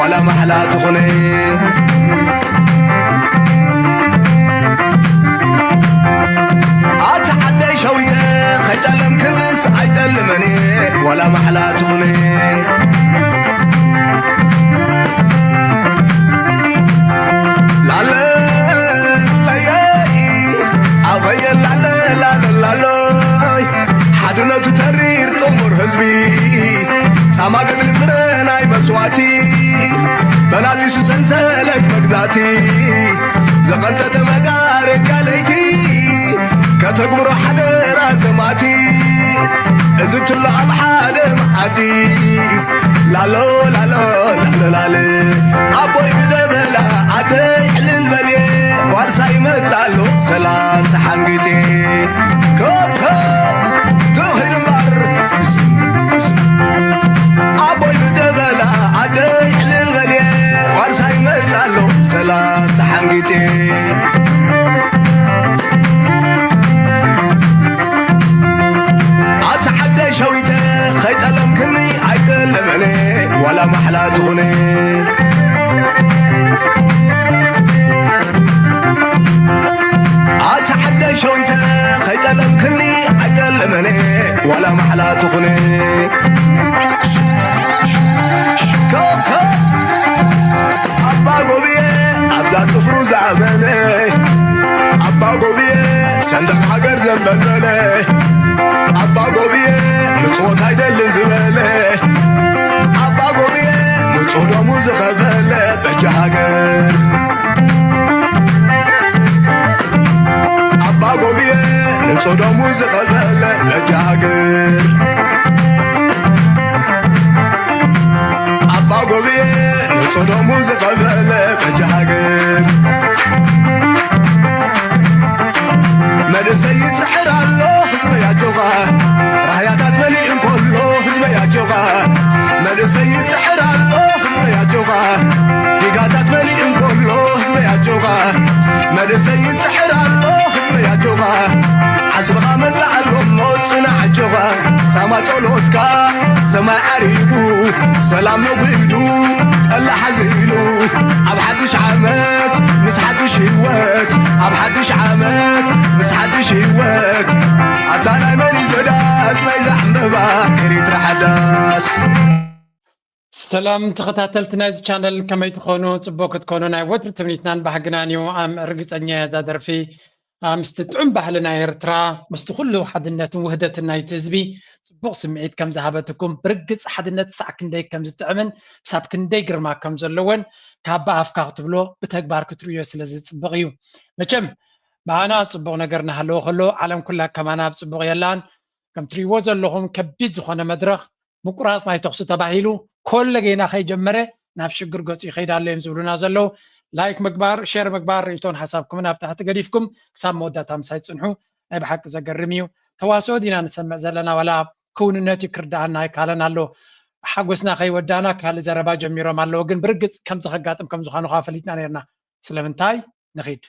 ዋላ ማሕላ ትኹነ ኣታ ዓደይ ሸዊተ ከይጠለምክንስ ኣይጠልመን ዋላ ማሕላ ትኹነ ላለለየ ኣበየ ላለላለላለይ ሓድነቱ ተሪር ጥሙር ህዝቢ ጻማ ገድሊ ፍረ ናይ መስዋእቲ በላጢሱ ሰንሰለት መግዛእቲ ዘቐንጠጠ መጋረጃ ለይቲ ከተግብሮ ሓደራ ሰማእቲ እዚ ትሎ ኣብ ሓደ መዓዲ ላሎ ላሎ ላሎ ላለ ኣቦይ ግደበላ ኣደይ ዕልል በልየ ዋርሳ ይመጽእ ኣሎ ሰላም ተሓንጊጤ ኮኮ ትኺድ እምበር ኣቦይ ግደበላ ኣደይ ዕልል በልየ ዋርሳ ይመጽእ ኣሎ ሰላም ተሓንጊጤ ኣቲ ዓደይ ሸዊተ ከይጠለምክኒ ኣይጠለመነ ዋላ ማሕላ ትኹነ ኣቲ ዓደይ ሸዊተ ከይጠለምክኒ ኣይጠለመነ ዋላ ማሕላ ትኹነ ኮኮ ኣባ ጎብየ ኣብዛ ጽፍሩ ዝኣመነ ኣባ ጎብየ ሰንደቕ ሃገር ዘንበልበለ ኣባ ጎብየ ምጽወት ኣይደልን ዝበለ ኣባ ጎብየ ንጹህ ደሙ ዝኸፈለ በጃ ሃገር ኣባ ጎብየ ንጹህ ደሙ ዝኸፈለ በጃ ሃገር ኣባ ጎብየ ንጹህ ደሙ ዝኸፈለ በጃ ሃገር መንእሰይ ይጽዕር ኣሎ ህዝበይ ኣጆኻ ራህያታት መሊኡ እንከሎ ህዝበይ ኣጆኻ መንእሰይ ይጽዕር ኣሎ ህዝበይ ኣጆኻ ዲጋታት መሊኡ እንከሎ ህዝበይ ኣጆኻ መንእሰይ ይጽዕር ኣሎ ህዝበይ ኣጆኻ ዓስብኻ መጽእ ኣሎ እሞ ጽናዕ ኣጆኻ ጻማ ጸሎትካ ሰማይ ዓሪጉ ሰላም ነጒዱ ጠላ ሓዚሉ ኣብ ሓድሽ ዓመት ምስ ሓድሽ ህይወት ኣብ ሓድሽ ዓመት ምስ ሓድሽ ህይወት ኣብታ ናይ መን እዩ ዘዳስ ናይ ዘዕምበባ ኤሪትራ ሓዳስ ሰላም ተኸታተልቲ ናይዚ ቻነል ከመይ ትኾኑ? ጽቡቅ ክትኮኑ ናይ ወትሪ ትምኒትናን ባህግናን እዩ። ኣም ርግጸኛ እየ እዛ ደርፊ ምስቲ ጥዑም ባህሊ ናይ ኤርትራ ምስቲ ኩሉ ሓድነትን ውህደትን ናይቲ ህዝቢ ጽቡቕ ስምዒት ከም ዝሃበትኩም ብርግጽ ሓድነት ክሳዕ ክንደይ ከም ዝጥዕምን ክሳብ ክንደይ ግርማ ከም ዘለዎን ካብ ብኣፍካ ክትብሎ ብተግባር ክትርእዮ ስለ ዝጽብቕ እዩ። መቸም ብኣና ጽቡቕ ነገር እናሃለወ ከሎ ዓለም ኩላ ከማና ኣብ ጽቡቕ የላን። ከም ትርእይዎ ዘለኹም ከቢድ ዝኾነ መድረኽ ምቁራፅ ናይ ተኹሲ ተባሂሉ ኮለጌና ከይጀመረ ናብ ሽግር ገፁ ይኸይድ ኣሎ እዮም ዝብሉና ዘለዉ። ላይክ ምግባር፣ ሼር ምግባር፣ ርእይቶን ሓሳብኩምን ኣብ ታሕቲ ገዲፍኩም ክሳብ መወዳእታ ምሳይ ፅንሑ። ናይ ብሓቂ ዘገርም እዩ። ተዋስኦ ዲና ንሰምዕ ዘለና ዋላ ክውንነት እዩ ክርድኣና ኣይከኣለን ኣሎ። ሓጎስና ከይወዳእና ካልእ ዘረባ ጀሚሮም ኣለዉ። ግን ብርግፅ ከምዚ ከጋጥም ከም ዝኾኑ ከዓ ፈሊጥና ነርና። ስለምንታይ ንኺድ።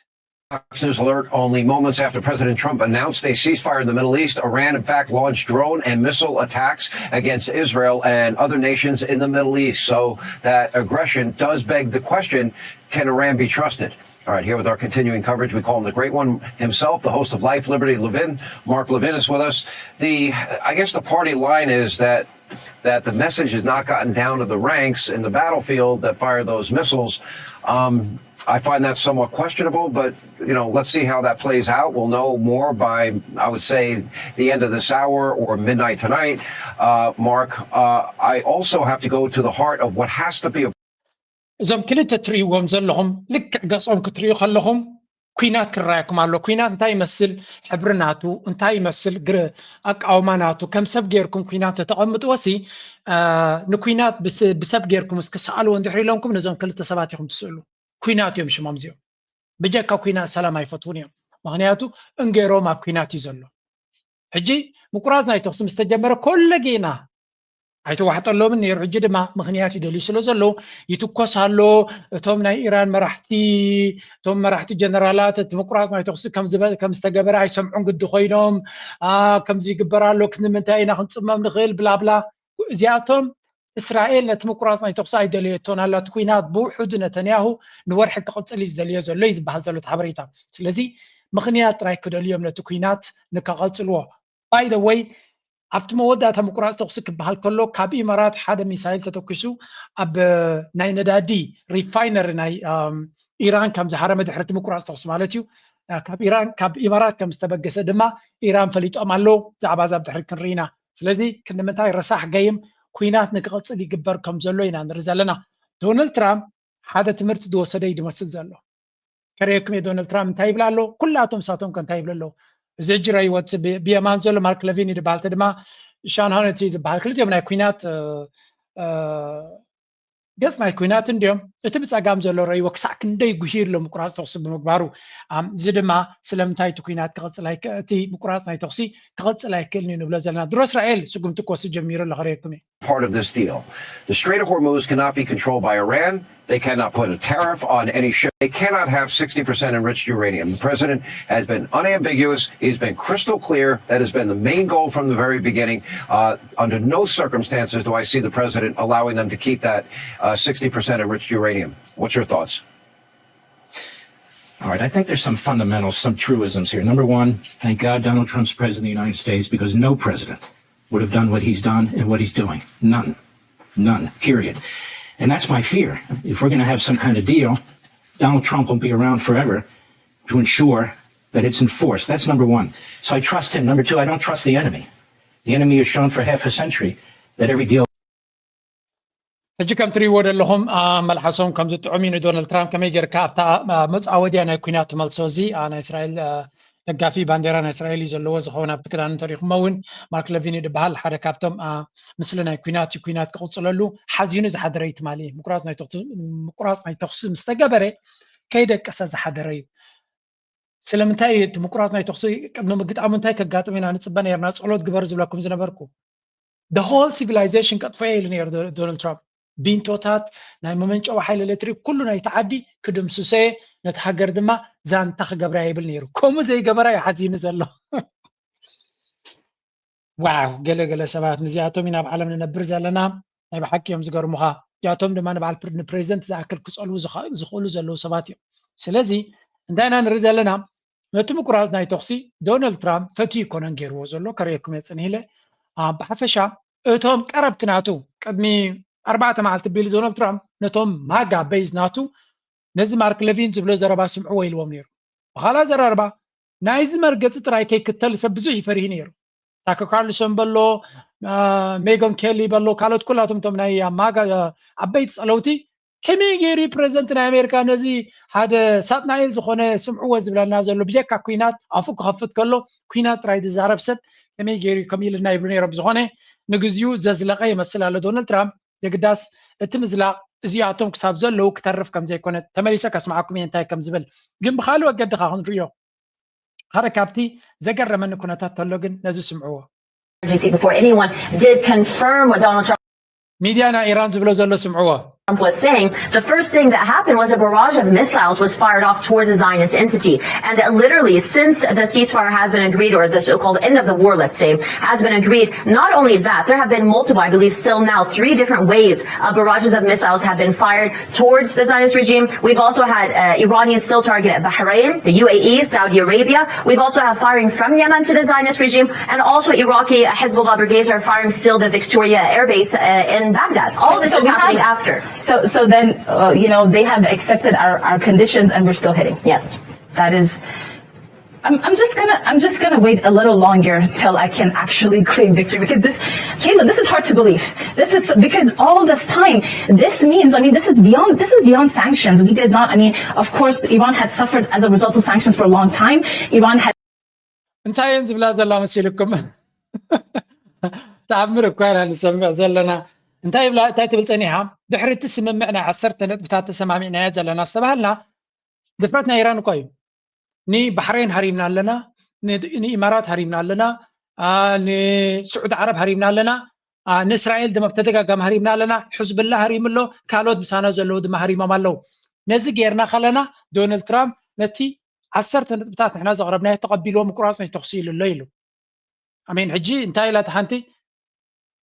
Fox News alert only moments after President Trump announced a ceasefire in the Middle East. Iran, in fact, launched drone and missile attacks against Israel and other nations in the Middle East. So that aggression does beg the question, can Iran be trusted? All right, here with our continuing coverage, we call him the Great One himself, the host of Life, Liberty, Levin. Mark Levin is with us. The, I guess the party line is that that the message has not gotten down to the ranks in the battlefield that fired those missiles. Um, I find that somewhat questionable, but you know, let's see how that plays out. We'll know more by, I would say, the end of this hour or midnight tonight. Uh, Mark, uh, I also have to go to the heart of what has to be a እዞም ክልተ ትርእይዎም ዘለኹም ልክዕ ገጾም ክትርእዩ ከለኹም ኩናት ክረኣየኩም ኣሎ። ኩናት እንታይ ይመስል? ሕብሪ ናቱ እንታይ ይመስል? ግር ኣቃውማ ናቱ ከም ሰብ ጌርኩም ኩናት ተተቐምጥዎ ሲ ንኩናት ብሰብ ጌርኩም እስኪ ሰኣልዎ እንድሕር ኢሎምኩም ነዞም ክልተ ሰባት ኢኹም ትስእሉ። ኩናት እዮም ሽሞም እዚኦም። ብጀካ ኩናት ሰላም ኣይፈትዉን እዮም። ምኽንያቱ እንጌሮም ኣብ ኩናት እዩ ዘሎ። ሕጂ ምቁራፅ ናይ ተኹሲ ምስ ተጀመረ ኮለጌና ኣይተዋሕጠሎምን ነይሩ። ሕጂ ድማ ምኽንያት ይደልዩ ስለ ዘለዉ ይትኮስ ኣሎ። እቶም ናይ ኢራን መራሕቲ እቶም መራሕቲ ጀነራላት እቲ ምቁራፅ ናይ ተኹሲ ከም ዝተገበረ ኣይሰምዑን ግዲ ኮይኖም ከምዚ ይግበር ኣሎ። ክንምንታይ ኢና ክንፅመም ንኽእል ብላብላ እዚኣቶም እስራኤል ነቲ ምቁራፅ ናይ ተኩሲ ኣይደለየቶን ኣላ። እቲ ኩናት ብውሑዱ ነተንያሁ ንወርሒ ክቕፅል እዩ ዝደልዮ ዘሎ እዩ ዝበሃል ዘሎ እቲ ሓበሬታ። ስለዚ ምኽንያት ጥራይ ክደልዮም ነቲ ኩናት ንከቐፅልዎ። By the way ኣብቲ መወዳእታ ምቁራፅ ተኩሲ ክበሃል ከሎ ካብ ኢማራት ሓደ ሚሳይል ተተኩሱ ኣብ ናይ ነዳዲ ሪፋይነሪ ናይ ኢራን ከም ዝሃረመ ድሕርቲ ምቁራፅ ተኩሲ ማለት እዩ። ካብ ኢራን ካብ ኢማራት ከም ዝተበገሰ ድማ ኢራን ፈሊጦም ኣለዉ። ብዛዕባ እዛ ብድሕሪት ክንርኢና። ስለዚ ክንምንታይ ረሳሕ ገይም ኩናት ንክቐፅል ይግበር ከም ዘሎ ኢና ንርኢ ዘለና። ዶናልድ ትራምፕ ሓደ ትምህርቲ ዝወሰደ እዩ ዝመስል ዘሎ። ከርእየኩም እየ ዶናልድ ትራምፕ እንታይ ይብል ኣሎ፣ ኩላቶም ሳቶም ከ እንታይ ይብል ኣለዉ። እዚ ሕጂ ረእይዎ። እቲ ብ- ብየማን ዘሎ ማርክ ለቪን እዩ ዝበሃል፣ እቲ ድማ ሻን ሃነቲ ዝበሃል። ክልቲኦም ናይ ኩናት እ፣ እ፣ ገጽ ናይ ኩናት እንዲዮም። እቲ ብጸጋም ዘሎ ረእይዎ ክሳዕ ክንደይ ጉሂር ኣሎ ምቁራጽ ተኹሲ ብምግባሩ። ኣም፣ እዚ ድማ ስለምንታይ እቲ ኩናት ክቕጽል ኣይክ- እቲ ምቁራጽ ናይ ተኹሲ ክቕጽል ኣይክእልን እዩ ንብሎ ዘለና። ድሮ እስራኤል ስጉምቲ ክወስድ ጀሚሩ ኣሎ፣ ከርእየኩም እየ። part of this deal. The Strait of Hormuz cannot be controlled by Iran. They cannot put a tariff on any ship. They cannot have sixty percent enriched uranium. The president has been unambiguous. He's been crystal clear. That has been the main goal from the very beginning. Uh, under no circumstances do I see the president allowing them to keep that uh, sixty percent enriched uranium. What's your thoughts? All right, I think there's some fundamentals, some truisms here. Number one, thank God Donald Trump's president of the United States because no president would have done what he's done and what he's doing. None. None. Period. And that's my fear. If we're going to have some kind of deal, Donald Trump won't be around forever to ensure that it's enforced. That's number one. So I trust him. Number two, I don't trust the enemy. The enemy has shown for half a century that every deal ሕጂ ከም ትርእይዎ ዘለኹም አ፣ መልሓሶም ከም ዝጥዑም እዩ። ንዶናልድ ትራምፕ ከመይ ጌርካ ኣብታ አ፣ መጻወድያ ናይ ኩናት ትመልሶ? እዚ አ፣ ናይ እስራኤል አ፣ ደጋፊ ባንዴራ ናይ እስራኤል እዩ ዘለዎ። ዝኸውን ኣብቲ ክዳኑ እንተሪኹሞ እውን ማርክ ለቪን እዩ ዝበሃል። ሓደ ካብቶም አ፣ ምስሊ ናይ ኩናት እዩ። ኩናት ክቕፅለሉ ሓዚኑ ዝሓደረ እዩ ትማሊ። ምቁራፅ ናይ ተኹሲ ምስ ተገበረ ከይደቀሰ ዝሓደረ እዩ። ስለምንታይ እቲ ምቁራፅ ናይ ተኹሲ ቅድሚ ምግጣሙ እንታይ ከጋጥም ኢና ንፅበ ነርና? ፀሎት ግበር ዝብለኩም ዝነበርኩ። The whole civilization ከጥፍኦ ኢሉ ነይሩ ዶናልድ ትራምፕ። ቢንቶታት፣ ናይ መመንጨዊ ሓይሊ ኤሌክትሪክ፣ ኩሉ ናይቲ ዓዲ ክድምስሶ እየ፣ ነቲ ሃገር ድማ ዛንታ ክገብራ ይብል ነይሩ። ከምኡ ዘይገበራ እዩ ሓዚኑ ዘሎ። ዋው፣ ገለ ገለ ሰባት ምስዚኣቶም ኢና ኣብ ዓለም ንነብር ዘለና። ናይ ብሓቂ እዮም ዝገርሙኻ። እዚኣቶም ድማ ንበዓል ፕር- ንፕሬዚደንት ዝኣክል ክፀልዉ ዝኸ- ዝኽእሉ ዘለዉ ሰባት እዮም። ስለዚ እንታይ ኢና ንርኢ ዘለና? ነቲ ምቁራፅ ናይ ተኹሲ ዶናልድ ትራምፕ ፈትዩ ይኮነን ገይርዎ ዘሎ፣ ከርእየኩም እየ ፅንሂለ። አ፣ ብሓፈሻ እቶም ቀረብቲ ናቱ ቅድሚ ኣርባዕተ መዓልቲ ቢሉ ዶናልድ ትራምፕ ነቶም ማጋ ቤዝ ናቱ ነዚ ማርክ ለቪን ዝብሎ ዘረባ ስምዕዎ ኢልዎም ነይሩ። ብኻልእ ኣዘራርባ ናይዚ መርገፂ ጥራይ ከይክተል ሰብ ብዙሕ ይፈርሂ ነይሩ። ታከር ካርልሰን በሎ፣ አ፣ ሜጎን ኬሊ በሎ፣ ካልኦት ኩላቶም እቶም ናይ ማጋ አ፣ ዓበይቲ ፀለውቲ ከመይ ገይሩ ፕረዚደንት ናይ ኣሜሪካ ነዚ ሓደ ሳጥናኤል ዝኾነ ስምዕዎ ዝብለና ዘሎ ብጀካ ኩናት ኣፉ ክኸፍት ከሎ ኩናት ጥራይ ዝዛረብ ሰብ ከመይ ገይሩ ከም ኢልና ይብሉ ነይሮም። ዝኾነ ንግዚኡ ዘዝለቐ ይመስል ኣሎ ዶናልድ ትራምፕ። የግዳስ እቲ ምዝላቕ እዚኣቶም ክሳብ ዘለዉ ክተርፍ ከም ዘይኮነ ተመሊሰ ከስምዓኩም እየ እንታይ ከም ዝብል። ግን ብኻልእ ወገዲ ኻ ክንርእዮ ሓደ ካብቲ ዘገረመኒ ኩነታት ተሎ ግን ነዚ ስምዕዎ። Emergency before anyone did confirm what Donald Trump ሚድያ ናይ ኢራን ዝብሎ ዘሎ ስምዕዎ። Trump was saying the first thing that happened was a barrage of missiles was fired off towards the Zionist entity. And that literally, since the ceasefire has been agreed, or the so called end of the war, let's say, has been agreed, not only that, there have been multiple, I believe, still now, three different waves of barrages of missiles have been fired towards the Zionist regime. We've also had uh, Iranians still targeted Bahrain, the U A E, Saudi Arabia. We've also had firing from Yemen to the Zionist regime, and also Iraqi Hezbollah brigades are firing still the Victoria Air Base uh, in Baghdad. All this so is happening have, after. So, so then, uh, you know, they have accepted our, our conditions and we're still hitting. Yes. That is. I'm, I'm just gonna I'm just gonna wait a little longer till I can actually claim victory because this, Kayla, this is hard to believe. This is because all this time, this means I mean this is beyond this is beyond sanctions. We did not I mean of course Iran had suffered as a result of sanctions for a long time. Iran had እንታይ እየን ዝብላ ዘላ መሲልኩም? ተኣምር እኳ ኢና ንሰምዕ ዘለና። እንታይ ይብላ እንታይ ትብል ፀኒሓ? ድሕሪ እቲ ስምምዕ ናይ ዓሰርተ ነጥብታት ተሰማሚዕናዮ ዘለና ዝተባሃልና ድፍረት ናይ ኢራን እኮ እዩ። ንባሕሬን ሃሪምና ኣለና፣ ንኢማራት ሃሪምና ኣለና፣ ንስዑዲ ዓረብ ሃሪምና ኣለና፣ ንእስራኤል ድማ ብተደጋጋሚ ሃሪምና ኣለና። ሕዝብላ ሃሪሙ ኣሎ፣ ካልኦት ምሳና ዘለዉ ድማ ሃሪሞም ኣለዉ። ነዚ ጌርና ከለና ዶናልድ ትራምፕ ነቲ ዓሰርተ ነጥብታት ንሕና ዘቕረብናዮ ተቐቢልዎ ምቁራፅ ናይ ተኹሲ ኢሉ ኣሎ ኢሉ። ኣሜን። ሕጂ እንታይ ኢላ እቲ ሓንቲ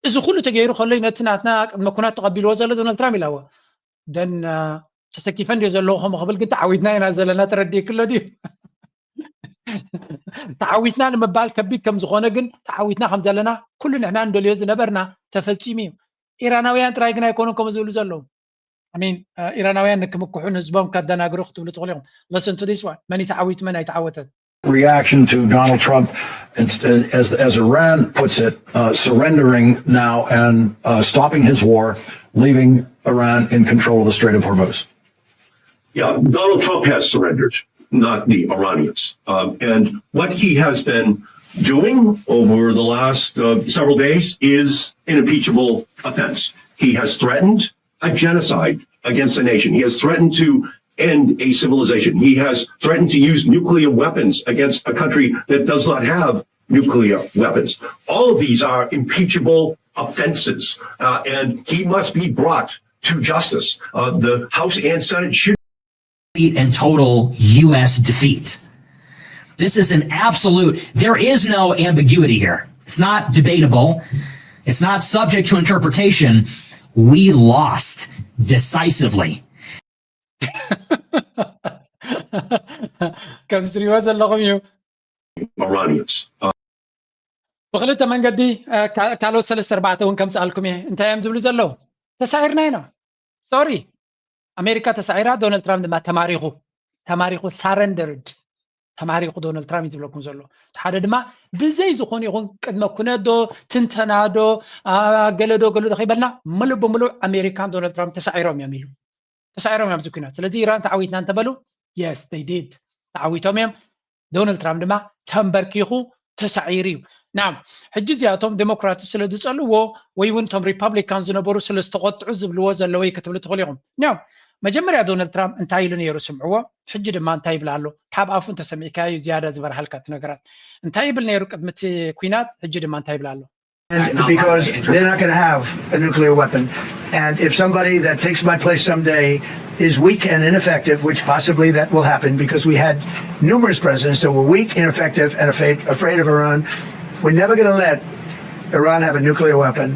እዚ ኩሉ ተገይሩ ከሎ ነቲ ናትና ቅድመ ኩናት ተቐቢልዎ ዘሎ ዶናልድ ትራምፕ ኢላዎ ደን ተሰኪፈ እንዲዮ ዘለዎ ከምኡ ክብል ግን ተዓዊትና ኢና ዘለና ተረዲእክሎ ድዩ? ተዓዊትና ንምባል ከቢድ ከም ዝኾነ ግን ተዓዊትና ከም ዘለና ኩሉ ንሕና እንደልዮ ዝነበርና ተፈጺሙ እዩ። ኢራናውያን ጥራይ ግን ኣይኮኑን ከምኡ ዝብሉ ዘለዉ። I mean ኢራናውያን ንክምክሑን ህዝቦም ከደናግሩ ክትብሉ ትኽእሉ ኢኹም። Listen to this one. መን ተዓዊቱ መን ኣይተዓወተን? Reaction to Donald Trump, as, as Iran puts it, uh, surrendering now and uh, stopping his war, leaving Iran in control of the Strait of Hormuz. Yeah, Donald Trump has surrendered, not the Iranians. Um, and what he has been doing over the last uh, several days is an impeachable offense. He has threatened a genocide against a nation. He has threatened to end a civilization. He has threatened to use nuclear weapons against a country that does not have nuclear weapons. All of these are impeachable offenses, uh, and he must be brought to justice. Uh, the House and Senate should. And total U S defeat. This is an absolute, there is no ambiguity here. It's not debatable. It's not subject to interpretation. We lost decisively. ከም ዝትሪእዎ ዘለኹም እዩ። Iranians. Uh, ብክልተ መንገዲ ካልኦት ሰለስተ ኣርባዕተ እውን ከምፅኣልኩም እየ። እንታይ እዮም ዝብሉ ዘለዉ? ተሳዒርና ኢና። ሶሪ፣ ኣሜሪካ ተሳዒራ፣ ዶናልድ ትራምፕ ድማ ተማሪኹ፣ ተማሪኹ ሳረንደርድ ተማሪኹ ዶናልድ ትራምፕ እዩ ዝብለኩም ዘሎ። እቲ ሓደ ድማ ብዘይ ዝኾነ ይኹን ቅድመ ኩነት ዶ ትንተና ዶ ገለ ዶ ገለ ዶ ከይበልና ምሉእ ብምሉእ ኣሜሪካን ዶናልድ ትራምፕ ተሳዒሮም እዮም ኢሉ። ተሳዒሮም እዮም ኣብዚ ኩናት። ስለዚ ኢራን ተዓዊትና እንተበሉ yes they did ተዓዊቶም እዮም። ዶናልድ ትራምፕ ድማ ተንበርኪኹ ተሳዒሩ እዩ። ናም ሕጂ እዚኣቶም ዴሞክራትስ ስለ ዝጸልዎ ወይ እውን እቶም ሪፓብሊካን ዝነበሩ ስለ ዝተቆጥዑ ዝብልዎ ዘለዉ እዩ ክትብሉ ትኽእሉ ኢኹም። ኒያው መጀመርያ ዶናልድ ትራምፕ እንታይ ኢሉ ነይሩ ስምዕዎ፣ ሕጂ ድማ እንታይ ይብል ኣሎ። ካብ ኣፉ እንተሰሚዕካዮ እዩ ዝያዳ ዝበርሃልካ እቲ ነገራት። እንታይ ይብል ነይሩ ቅድሚ እቲ ኩናት፣ ሕጂ ድማ እንታይ ይብል ኣሎ። And because they're not going to have a nuclear weapon. And if somebody that takes my place someday is weak and ineffective, which possibly that will happen because we had numerous presidents that were weak, ineffective, and afraid, afraid of Iran, we're never going to let Iran have a nuclear weapon.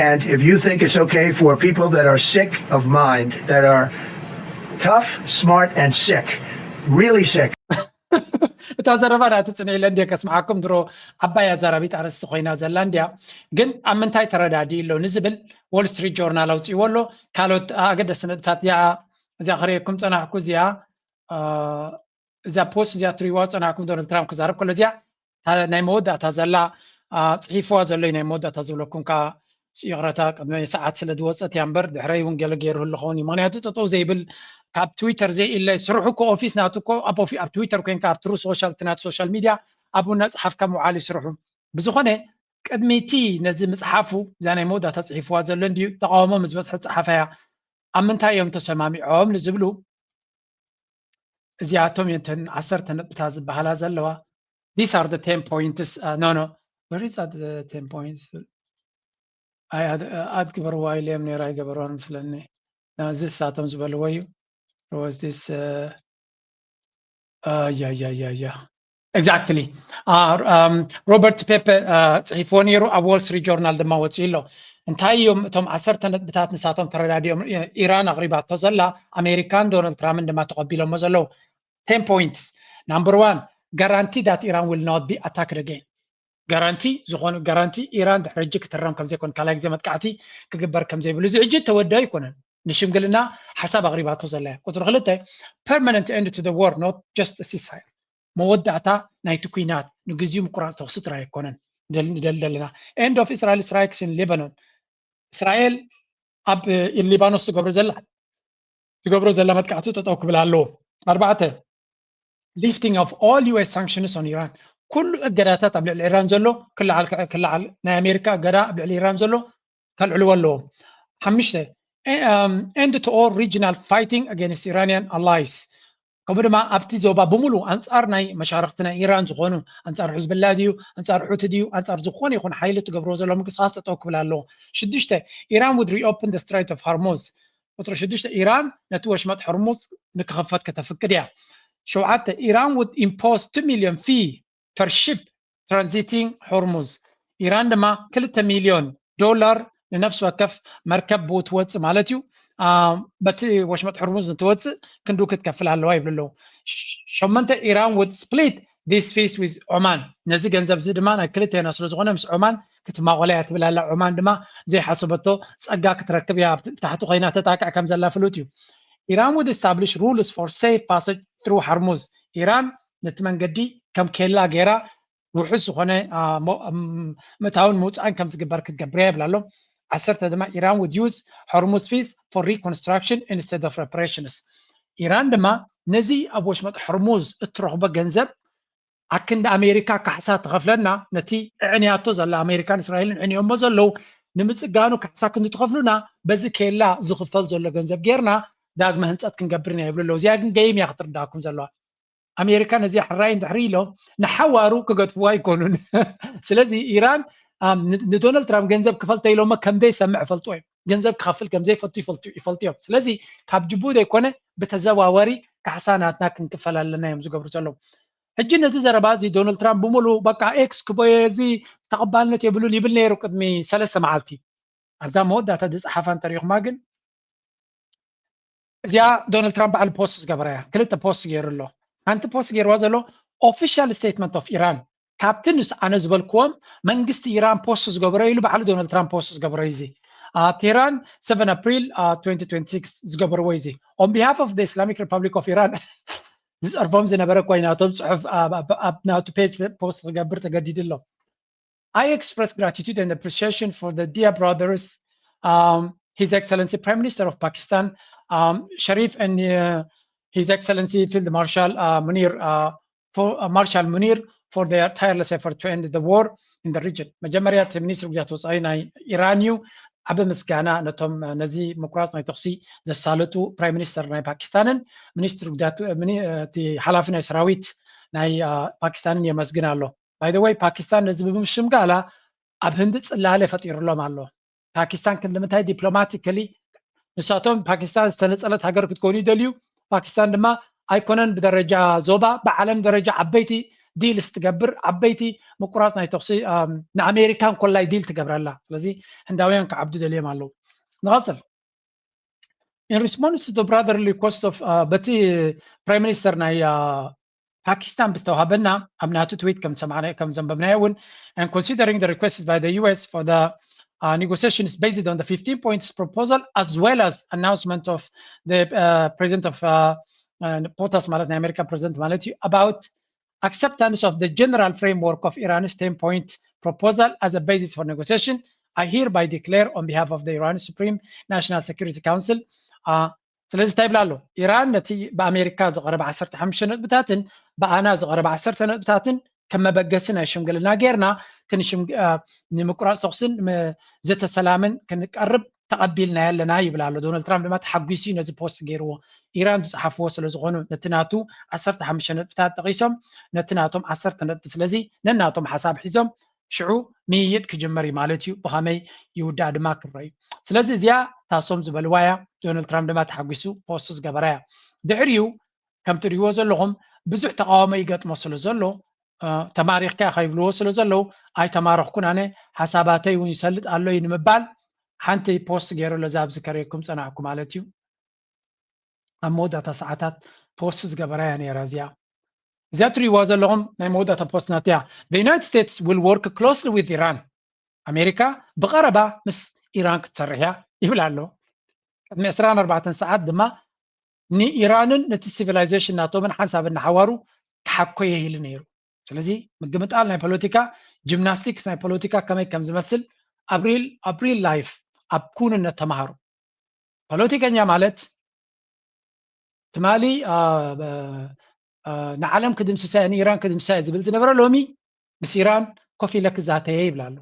And if you think it's okay for people that are sick of mind, that are tough, smart, and sick, really sick, እታ ዘረባ ናቲ ፅንዒ ኢለ እንድየ ከስምዓኩም። ድሮ ዓባይ ኣዛራቢት ኣርእስቲ ኮይና ዘላ እንድያ፣ ግን ኣብ ምንታይ ተረዳዲኡ ኣሎ ንዝብል ዎል ስትሪት ጆርናል ኣውፅእዎ ኣሎ። ካልኦት ኣገደስቲ ነጥብታት እዚኣ እዚኣ ክርእየኩም ፀናሕኩ። እዚኣ እዛ ፖስት እዚኣ ትሪእዋ ፀናሕኩም። ዶናልድ ትራምፕ ክዛረብ ከሎ እዚኣ ናይ መወዳእታ ዘላ ፅሒፍዋ ዘሎ ናይ መወዳእታ ዝብለኩም ከዓ ይቕረታ ቅድሚ ሰዓት ስለ ዝወፀት እያ እምበር ድሕረይ እውን ገለ ገይሩ ኣለኸውን እዩ። ምክንያቱ ጠጠው ዘይብል ካብ ትዊተር ዘይኢለ ስርሑ እኮ ኦፊስ ናቱ እኮ ኣብ ትዊተር ኮይንካ ኣብ ትሩ ሶሻል እቲ ናቱ ሶሻል ሚድያ ኣብኡ እናፀሓፍካ ምውዓል እዩ ስርሑ። ብዝኾነ ቅድሚ እቲ ነዚ ምፅሓፉ እዛ ናይ መወዳእታ ፅሒፍዋ ዘሎ እንድዩ ተቃውሞ ምስ በፅሐ ፀሓፋያ ኣብ ምንታይ እዮም ተሰማሚዖም ንዝብሉ እዚኣቶም እየን እተን ዓሰርተ ነጥብታት ዝበሃላ ዘለዋ። These are the ten points. Uh, no, no. Where is that the ten points? ኣይ ኣድ ግበርዋ ኢለዮም ነይራ ኣይገበርዋን ምስለኒ። እዚ ንሳቶም ዝበልዎ እዩ። Was this uh, uh, yeah, yeah, yeah, yeah. Exactly. Robert Pepe ጽሒፍዎ ነይሩ ኣብ ዎል ስትሪት ጆርናል ድማ ወፂኡ ኣሎ። እንታይ እዮም እቶም ዓሰርተ ነጥብታት ንሳቶም ተረዳዲኦም ኢራን ኣቕሪባቶ ዘላ ኣሜሪካን ዶናልድ ትራምፕን ድማ ተቐቢሎሞ ዘለዉ። Ten points. Number one, guarantee that Iran will not be attacked again. ጋራንቲ ዝኾነ ጋራንቲ ኢራን ድሕሪ ሕጂ ክትረም ከም ዘይኮን ካልኣይ ግዜ መጥቃዕቲ ክግበር ከም ዘይብሉ እዚ ሕጂ ተወዲ ኣይኮነን። ንሽምግልና ሓሳብ ኣቕሪባቶ ዘላ እያ። ቁፅሪ ክልተ permanent end to the war, not just a ceasefire. መወዳእታ ናይቲ ኩናት ንግዚኡ ምቁራፅ ተኹሲ ጥራይ ኣይኮነን ንደሊ ዘለና። End of Israel strikes in Lebanon. እስራኤል ኣብ ሊባኖስ ትገብሮ ዘላ ትገብሮ ዘላ መጥቃዕቲ ጠጠው ክብል ኣለዎ። ኣርባዕተ lifting of all U S sanctions on Iran. ኩሉ እገዳታት ኣብ ልዕሊ ኢራን ዘሎ ክለዓል ክለዓል ናይ ኣሜሪካ እገዳ ኣብ ልዕሊ ኢራን ዘሎ ከልዕልዎ ኣለዎም። ሓምሽተ end to all regional fighting against Iranian allies. ከምኡ ድማ ኣብቲ ዞባ ብምሉ ኣንጻር ናይ መሻርክቲ ናይ ኢራን ዝኾኑ ኣንጻር ሕዝብላ ድዩ ኣንጻር ሑቲ ድዩ ኣንጻር ዝኾነ ይኹን ሓይሊ ትገብርዎ ዘሎ ምንቅስቃስ ጠጠው ክብል ኣለዎ። ሽዱሽተ Iran would reopen the Strait of Hormuz. ቁፅሪ ሽዱሽተ ኢራን ነቲ ወሽመጥ ሕርሙዝ ንክኸፈት ከተፍቅድ እያ። ሸውዓተ Iran would impose two million fee per ship transiting Hormuz. ኢራን ድማ ክልተ ሚልዮን ዶላር ንነፍሲ ወከፍ መርከብ ብኡ ትወፅእ ማለት እዩ። በቲ ወሽመጥ ሕርሙዝ እንትወፅእ ክንዱ ክትከፍል ኣለዋ ይብሉ ኣለዉ። ሸመንተ ኢራን ውድ ስፕሊት ዲስ ፊስ ዊዝ ኦማን፣ ነዚ ገንዘብ እዚ ድማ ናይ ክልቴና ስለ ዝኾነ ምስ ኦማን ክትማቆላ እያ ትብል ኣላ። ኦማን ድማ ዘይሓሰበቶ ፀጋ ክትረክብ እያ፣ ብታሕቲ ኮይና ተጣቅዕ ከም ዘላ ፍሉጥ እዩ። ኢራን ውድ ስታብሊሽ ሩልስ ፎር ሴፍ ፓሰጅ ትሩ ሃርሙዝ፣ ኢራን ነቲ መንገዲ ከም ኬላ ገይራ ውሑስ ዝኾነ ምእታውን ምውፃእን ከም ዝግበር ክትገብር እያ ይብል ኣሎ። ዓሰርተ ድማ ኢራን ውድ ዩዝ ሆርሙዝ ፊስ ፎር ሪኮንስትራክሽን ኢንስቴድ ኦፍ ሬፕሬሽንስ፣ ኢራን ድማ ነዚ ኣብ ወሽመጥ ሆርሙዝ እትረኽቦ ገንዘብ ኣክንዲ ኣሜሪካ ካሕሳ ትኸፍለና፣ ነቲ እዕንያቶ ዘላ ኣሜሪካን እስራኤልን ዕንዮሞ ዘለዉ ንምፅጋኑ ካሕሳ ክንዲ ትኸፍሉና፣ በዚ ኬላ ዝኽፈል ዘሎ ገንዘብ ጌርና ዳግመ ህንፀት ክንገብር ኢና ይብሉ ኣለዉ። እዚኣ ግን ገይም እያ ክትርዳእኩም ዘለዋ። ኣሜሪካ ነዚኣ ሕራይ እንድሕሪ ኢሎም ንሓዋሩ ክገድፍዋ ኣይኮኑን። ስለዚ ኢራን ንዶናልድ ትራምፕ ገንዘብ ክፈልተ ኢሎሞ ከም ዘይሰምዕ ይፈልጡ እዮም። ገንዘብ ክኸፍል ከም ዘይፈቱ ይፈልጡ እዮም። ስለዚ ካብ ጅቡ ዘይኮነ ብተዘዋወሪ ካሕሳ ናትና ክንክፈል ኣለና እዮም ዝገብሩ ዘለዉ። ሕጂ ነዚ ዘረባ እዚ ዶናልድ ትራምፕ ብምሉእ በቃ ኤክስ ክቦየ እዚ ተቐባልነት የብሉን ይብል ነይሩ ቅድሚ ሰለስተ መዓልቲ። ኣብዛ መወዳእታ ዝፀሓፋ እንተሪኹማ ግን እዚኣ ዶናልድ ትራምፕ ባዕሉ ፖስት ዝገበረ እያ። ክልተ ፖስት ገይሩ ኣሎ። ሓንቲ ፖስት ገይርዋ ዘሎ ኦፊሻል ስቴትመንት ኦፍ ኢራን፣ ካብቲ ንስ ኣነ ዝበልክዎም መንግስቲ ኢራን ፖስት ዝገበሮ ኢሉ ባዕሉ ዶናልድ ትራምፕ ፖስት ዝገበሮ እዩ። እዚ ኣብ ቴህራን ሰቨን ኣፕሪል ትወንቲ ትወንቲ ሲክስ ዝገበርዎ እዩ። On behalf of the Islamic Republic of Iran ዝፀርፎም ዝነበረ ኮይናቶም ፅሑፍ ኣብ ናቱ ፔጅ ፖስት ክገብር ተገዲዱ ኣሎ። I express gratitude and appreciation for the dear brothers, um, His Excellency Prime Minister of Pakistan, um, Sharif, and uh, His Excellency Field Marshal uh, Munir, uh, for, uh, Marshal Munir, for their tireless effort to end the war in the region. መጀመርያ እቲ ሚኒስትሪ ጉዳያት ወፃኢ ናይ ኢራን እዩ። ዓቢ ምስጋና ነቶም ነዚ ምቁራፅ ናይ ተኹሲ ዘሳለጡ ፕራይም ሚኒስተር ናይ ፓኪስታንን ሚኒስትሪ ጉዳያት እቲ ሓላፊ ናይ ሰራዊት ናይ ፓኪስታንን የመስግን ኣሎ። By the way ፓኪስታን ነዚ ብምሽምጋላ ኣብ ህንዲ ፅላለ ፈጢሩሎም ኣሎ። ፓኪስታን ክንዲ ምንታይ ዲፕሎማቲካሊ ንሳቶም ፓኪስታን ዝተነፀለት ሃገር ክትኮኑ ይደልዩ። ፓኪስታን ድማ ኣይኮነን ብደረጃ ዞባ ብዓለም ደረጃ ዓበይቲ ዲልስ ትገብር፣ ዓበይቲ ምቁራፅ ናይ ተኩሲ ንኣሜሪካን ኮላይ ዲል ትገብረላ። ስለዚ ህንዳውያን ክዓብዱ ደልዮም ኣለዉ። ንቐፅል። In response to the brotherly request of በቲ ፕራይም ሚኒስተር ናይ ፓኪስታን ብዝተዋሃበና ኣብ ናቱ ትዊት ከም ዘንበብናዮ እውን and considering the request by the U S for the uh, negotiations based on the fifteen points proposal as well as announcement of the uh, president of uh, uh, ፖታስ ማለት ናይ ኣሜሪካ ፕሬዚደንት ማለት እዩ about acceptance of the general framework of Iran's ten point proposal as a basis for negotiation, I hereby declare on behalf of the Iran Supreme National Security Council uh, ስለዚ እንታይ ይብላ ኣሎ? ኢራን ነቲ ብኣሜሪካ ዝቐረበ ዓሰርተ ሓሙሽተ ነጥብታትን ብኣና ዝቐረበ ዓሰርተ ነጥብታትን ከም መበገሲ ናይ ሽምግልና ጌርና ንምቁራፅ ተኩስን ዘተሰላምን ክንቀርብ ተቐቢልና ኣለና ይብል ኣሎ። ዶናልድ ትራምፕ ድማ ተሓጒሱ ነዚ ፖስት ገይርዎ። ኢራን ዝፀሓፍዎ ስለ ዝኾኑ ነቲ ናቱ ዓሰርተ ሓሙሽተ ነጥብታት ጠቒሶም ነቲ ናቶም ዓሰርተ ነጥቢ ስለዚ ነናቶም ሓሳብ ሒዞም ሽዑ ምይይጥ ክጅመር እዩ ማለት እዩ። ብኸመይ ይውዳእ ድማ ክረእ እዩ። ስለዚ እዚኣ ታሶም ዝበልዋ እያ። ዶናልድ ትራምፕ ድማ ተሓጒሱ ፖስት ዝገበራ እያ። ድሕሪኡ ከም ትሪእዎ ዘለኹም ብዙሕ ተቃውሞ ይገጥሞ ስለ ዘሎ ተማሪኽካ ከይብልዎ ስለ ዘለዉ ኣይተማረኽኩን ኣነ ሓሳባተይ እውን ይሰልጥ ኣሎ እዩ ንምባል ሓንቲ ፖስት ገይሩ ለዛ ኣብዚ ከርእየኩም ፀናዕኩ ማለት እዩ። ኣብ መወዳእታ ሰዓታት ፖስት ዝገበራ እያ ነይራ እዚኣ። እዚኣ ትሪእዋ ዘለኹም ናይ መወዳእታ ፖስት ናት እያ። The United States will work closely with Iran. ኣሜሪካ ብቐረባ ምስ ኢራን ክትሰርሕ እያ ይብል ኣሎ። ቅድሚ ዕስራን ኣርባዕተን ሰዓት ድማ ንኢራንን ነቲ ሲቪላይዜሽን ናቶምን ሓንሳብ እናሓዋሩ ክሓኮ እየ ኢሉ ነይሩ። ስለዚ ምግምጣል ናይ ፖለቲካ ጂምናስቲክስ ናይ ፖለቲካ ከመይ ከም ዝመስል ኣብ ሪል ኣብ ሪል ላይፍ ኣብ ኩንነት ተምሃሩ። ፖለቲከኛ ማለት ትማሊ ንዓለም ክድምስሳ እየ ንኢራን ክድምስሳ እየ ዝብል ዝነበረ ሎሚ ምስ ኢራን ኮፍ ኢለ ክዛተየ ይብል ኣሎ።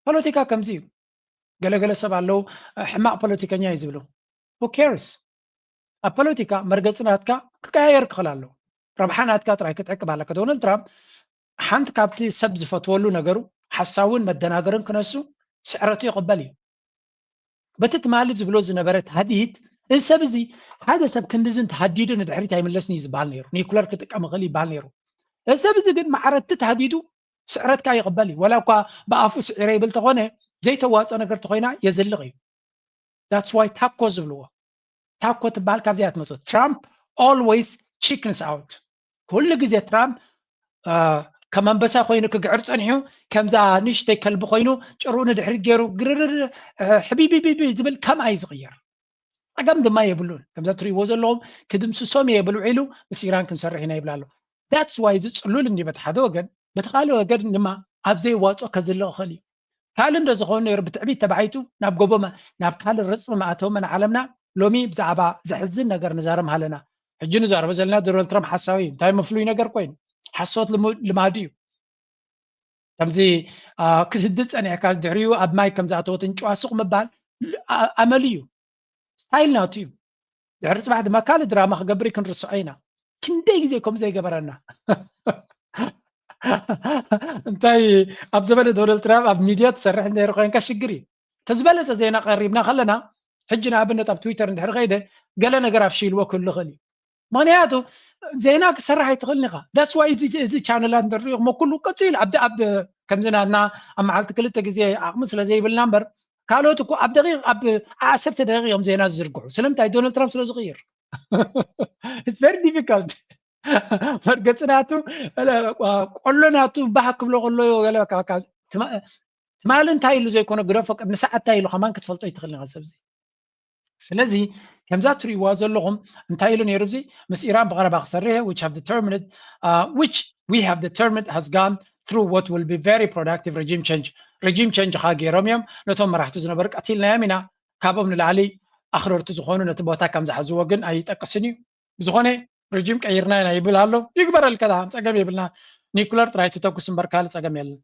ፖለቲካ ከምዚ እዩ። ገለገለ ሰብ ኣለዉ ሕማቕ ፖለቲከኛ እዩ ዝብሉ። Who cares? ኣብ ፖለቲካ መርገፂ ናትካ ክቀያየር ክኽእል ኣለዎ። ረብሓ ናትካ ጥራይ ክትዕቅብ ኣለካ። ዶናልድ ትራምፕ ሓንቲ ካብቲ ሰብ ዝፈትወሉ ነገሩ ሓሳውን መደናገርን ክነሱ ስዕረቱ ይቕበል እዩ። በቲ ትማሊ ዝብሎ ዝነበረ ታህዲድ እዚ ሰብ እዚ ሓደ ሰብ ክንድዝን ተሃዲዱ ንድሕሪት ኣይምለስን እዩ ዝበሃል ነይሩ። ኒኩለር ክጥቀም ይኽእል ይበሃል ነይሩ። እዚ ሰብ እዚ ግን ማዕረቲ ታህዲዱ ስዕረትካ ይቕበል እዩ። ወላ እኳ ብኣፉ ስዒረ ይብል ተኾነ ዘይተዋፅኦ ነገር ተኮይና የዝልቕ እዩ። That's why ታኮ ዝብልዎ። ታኮ ትበሃል ካብዚኣ ትመፅእ። ትራምፕ always chickens out። ኩሉ ግዜ ትራምፕ ከም ኣንበሳ ኮይኑ ክግዕር ፀኒሑ፣ ከምዛ ንእሽተይ ከልቢ ኮይኑ ጭርኡ ንድሕሪት ገይሩ ግርርር ሕቢቢቢቢ ዝብል ከምኣ እዩ ዝቕየር። ፀገም ድማ የብሉን። ከምዛ ትሪእዎ ዘለኹም ክድምስሶም እየ ይብል ውዒሉ ምስ ኢራን ክንሰርሕ ኢና ይብል ኣሎ። That's why እዚ ፅሉል እንዲ በቲ ሓደ ወገን፣ በቲ ካልእ ወገን ድማ ኣብ ዘይዋፅኦ ከዝልቕ ይኽእል እዩ። ካልእ እንዶ ዝኾነ ነይሩ ብትዕቢት ተባሒቱ ናብ ጎቦ ናብ ካልእ ርፅሚ መኣተዊ መን ዓለምና። ሎሚ ብዛዕባ ዘሕዝን ነገር ንዛረብ ሃለና። ሕጂ ንዛረበ ዘለና ዶናልድ ትራምፕ ሓሳዊ እዩ። እንታይ መፍሉይ ነገር ኮይኑ ሓሶት ልማዱ እዩ። ከምዚ ክትህድእ ፀኒሕካ ድሕሪኡ ኣብ ማይ ከም ዝኣተወት እንጭዋ ስቕ ምባል ኣመል እዩ። ስታይል ናቱ እዩ። ድሕሪ ፅባሕ ድማ ካልእ ድራማ ክገብር ክንርስዖ ኢና። ክንደይ ግዜ ከም ዘይገበረና እንታይ ኣብ ዘበነ ዶናልድ ትራምፕ ኣብ ሚድያ ትሰርሕ እንድሕር ኮይንካ ሽግር እዩ። ተዝበለፀ ዜና ቀሪብና ከለና ሕጂ ንኣብነት ኣብ ትዊተር እንድሕር ከይደ ገለ ነገር ኣፍሽልዎ ክህሉ ይኽእል እዩ። ምክንያቱ ዜና ክሰርሕ ኣይትኽእልን ኢኻ። That's why እዚ ቻነላት እንተሪኢኹሞ ኩሉ ቀፂሉ ኣብ ኣብ ከምዚ ናትና ኣብ መዓልቲ ክልተ ግዜ ዓቕሚ ስለ ዘይብልና እምበር ካልኦት እኮ ኣብ ደቂቕ ኣብ ዓሰርተ ደቂቕ እዮም ዜና ዝዝርግሑ። ስለምንታይ? ዶናልድ ትራምፕ ስለ ዝቕይር። It's very difficult። መርገፂ ናቱ ቆሎ ናቱ ባህ ክብሎ ከሎ ትማሊ እንታይ ኢሉ ዘይኮነ ግደፎ ቅድሚ ሰዓት እንታይ ኢሉ ከማን ክትፈልጦ ይትኽእል ኢኻ ሰብዚ። ስለዚ ከምዛ ትሪእዋ ዘለኹም እንታይ ኢሉ ነይሩ እዚ ምስ ኢራን ብቐረባ ክሰርሕ which have determined which we have determined has gone through what will be very productive regime change regime change ኻ ገይሮም እዮም ነቶም መራሕቲ ዝነበሩ ቀቲልናዮም ኢና ካብኦም ንላዕሊ ኣኽረርቲ ዝኾኑ ነቲ ቦታ ከም ዝሓዝዎ ግን ኣይጠቅስን እዩ። ብዝኾነ ርጅም ቀይርና ኢና ይብል ኣሎ። ይግበረልካ፣ ጸገም የብልና። ኒኩለር ጥራይ ትተኩስ እምበር ካልእ ጸገም የለን።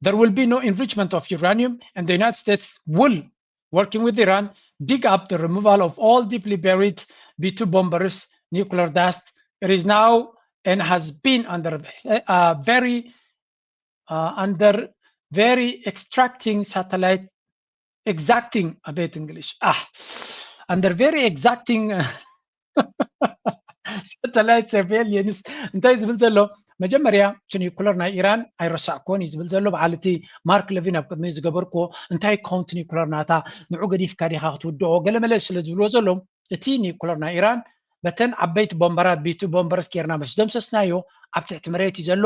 There will be no enrichment of uranium, and the United States will, working with Iran, dig up the removal of all deeply buried B two bombers, nuclear dust. It is now and has been under uh, very uh, under very extracting satellite exacting, a bit English. Ah, under very exacting uh, satellite surveillance. እንታይ ዝብል ዘሎ መጀመርያ እቲ ኒኩለር ናይ ኢራን ኣይረሳዕኮን እዩ ዝብል ዘሎ በዓል እቲ ማርክ ለቪን ኣብ ቅድሚ ዝገበርክዎ እንታይ ኮንት ኒኩለር ናታ ንዑ ገዲፍካ ዲኻ ክትውድኦ ገለመለ ስለ ዝብልዎ ዘሎ እቲ ኒኩለር ናይ ኢራን በተን ዓበይቲ ቦምበራት ቢቱ ቦምበርስ ጌርና ምስ ደምሰስናዮ ኣብ ትሕቲ መሬት እዩ ዘሎ።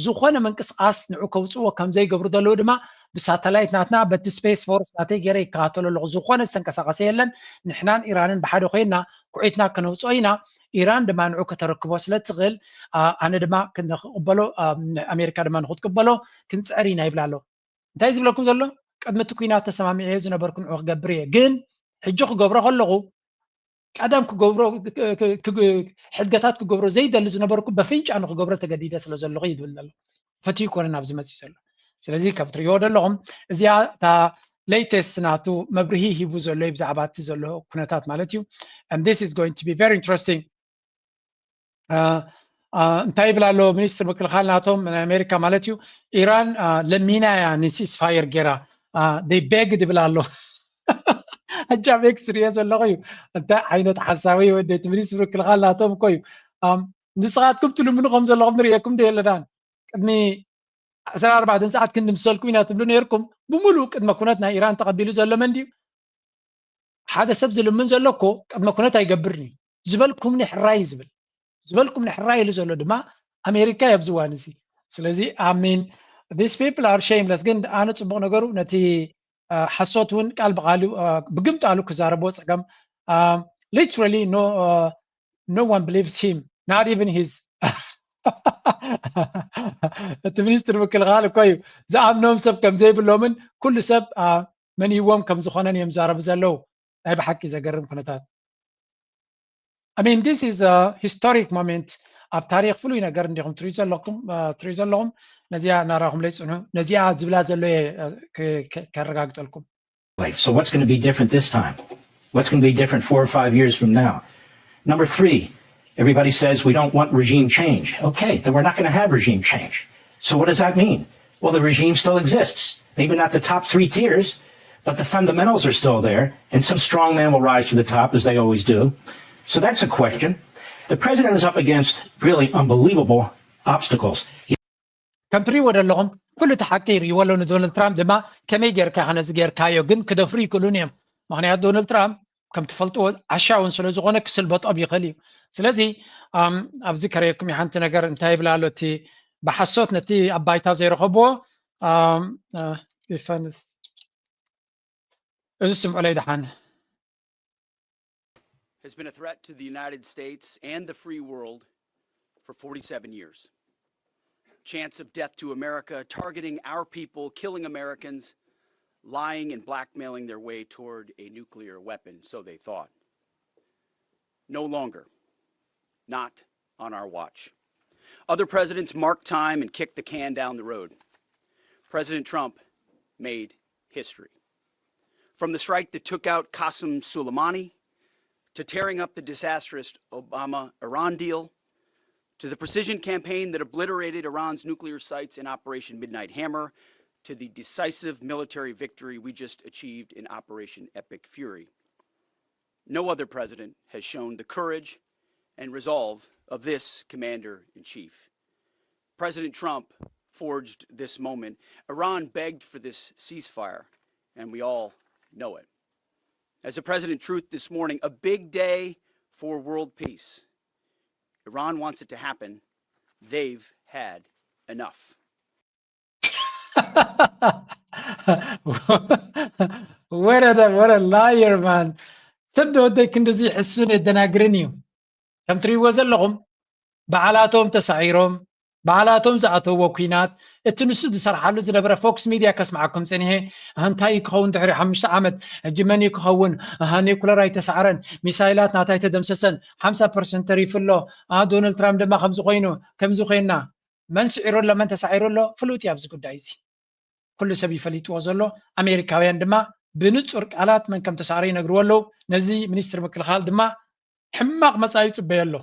ዝኾነ ምንቅስቃስ ንዑ ከውፅዎ ከም ዘይገብሩ ዘለዉ ድማ ብሳተላይት ናትና በቲ ስፔስ ፎርስ ናተይ ገይረ ይከታተሎ ኣለኹ። ዝኾነ ዝተንቀሳቀሰ የለን። ንሕናን ኢራንን ብሓደ ኮይና ኩዒትና ከነውፅኦ ኢና። ኢራን ድማ ንዑ ከተረክቦ ስለ ትኽእል ኣነ ድማ ንክቅበሎ ኣሜሪካ ድማ ንክትቅበሎ ክንፅዕር ኢና ይብል ኣሎ። እንታይ ዝብለኩም ዘሎ ቅድሚ እቲ ኩናት ተሰማሚዐ ዝነበርኩ ንዑ ክገብር እየ ግን ሕጂ ክገብሮ ከለኹ ቀደም ክገብሮ ሕድገታት ክገብሮ ዘይደሊ ዝነበርኩ በፍንጫ ንክገብሮ ተገዲደ ስለ ዘለኹ እዩ ዝብል ዘሎ። ፈትዩ ኮነ ናብዚ መፅእ ዘሎ። ስለዚ ከም ትሪእዎ ዘለኹም እዚኣ እታ ሌተስት ናቱ መብርሂ ሂቡ ዘሎ ብዛዕባ እቲ ዘሎ ኩነታት ማለት እዩ። And this is going to be very interesting. እንታይ ይብል ኣሎ ሚኒስትር ምክልኻል ናቶም ናይ ኣሜሪካ ማለት እዩ ኢራን ለሚና እያ ንሲስፋየር ጌራ they begged ይብል ኣሎ። ሕጂ ኣብ ኤክስ ሪኦ ዘለኹ እዩ። እንታይ ዓይነት ሓሳዊ ወደቲ ሚኒስትር ምክልኻል ናቶም እኮ እዩ። ንስኻትኩም ትልምኑ ከም ዘለኹም ንርእየኩም ዶ የለናን ቅድሚ ዕስራን ኣርባዕተን ሰዓት ክንድምስሰልኩም ኢና ትብሉ ነይርኩም። ብምሉእ ቅድመ ኩነት ናይ ኢራን ተቐቢሉ ዘሎ መን ድዩ? ሓደ ሰብ ዝልምን ዘሎ እኮ ቅድመ ኩነት ኣይገብርን እዩ። ዝበልኩምኒ ሕራይ እዩ ዝብል። ዝበልኩምኒ ሕራይ ኢሉ ዘሎ ድማ ኣሜሪካ እዩ ኣብዚ እዋን እዚ። ስለዚ I mean these people are shameless። ግን ኣነ ፅቡቕ ነገሩ ነቲ ሓሶት እውን ቃል ብቃሉ ብግምጣሉ ክዛረብዎ ፀገም literally no no one believes him, not even his እቲ ሚኒስትር ምክልኻል እኮ እዩ ዝኣምኖም ሰብ ከም ዘይብሎምን ኩሉ ሰብ መንይዎም ከም ዝኾነን እዮም ዛረቡ ዘለዉ። ናይ ብሓቂ ዘገርም ኩነታት። I mean this is a historic moment ኣብ ታሪክ ፍሉይ ነገር እንዲኹም ትሪኡ ዘለኹም ትሪኡ ዘለኹም ነዚኣ እናራኹም ለይፅንሑ ነዚኣ ዝብላ ዘሎ ከረጋግፀልኩም። So what's going to be different this time? What's going to be different four or five years from now? Number three, everybody says we don't want regime change. Okay, then we're not going to have regime change. So what does that mean? Well, the regime still exists. Maybe not the top three tiers, but the fundamentals are still there, and some strong man will rise to the top, as they always do. So that's a question. The president is up against really unbelievable obstacles. ከም ትሪእዎ ዘለኹም ኩሉ እቲ ሓቂ ይርእይዎ ኣለዉ። ንዶናልድ ትራምፕ ድማ ከመይ ጌርካ ኢኻ ነዚ ጌርካዮ? ግን ክደፍሩ ይክእሉን እዮም። ምኽንያቱ ዶናልድ ትራምፕ ከም ትፈልጥዎ ዓሻ እውን ስለ ዝኾነ ክስልበጦም ይኽእል እዩ። ስለዚ ኣም፣ ኣብዚ ከርእየኩም እዩ ሓንቲ ነገር እንታይ ይብል ኣሎ እቲ ብሓሶት ነቲ ኣብ ባይታ ዘይረኸብዎ ኣም፣ እ፣ ዲፈንስ እዚ ስምዑለይ ደሓን። has been a threat to the United States and the free world for forty-seven years. Chants of death to America, targeting our people, killing Americans, lying and blackmailing their way toward a nuclear weapon, so they thought. No longer. Not on our watch. Other presidents marked time and kicked the can down the road. President Trump made history. From the strike that took out Qasem Soleimani, to tearing up the disastrous Obama Iran deal, to the precision campaign that obliterated Iran's nuclear sites in Operation Midnight Hammer, to the decisive military victory we just achieved in Operation Epic Fury. No other president has shown the courage and resolve of this commander in chief. President Trump forged this moment. Iran begged for this ceasefire, and we all know it. As the president truth this morning, a big day for world peace. Iran wants it to happen. They've had enough. What a, what a liar, man. ሰብ ወደይ ክንድዚ ሕሱን የደናግርን እዩ። ከም ትርእይዎ ዘለኹም ባዕላቶም ተሳዒሮም ባዕላቶም ዝኣተውዎ ኲናት እቲ ንሱ ዝሰርሓሉ ዝነበረ ፎክስ ሚድያ ከስምዓኩም ጸኒሐ። እንታይ እዩ ክኸውን ድሕሪ ሓሙሽተ ዓመት? ሕጂ መን እዩ ክኸውን? ኣሃ ኒኩለር ኣይተሳዕረን፣ ሚሳይላት ናታይ ተደምሰሰን፣ ሓምሳ ፐርሰንት ተሪፉ ኣሎ። ኣሃ ዶናልድ ትራምፕ ድማ ከምዚ ኮይኑ ከምዚ ኮይና። መን ስዒሩ ኣሎ መን ተሳዒሩ ኣሎ ፍሉጥ እዩ ኣብዚ ጉዳይ እዚ። ኩሉ ሰብ ይፈሊጥዎ ዘሎ። ኣሜሪካውያን ድማ ብንጹር ቃላት መን ከም ተሳዕረ ይነግርዎ ኣለዉ። ነዚ ሚኒስትር ምክልኻል ድማ ሕማቕ መጻኢ ይጽበዮ ኣሎ።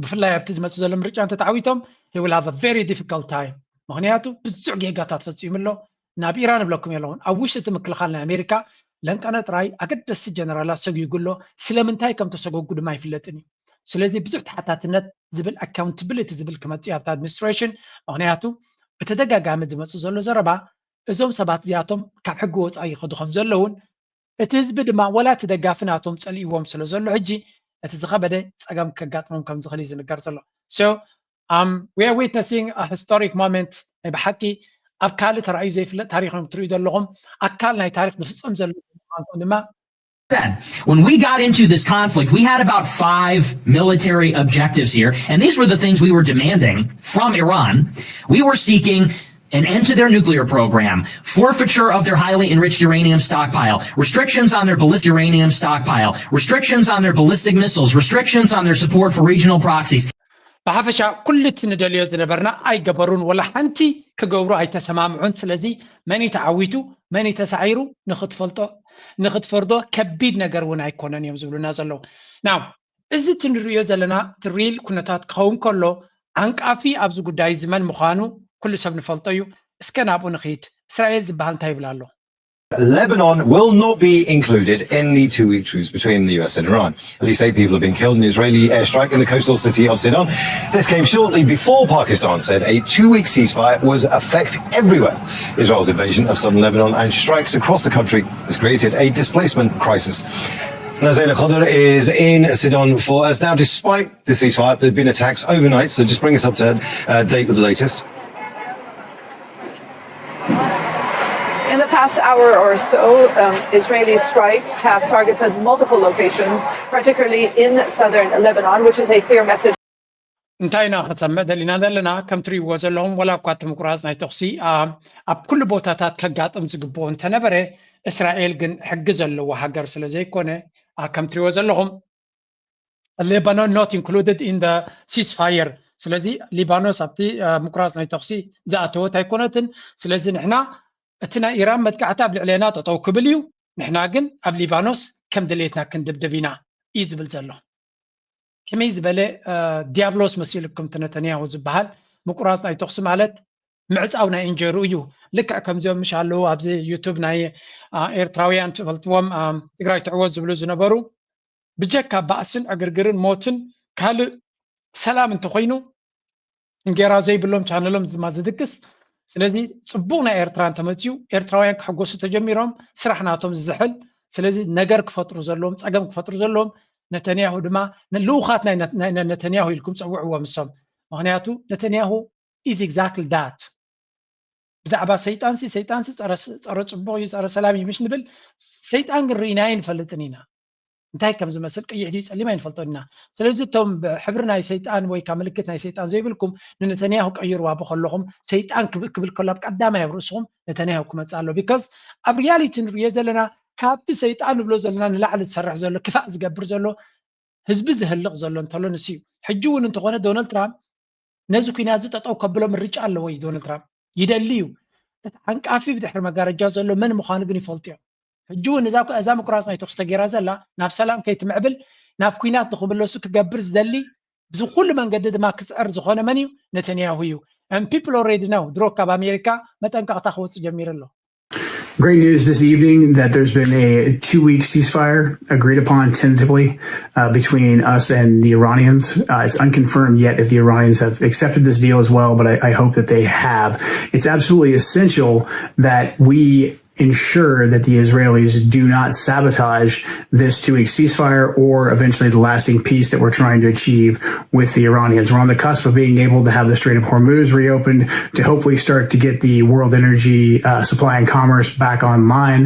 ብፍላይ ኣብቲ ዝመጽእ ዘሎ ምርጫ እንተተዓዊቶም he will have a very difficult time። ምኽንያቱ ብዙሕ ጌጋታት ፈጺሙ ኣሎ። ናብ ኢራን እብለኩም የለኹን ኣብ ውሽጢ እቲ ምክልኻል ናይ ኣሜሪካ ለንቀነ ጥራይ ኣገደስቲ ጀነራላት ሰጒጉ ኣሎ። ስለምንታይ ከም ተሰጎጉ ድማ ኣይፍለጥን እዩ። ስለዚ ብዙሕ ተሓታትነት ዝብል ኣካውንታብሊቲ ዝብል ክመጽእ ኣብቲ ኣድሚኒስትሬሽን። ምኽንያቱ ብተደጋጋሚ ዝመጽእ ዘሎ ዘረባ እዞም ሰባት እዚኣቶም ካብ ሕጊ ወጻኢ ይኸዱ ከም ዘለውን እቲ ህዝቢ ድማ ወላ እቲ ደጋፊ ናቶም ጸሊእዎም ስለ ዘሎ ሕጂ እቲ ዝኸበደ ጸገም ከጋጥሞም ከም ዝኽእል እዩ ዝንገር ዘሎ። So um, we are witnessing a historic moment። ናይ ብሓቂ ኣብ ካልእ ተራእዩ ዘይፍለጥ ታሪኽ እዮም ትርእዩ ዘለኹም። ኣካል ናይ ታሪኽ ዝፍጸም ዘሎ ምዃንኩም ድማ When we got into this conflict, we had about five military objectives here, and these were the things we were demanding from Iran. We were seeking an end to their nuclear program, forfeiture of their highly enriched uranium stockpile, restrictions on their ballistic uranium stockpile, restrictions on their ballistic missiles, restrictions on their support for regional proxies. ብሓፈሻ ኩሉ እቲ ንደልዮ ዝነበርና ኣይገበሩን፣ ወላ ሓንቲ ክገብሩ ኣይተሰማምዑን። ስለዚ መን እዩ ተዓዊቱ መን እዩ ተሳዒሩ ንክትፈልጦ ንክትፈርዶ ከቢድ ነገር እውን ኣይኮነን እዮም ዝብሉና ዘለዉ። ናው እዚ እቲ ንርእዮ ዘለና እቲ ሪል ኩነታት ክኸውን ከሎ ዓንቃፊ ኣብዚ ጉዳይ እዚ መን ምዃኑ ኩሉ ሰብ ንፈልጦ እዩ። እስከ ናብኡ ንኽይድ። እስራኤል ዝበሃል እንታይ ይብል ኣሎ? Lebanon will not be included in the two week truce between the U S and Iran. At least eight people have been killed in an Israeli airstrike in the coastal city of Sidon. This came shortly before Pakistan said a two week ceasefire was affect everywhere. Israel's invasion of southern Lebanon and strikes across the country has created a displacement crisis. Now, Zaina Khodr is in Sidon for us. Now, despite the ceasefire, there have been attacks overnight, so just bring us up to uh, date with the latest. In the past hour or so, um, Israeli strikes have targeted multiple locations, particularly in southern Lebanon, which is a clear message. እንታይ ኢና ክሰምዕ ደሊና ዘለና? ከም ትርእይዎ ዘለኹም ወላ እኳ እቲ ምቁራፅ ናይ ተኹሲ ኣብ ኩሉ ቦታታት ከጋጥም ዝግብኦ እንተነበረ እስራኤል ግን ሕጊ ዘለዎ ሃገር ስለ ዘይኮነ ከም ትርእይዎ ዘለኹም Lebanon not included in the ceasefire። ስለዚ ሊባኖስ ኣብቲ ምቁራፅ ናይ ተኹሲ ዝኣተወት ኣይኮነትን። ስለዚ ንሕና እቲ ናይ ኢራን መጥቃዕቲ ኣብ ልዕሌና ጠጠው ክብል እዩ፣ ንሕና ግን ኣብ ሊባኖስ ከም ድሌትና ክንድብድብ ኢና እዩ ዝብል ዘሎ። ከመይ ዝበለ ዲያብሎስ መሲሉኩም እቲ ነተንያሁ ዝበሃል ምቁራፅ ናይ ተኹሲ ማለት ምዕፃው ናይ እንጀሩ እዩ። ልክዕ ከምዚኦም ምሽ ኣለዉ ኣብዚ ዩቱብ ናይ ኤርትራውያን ትፈልጥዎም ትግራይ ትዕወት ዝብሉ ዝነበሩ ብጀካ ባእስን ዕግርግርን ሞትን ካልእ ሰላም እንተኾይኑ እንጌራ ዘይብሎም ቻነሎም ድማ ዝድግስ ስለዚ ጽቡቕ ናይ ኤርትራ እንተመጽዩ ኤርትራውያን ክሕጎሱ ተጀሚሮም፣ ስራሕ ናቶም ዝዝሕል። ስለዚ ነገር ክፈጥሩ ዘለዎም፣ ጸገም ክፈጥሩ ዘለዎም ነተንያሁ ድማ፣ ልኡኻት ናይ ነተንያሁ ኢልኩም ጸውዕዎም እሶም። ምክንያቱ ነተንያሁ is exactly that። ብዛዕባ ሰይጣንሲ ሰይጣንሲ ጸረ ጽቡቕ እዩ፣ ጸረ ሰላም እዩ ምሽ ንብል፣ ሰይጣን ግን ርኢናዮ ኣይንፈልጥን ኢና። እንታይ ከም ዝመስል፣ ቀይሕ ድዩ ጸሊም ኣይንፈልጦን ኢና። ስለዚ እቶም ሕብሪ ናይ ሰይጣን ወይ ከዓ ምልክት ናይ ሰይጣን ዘይብልኩም፣ ንነተንያሁ ቀይርዋ ብከለኹም፣ ሰይጣን ክብል ከሎ ኣብ ቀዳማይ ኣብ ርእስኹም ነተንያሁ ክመጽእ ኣሎ። ቢካዝ ኣብ ሪያሊቲ ንርእዮ ዘለና፣ ካብቲ ሰይጣን ንብሎ ዘለና ንላዕሊ ዝሰርሕ ዘሎ፣ ክፋእ ዝገብር ዘሎ፣ ህዝቢ ዝህልቕ ዘሎ እንተሎ ንሱ እዩ። ሕጂ እውን እንተኾነ ዶናልድ ትራምፕ ነዚ ኩናት እዚ ጠጠው ከብሎ ምርጫ ኣለዎ እዩ። ዶናልድ ትራምፕ ይደሊ እዩ። እቲ ዓንቃፊ ብድሕሪ መጋረጃ ዘሎ መን ምዃኑ ግን ይፈልጡ እዮም። ሕጂ እውን እዛ ምቁራፅ ናይ ተኩስ ተገይራ ዘላ ናብ ሰላም ከይትምዕብል ናብ ኩናት ንክምለሱ ክገብር ዝደሊ ብዚ ኩሉ መንገዲ ድማ ክፅዕር ዝኾነ መን እዩ? ነተንያሁ እዩ። And people already know። ድሮ ካብ ኣሜሪካ መጠንቀቕታ ክወፅእ ጀሚሩ ኣሎ። Great news this evening that there's been a two week ceasefire agreed upon tentatively uh, between us and the Iranians. Uh, it's unconfirmed yet if the Iranians have accepted this deal as well, but I, I hope that they have. It's absolutely essential that we ensure that the Israelis do not sabotage this two week ceasefire or eventually the lasting peace that we're trying to achieve with the Iranians. We're on the cusp of being able to have the Strait of Hormuz reopened to hopefully start to get the world energy uh, supply and commerce back online.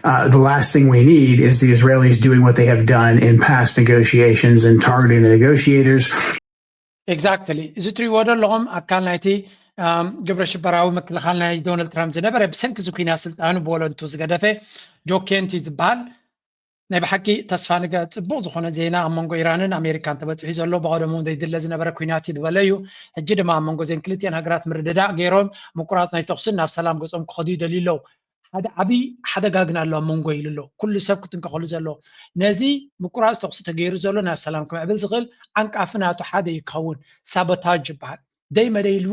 Uh, the last thing we need is the Israelis doing what they have done in past negotiations and targeting the negotiators. Exactly. እዚ ትሪእዎ ዘለኹም ኣካል ናይቲ ግብረ ሽበራዊ ምክልኻል ናይ ዶናልድ ትራምፕ ዝነበረ ብሰንኪ እዚ ኩናት ስልጣኑ ብወለንቱ ዝገደፈ ጆ ኬንቲ ዝበሃል ናይ ብሓቂ ተስፋ ንገ ጽቡቕ ዝኾነ ዜና ኣብ መንጎ ኢራንን ኣሜሪካን ተበፂሑ ዘሎ። ብቐደሙ ዘይድለ ዝነበረ ኩናት እዩ ዝበለ እዩ። ሕጂ ድማ ኣብ መንጎ ዘን ክልቲአን ሃገራት ምርድዳእ ገይሮም ምቁራፅ ናይ ተኹስን ናብ ሰላም ገጾም ክኸዱ ይደልዩ ኣለዉ። ሓደ ዓብዪ ሓደጋ ግን ኣሎ ኣብ መንጎ ኢሉ ኣሎ። ኩሉ ሰብ ክጥንቀቐሉ ዘሎ ነዚ ምቁራፅ ተኹሲ ተገይሩ ዘሎ ናብ ሰላም ክምዕብል ዝኽእል ዓንቃፊ ናቱ ሓደ እዩ ክኸውን። ሳቦታጅ ይበሃል። ደይ መደይ ኢሉ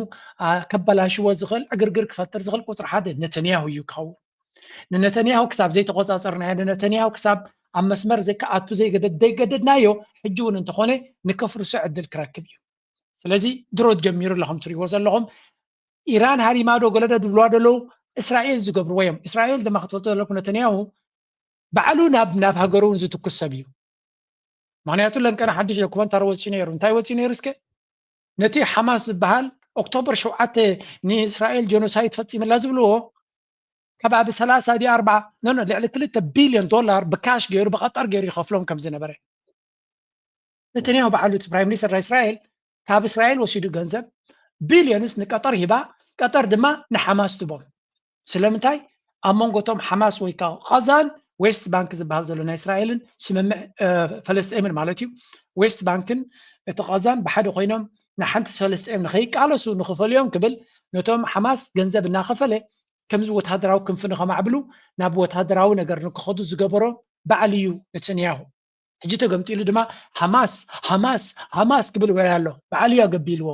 ከበላሽዎ ዝኽእል ዕግርግር ክፈጥር ዝኽእል ቁፅሪ ሓደ ነተንያሁ እዩ ክኸውን። ንነተንያሁ ክሳብ ዘይተቆፃፀርናዮ፣ ንነተንያሁ ክሳብ ኣብ መስመር ዘይከኣቱ ዘይገደድ ዘይገደድናዮ ሕጂ እውን እንተኾነ ንከፍርሶ ዕድል ክረክብ እዩ። ስለዚ ድሮ ጀሚሩ ኣሎ ከም ትሪእዎ ዘለኹም። ኢራን ሃሪማ ዶ ገለ ዶ ድብልዋ ደለዉ እስራኤል ዝገብርዎ እዮም። እስራኤል ድማ ክትፈልጡ ዘለኩም ነተንያሁ ባዕሉ ናብ ናብ ሃገሩ እውን ዝትኩስ ሰብ እዩ። ምክንያቱ ለንቀና ሓድሽ ዶኩመንታሪ ወፂኡ ነይሩ። እንታይ ወፂኡ ነይሩ እስከ? ነቲ ሓማስ ዝበሃል ኦክቶበር ሸውዓተ ንእስራኤል ጀኖሳይድ ፈፂምላ ዝብልዎ ከባቢ ሰላሳ ድዩ ኣርባዓ ኖ ኖ ልዕሊ ክልተ ቢልዮን ዶላር ብካሽ ገይሩ ብቀጠር ገይሩ ይኸፍሎም ከም ዝነበረ ነተንያሁ በዓሉ እቲ ፕራይም ሚኒስተር ናይ እስራኤል ካብ እስራኤል ወሲዱ ገንዘብ ቢልዮንስ ንቀጠር ሂባ ቀጠር ድማ ንሓማስ ትቦም ስለምንታይ ኣብ መንጎቶም ሓማስ ወይ ከዓ ቃዛን ዌስት ባንክ ዝበሃል ዘሎ ናይ እስራኤልን ስምምዕ ፈለስጤምን ማለት እዩ ዌስት ባንክን እቲ ቃዛን ብሓደ ኮይኖም ንሓንቲ ፈለስጤም ንከይቃለሱ ንክፈልዮም ክብል ነቶም ሓማስ ገንዘብ እናከፈለ ከምዚ ወታደራዊ ክንፊ ንከማዕብሉ ናብ ወታደራዊ ነገር ንክኸዱ ዝገበሮ ባዕል እዩ ነተንያሁ ሕጂ ተገምጢሉ ድማ ሃማስ ሃማስ ሃማስ ክብል ወያ ኣሎ ባዕል እዩ ኣገቢልዎ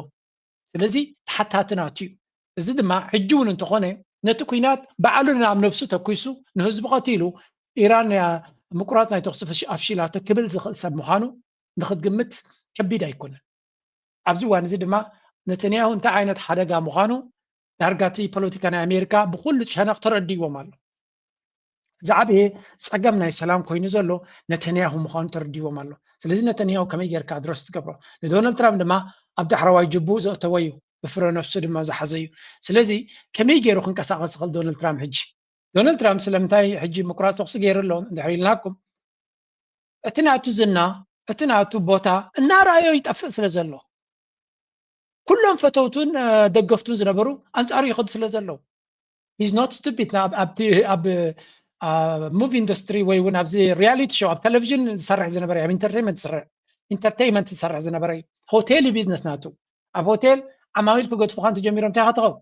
ስለዚ ተሓታቲ ናቱ እዩ እዚ ድማ ሕጂ እውን እንተኾነ ነቲ ኩናት ባዕሉ ናብ ነብሱ ተኩሱ ንህዝቢ ቀቲሉ ኢራን ምቁራፅ ናይ ተኩሲ ኣፍሺላቶ ክብል ዝኽእል ሰብ ምዃኑ ንክትግምት ከቢድ ኣይኮነን ኣብዚ እዋን እዚ ድማ ነተንያሁ እንታይ ዓይነት ሓደጋ ምዃኑ ዳርጋ እቲ ፖለቲካ ናይ ኣሜሪካ ብኩሉ ሸነኽ ተረዲዎም ኣሎ ዝዓበየ ፀገም ናይ ሰላም ኮይኑ ዘሎ ነተንያሁ ምዃኑ ተረዲዎም ኣሎ ስለዚ ነተንያሁ ከመይ ጌርካ ኣድረስ ትገብሮ ንዶናልድ ትራምፕ ድማ ኣብ ዳሕረዋይ ጅቡኡ ዘእተወ እዩ ብፍረ ነፍሱ ድማ ዝሓዘ እዩ ስለዚ ከመይ ገይሩ ክንቀሳቀስ ይኽእል ዶናልድ ትራምፕ ሕጂ ዶናልድ ትራምፕ ስለምንታይ ሕጂ ምቁራፅ ተኩሲ ገይሩ ኣሎ እንድሕር ኢልናኩም እቲ ናቱ ዝና እቲ ናቱ ቦታ እናረኣዮ ይጠፍእ ስለ ዘሎ ኩሎም ፈተውቱን ደገፍቱን ዝነበሩ ኣንፃሩ ይኸዱ ስለ ዘለዉ he's not stupid ኣብቲ ኣብ ሙቪ ኢንዱስትሪ ወይ እውን ኣብዚ ሪያሊቲ ሾው ኣብ ቴሌቪዥን ዝሰርሕ ዝነበረ ኣብ ኢንተርቴንመንት ዝሰርሕ ኢንተርቴንመንት ዝሰርሕ ዝነበረ ሆቴል ቢዝነስ ናቱ ኣብ ሆቴል ዓማዊል ክገድፉካ እንተጀሚሮም እንታይ ክትኸው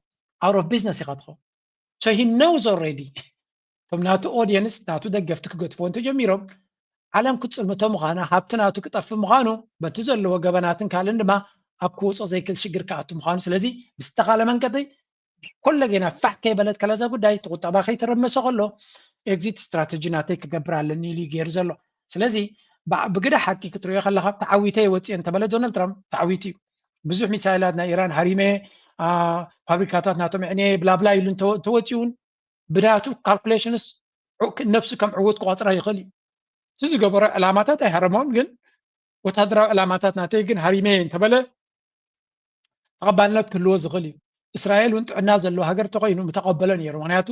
out of business ኢካ ትኸው so he knows already እቶም ናቱ ኦዲየንስ ናቱ ደገፍቲ ክገድፍዎ እንተጀሚሮም ዓለም ክትፅልምቶ ምዃና ሃብቲ ናቱ ክጠፍእ ምዃኑ በቲ ዘለዎ ገበናትን ካልእን ድማ ኣብ ክውፆ ዘይክእል ሽግር ክኣቱ ምዃኑ ስለዚ ብዝተኻለ መንቀጢ ኮለጌና ፋሕ ከይበለት ከለዛ ጉዳይ እቲ ቁጠባ ከይተረመሰ ከሎ ኤግዚት ስትራተጂ ናተይ ክገብር ኣለኒ ኢሉ ገይሩ ዘሎ ስለዚ ብግዳ ሓቂ ክትሪኦ ከለካ ተዓዊተ ወፅየ እንተበለ ዶናልድ ትራምፕ ተዓዊቱ እዩ ብዙሕ ሚሳይላት ናይ ኢራን ሃሪመ ፋብሪካታት ናቶም ዕንየ ብላብላ ኢሉ እንተወፂኡ እውን ብናቱ ካልኩሌሽንስ ነብሱ ከም ዕውት ክቆፅራ ይኽእል እዩ። እቲ ዝገበሮ ዕላማታት ኣይሃረሞን፣ ግን ወታደራዊ ዕላማታት ናተይ ግን ሃሪመ እንተበለ ተቐባልነት ክህልዎ ዝኽእል እዩ። እስራኤል እውን ጥዕና ዘለዎ ሃገር ተኮይኑ ምተቐበለ ነይሩ። ምክንያቱ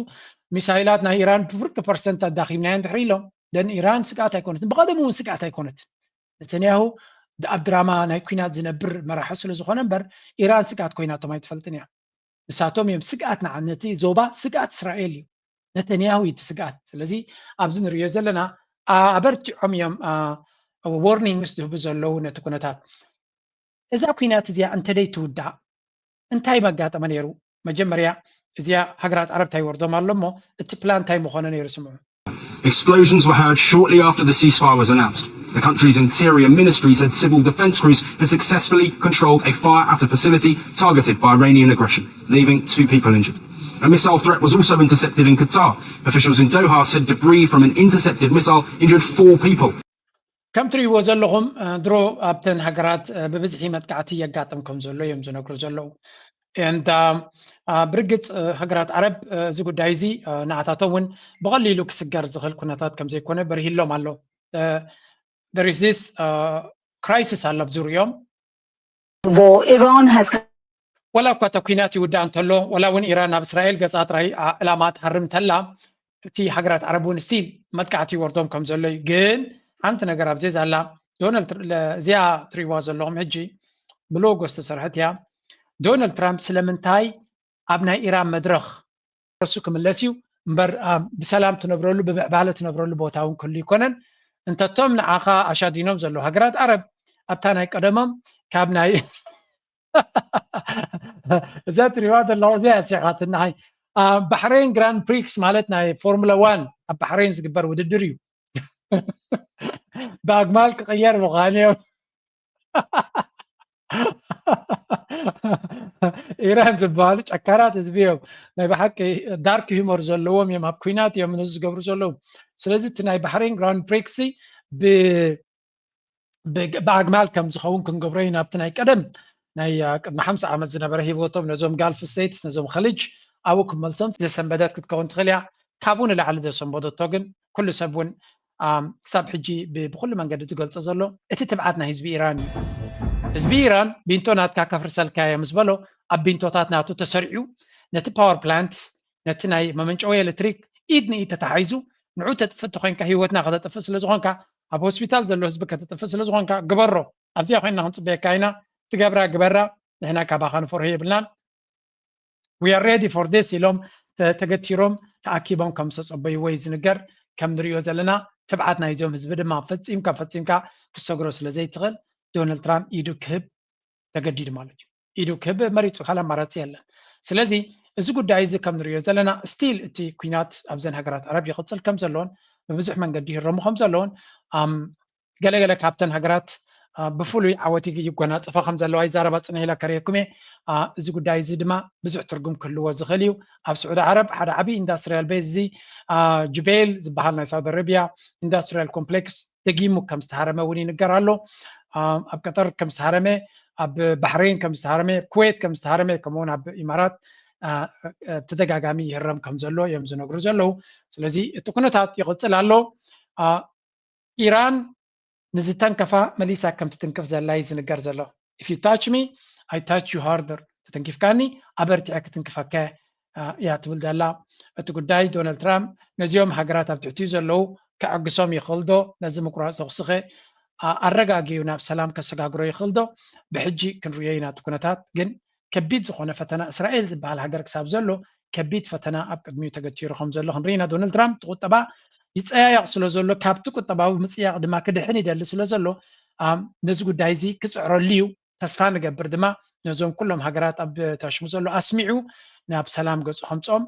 ሚሳይላት ናይ ኢራን ብፍርቂ ፐርሰንት ኣዳኺምናዮ እንድሕር ኢሎም ደን ኢራን ስግኣት ኣይኮነትን። ብቐደሙ እውን ስግኣት ኣይኮነትን። ነተንያሁ ኣብ ድራማ ናይ ኩናት ዝነብር መራሒ ስለ ዝኾነ እምበር ኢራን ስግኣት ኮይናቶም ኣይትፈልጥን እያ። ንሳቶም እዮም ስግኣት ንዓ ነቲ ዞባ ስግኣት እስራኤል እዩ። ነተንያሁ እዩ እቲ ስግኣት። ስለዚ ኣብዚ ንሪኦ ዘለና ኣበርቲዖም እዮም ዎርኒንግስ ዝህቡ ዘለዉ ነቲ ኩነታት። እዛ ኩናት እዚኣ እንተደይ ትውዳእ እንታይ መጋጠመ ነይሩ? መጀመርያ እዚኣ ሃገራት ዓረብ እንታይ ይወርዶም ኣሎ እሞ እቲ ፕላን እንታይ ምኾነ ነይሩ ስምዑ። Explosions were heard shortly after the ceasefire was announced. The country's interior ministry said civil defense crews had successfully controlled a fire at a facility targeted by Iranian aggression, leaving two people injured. A missile threat was also intercepted in Qatar. Officials in Doha said debris from an intercepted missile injured four people. ከም ትርእይዎ ዘለኹም ድሮ ኣብተን ሃገራት ብብዝሒ መጥቃዕቲ የጋጥም ከም ዘሎ እዮም ዝነግሩ ዘለዉ። And ብርግፅ ሃገራት ዓረብ እዚ ጉዳይ እዚ ንዓታቶም እውን ብቐሊሉ ክስገር ዝኽእል ኩነታት ከም ዘይኮነ በርሂሎም ኣሎ። There is this crisis ኣሎ ኣብ ዙርዮም Well, Iran has ወላ እኳ እተ ኩናት ይውዳእ እንተሎ ወላ እውን ኢራን ናብ እስራኤል ገፃ ጥራይ ዕላማ ትሃርም እንተላ እቲ ሃገራት ዓረብ እውን ስቲል መጥቃዕቲ ይወርዶም ከም ዘሎ እዩ። ግን ሓንቲ ነገር ኣብዚ ዛላ ዶናልድ እዚኣ ትሪዋ ዘለኹም ሕጂ ብሎጎ ዝተሰርሐት እያ። ዶናልድ ትራምፕ ስለምንታይ ኣብ ናይ ኢራን መድረኽ ረሱ ክምለስ እዩ እምበር ብሰላም ትነብረሉ ብምዕባለ ትነብረሉ ቦታ እውን ክህሉ ይኮነን። እንተቶም ንዓኻ ኣሻዲኖም ዘለዉ ሃገራት ዓረብ ኣብታ ናይ ቀደሞም ካብ ናይ እዛ ትሪዋ ዘለኹ እዚኣ ያሲኻትናይ ባሕሬን ግራንድ ፕሪክስ ማለት ናይ ፎርሙላ ዋን ኣብ ባሕሬን ዝግበር ውድድር እዩ። ብኣግማል ክቕየር ምዃን እዮም። ኢራን ዝበሃሉ ጨካራት ህዝቢ እዮም። ናይ ብሓቂ ዳርክ ሂመር ዘለዎም እዮም። ኣብ ኩናት እዮም ነዚ ዝገብሩ ዘለዉ። ስለዚ እቲ ናይ ባሕሬን ግራንድ ፕሪክስ ብኣግማል ከም ዝኸውን ክንገብሮ ኢና። ኣብቲ ናይ ቀደም ናይ ቅድሚ ሓምሳ ዓመት ዝነበረ ሂወቶም ነዞም ጋልፍ ስቴትስ ነዞም ኸሊጅ ኣብኡ ክመልሶም ዘሰንበደት ክትከውን ትኽእል እያ። ካብኡ ንላዕሊ ዘሰንበደቶ ግን ኩሉ ሰብ እውን ክሳብ ሕጂ ብኩሉ መንገዲ ዝገልፆ ዘሎ እቲ ትብዓት ናይ ህዝቢ ኢራን እዩ። ህዝቢ ኢራን ቢንቶ ናትካ ከፍርሰልካ እየ ምስ በሎ ኣብ ቢንቶታት ናቱ ተሰሪዑ ነቲ ፓወር ፕላንት ነቲ ናይ መመንጨዊ ኤሌክትሪክ ኢድ ንኢድ ተተሓሒዙ ንዑ ተጥፍእ ተኮይንካ ህይወትና ከተጥፍእ ስለ ዝኾንካ ኣብ ሆስፒታል ዘሎ ህዝቢ ከተጥፍእ ስለ ዝኾንካ ግበሮ። ኣብዚኣ ኮይንና ክንፅበየካ ኢና። ትገብራ ግበራ። ንሕና ካባኻ ንፈርሆ የብልናን። We are ready for this ኢሎም ተገቲሮም ተኣኪቦም ከም ዝተፀበይዎ እዩ ዝንገር። ከም ንሪኦ ዘለና ትብዓት ናይዞም ህዝቢ ድማ ፈፂምካ ፈፂምካ ክሰግሮ ስለ ዘይትኽእል ዶናልድ ትራምፕ ኢዱ ክህብ ተገዲዱ ማለት እዩ። ኢዱ ክህብ መሪፁ ካልእ ኣማራፂ የለን። ስለዚ እዚ ጉዳይ እዚ ከም ንሪኦ ዘለና ስቲል እቲ ኩናት ኣብዘን ሃገራት ዓረብ ይቕፅል ከም ዘለዎን ብብዙሕ መንገዲ ይህረሙ ከም ዘለዎን ገለገለ ካብተን ሃገራት ብፍሉይ ዓወት ይጎናፅፋ ከም ዘለዋ ይዛረባ ፅንሕ ኢለ ከርእየኩም እየ። እዚ ጉዳይ እዚ ድማ ብዙሕ ትርጉም ክህልዎ ዝኽእል እዩ። ኣብ ስዑዲ ዓረብ ሓደ ዓብዪ ኢንዳስትሪያል ቤዝ እዚ ጁቤል ዝበሃል ናይ ሳውዲ ኣረቢያ ኢንዳስትሪያል ኮምፕሌክስ ደጊሙ ከም ዝተሃረመ እውን ይንገር ኣሎ። ኣብ ቀጠር ከም ዝተሃረመ፣ ኣብ ባሕሬን ከም ዝተሃረመ፣ ኩዌት ከም ዝተሃረመ፣ ከምኡውን ኣብ ኢማራት ተደጋጋሚ ይህረም ከም ዘሎ እዮም ዝነግሩ ዘለዉ። ስለዚ እቲ ኩነታት ይቕፅል ኣሎ። ኢራን ንዝተንከፋ መሊሳ ከም ትትንክፍ ዘላ እዩ ዝንገር ዘሎ። If you touch me, I touch you harder። ተተንኪፍካኒ ኣበርቲዐ ክትንክፈከ እያ ትብል ዘላ። እቲ ጉዳይ ዶናልድ ትራምፕ ነዚኦም ሃገራት ኣብ ትሕቲኡ ዘለዉ ከዕግሶም ይኽእል ዶ? ነዚ ምቁራፅ ተኹስኸ ኣረጋጊኡ ናብ ሰላም ከሰጋግሮ ይኽእል ዶ? ብሕጂ ክንርእዮ ኢና እቲ ኩነታት። ግን ከቢድ ዝኾነ ፈተና እስራኤል ዝበሃል ሃገር ክሳብ ዘሎ ከቢድ ፈተና ኣብ ቅድሚኡ ተገቲሩ ከም ዘሎ ክንርኢ ኢና። ዶናልድ ትራምፕ እቲ ቁጠባ ይፀያየቕ ስለ ዘሎ ካብቲ ቁጠባዊ ምፅያቕ ድማ ክድሕን ይደሊ ስለ ዘሎ ነዚ ጉዳይ እዚ ክፅዕረሉ እዩ። ተስፋ ንገብር ድማ ነዞም ኩሎም ሃገራት ኣብ ታሽሙ ዘሎ ኣስሚዑ ናብ ሰላም ገፁ ከምፅኦም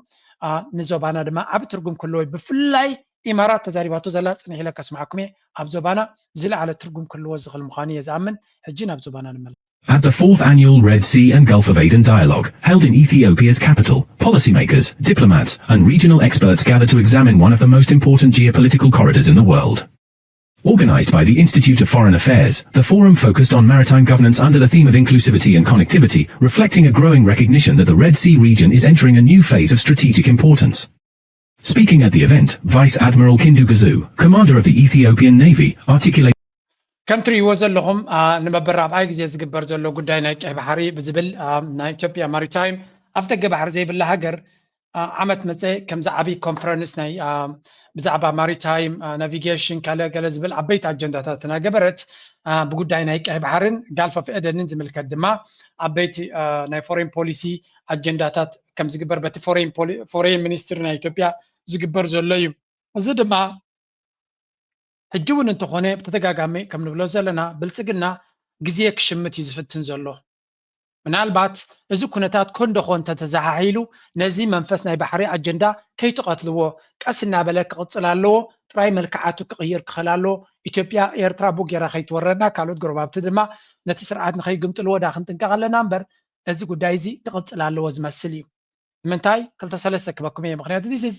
ንዞባና ድማ ዓብ ትርጉም ክህልዎ ብፍላይ ኢማራት ተዛሪባቶ ዘላ ፅንሕ ኢለ ከስማዕኩም እየ ኣብ ዞባና ዝለዓለ ትርጉም ክህልዎ ዝኽእል ምዃኑ እየ ዝኣምን። ሕጂ ናብ ዞባና ንመለስ። At the fourth annual Red Sea and Gulf of Aden Dialogue, held in Ethiopia's capital, policymakers, diplomats, and regional experts gather to examine one of the most important geopolitical corridors in the world. Organized by the Institute of Foreign Affairs, the forum focused on maritime governance under the theme of inclusivity and connectivity, reflecting a growing recognition that the Red Sea region is entering a new phase of strategic importance. Speaking at the event, Vice Admiral Kindu Gazu, commander of the Ethiopian Navy, articulated ከም ትርእይዎ ዘለኹም አ፣ ንመበል ራብዓይ ግዜ ዝግበር ዘሎ ጉዳይ ናይ ቀይ ባሕሪ ብዝብል አ፣ ናይ ኢትዮጵያ ማሪታይም ኣፍ ደገ ባሕሪ ዘይብላ ሃገር አ፣ ዓመት መፀ ከምዚ ዓብይ ኮንፈረንስ ናይ አ፣ ብዛዕባ ማሪታይም ናቪጌሽን ካለ ገለ ዝብል ዓበይቲ ኣጀንዳታት እናገበረት አ፣ ብጉዳይ ናይ ቀይ ባሕርን ጋልፍ ኦፍ ኤደንን ዝምልከት ድማ ዓበይቲ አ፣ ናይ ፎሬን ፖሊሲ ኣጀንዳታት ከም ዝግበር በቲ ፎሬን ሚኒስትሪ ናይ ኢትዮጵያ ዝግበር ዘሎ እዩ። እዚ ድማ ሕጂ እውን እንተኾነ ብተደጋጋሚ ከም ንብሎ ዘለና ብልፅግና ግዜ ክሽምት እዩ ዝፍትን ዘሎ። ምናልባት እዚ ኩነታት ኮንደኾ እንተተዘሓሒሉ ነዚ መንፈስ ናይ ባሕሪ ኣጀንዳ ከይትቐትልዎ ቀስ እናበለ ክቕፅል ኣለዎ። ጥራይ መልክዓቱ ክቕይር ክኽእል ኣለዎ። ኢትዮጵያ ኤርትራ ቡጌራ ከይትወረና ካልኦት ጎረባብቲ ድማ ነቲ ስርዓት ንኸይግምጥልዎ ዳ ክንጥንቀቕ ኣለና እምበር እዚ ጉዳይ እዚ ክቕፅል ኣለዎ ዝመስል እዩ። ንምንታይ ክልተ ሰለስተ ክበኩም እየ ምክንያቱ this is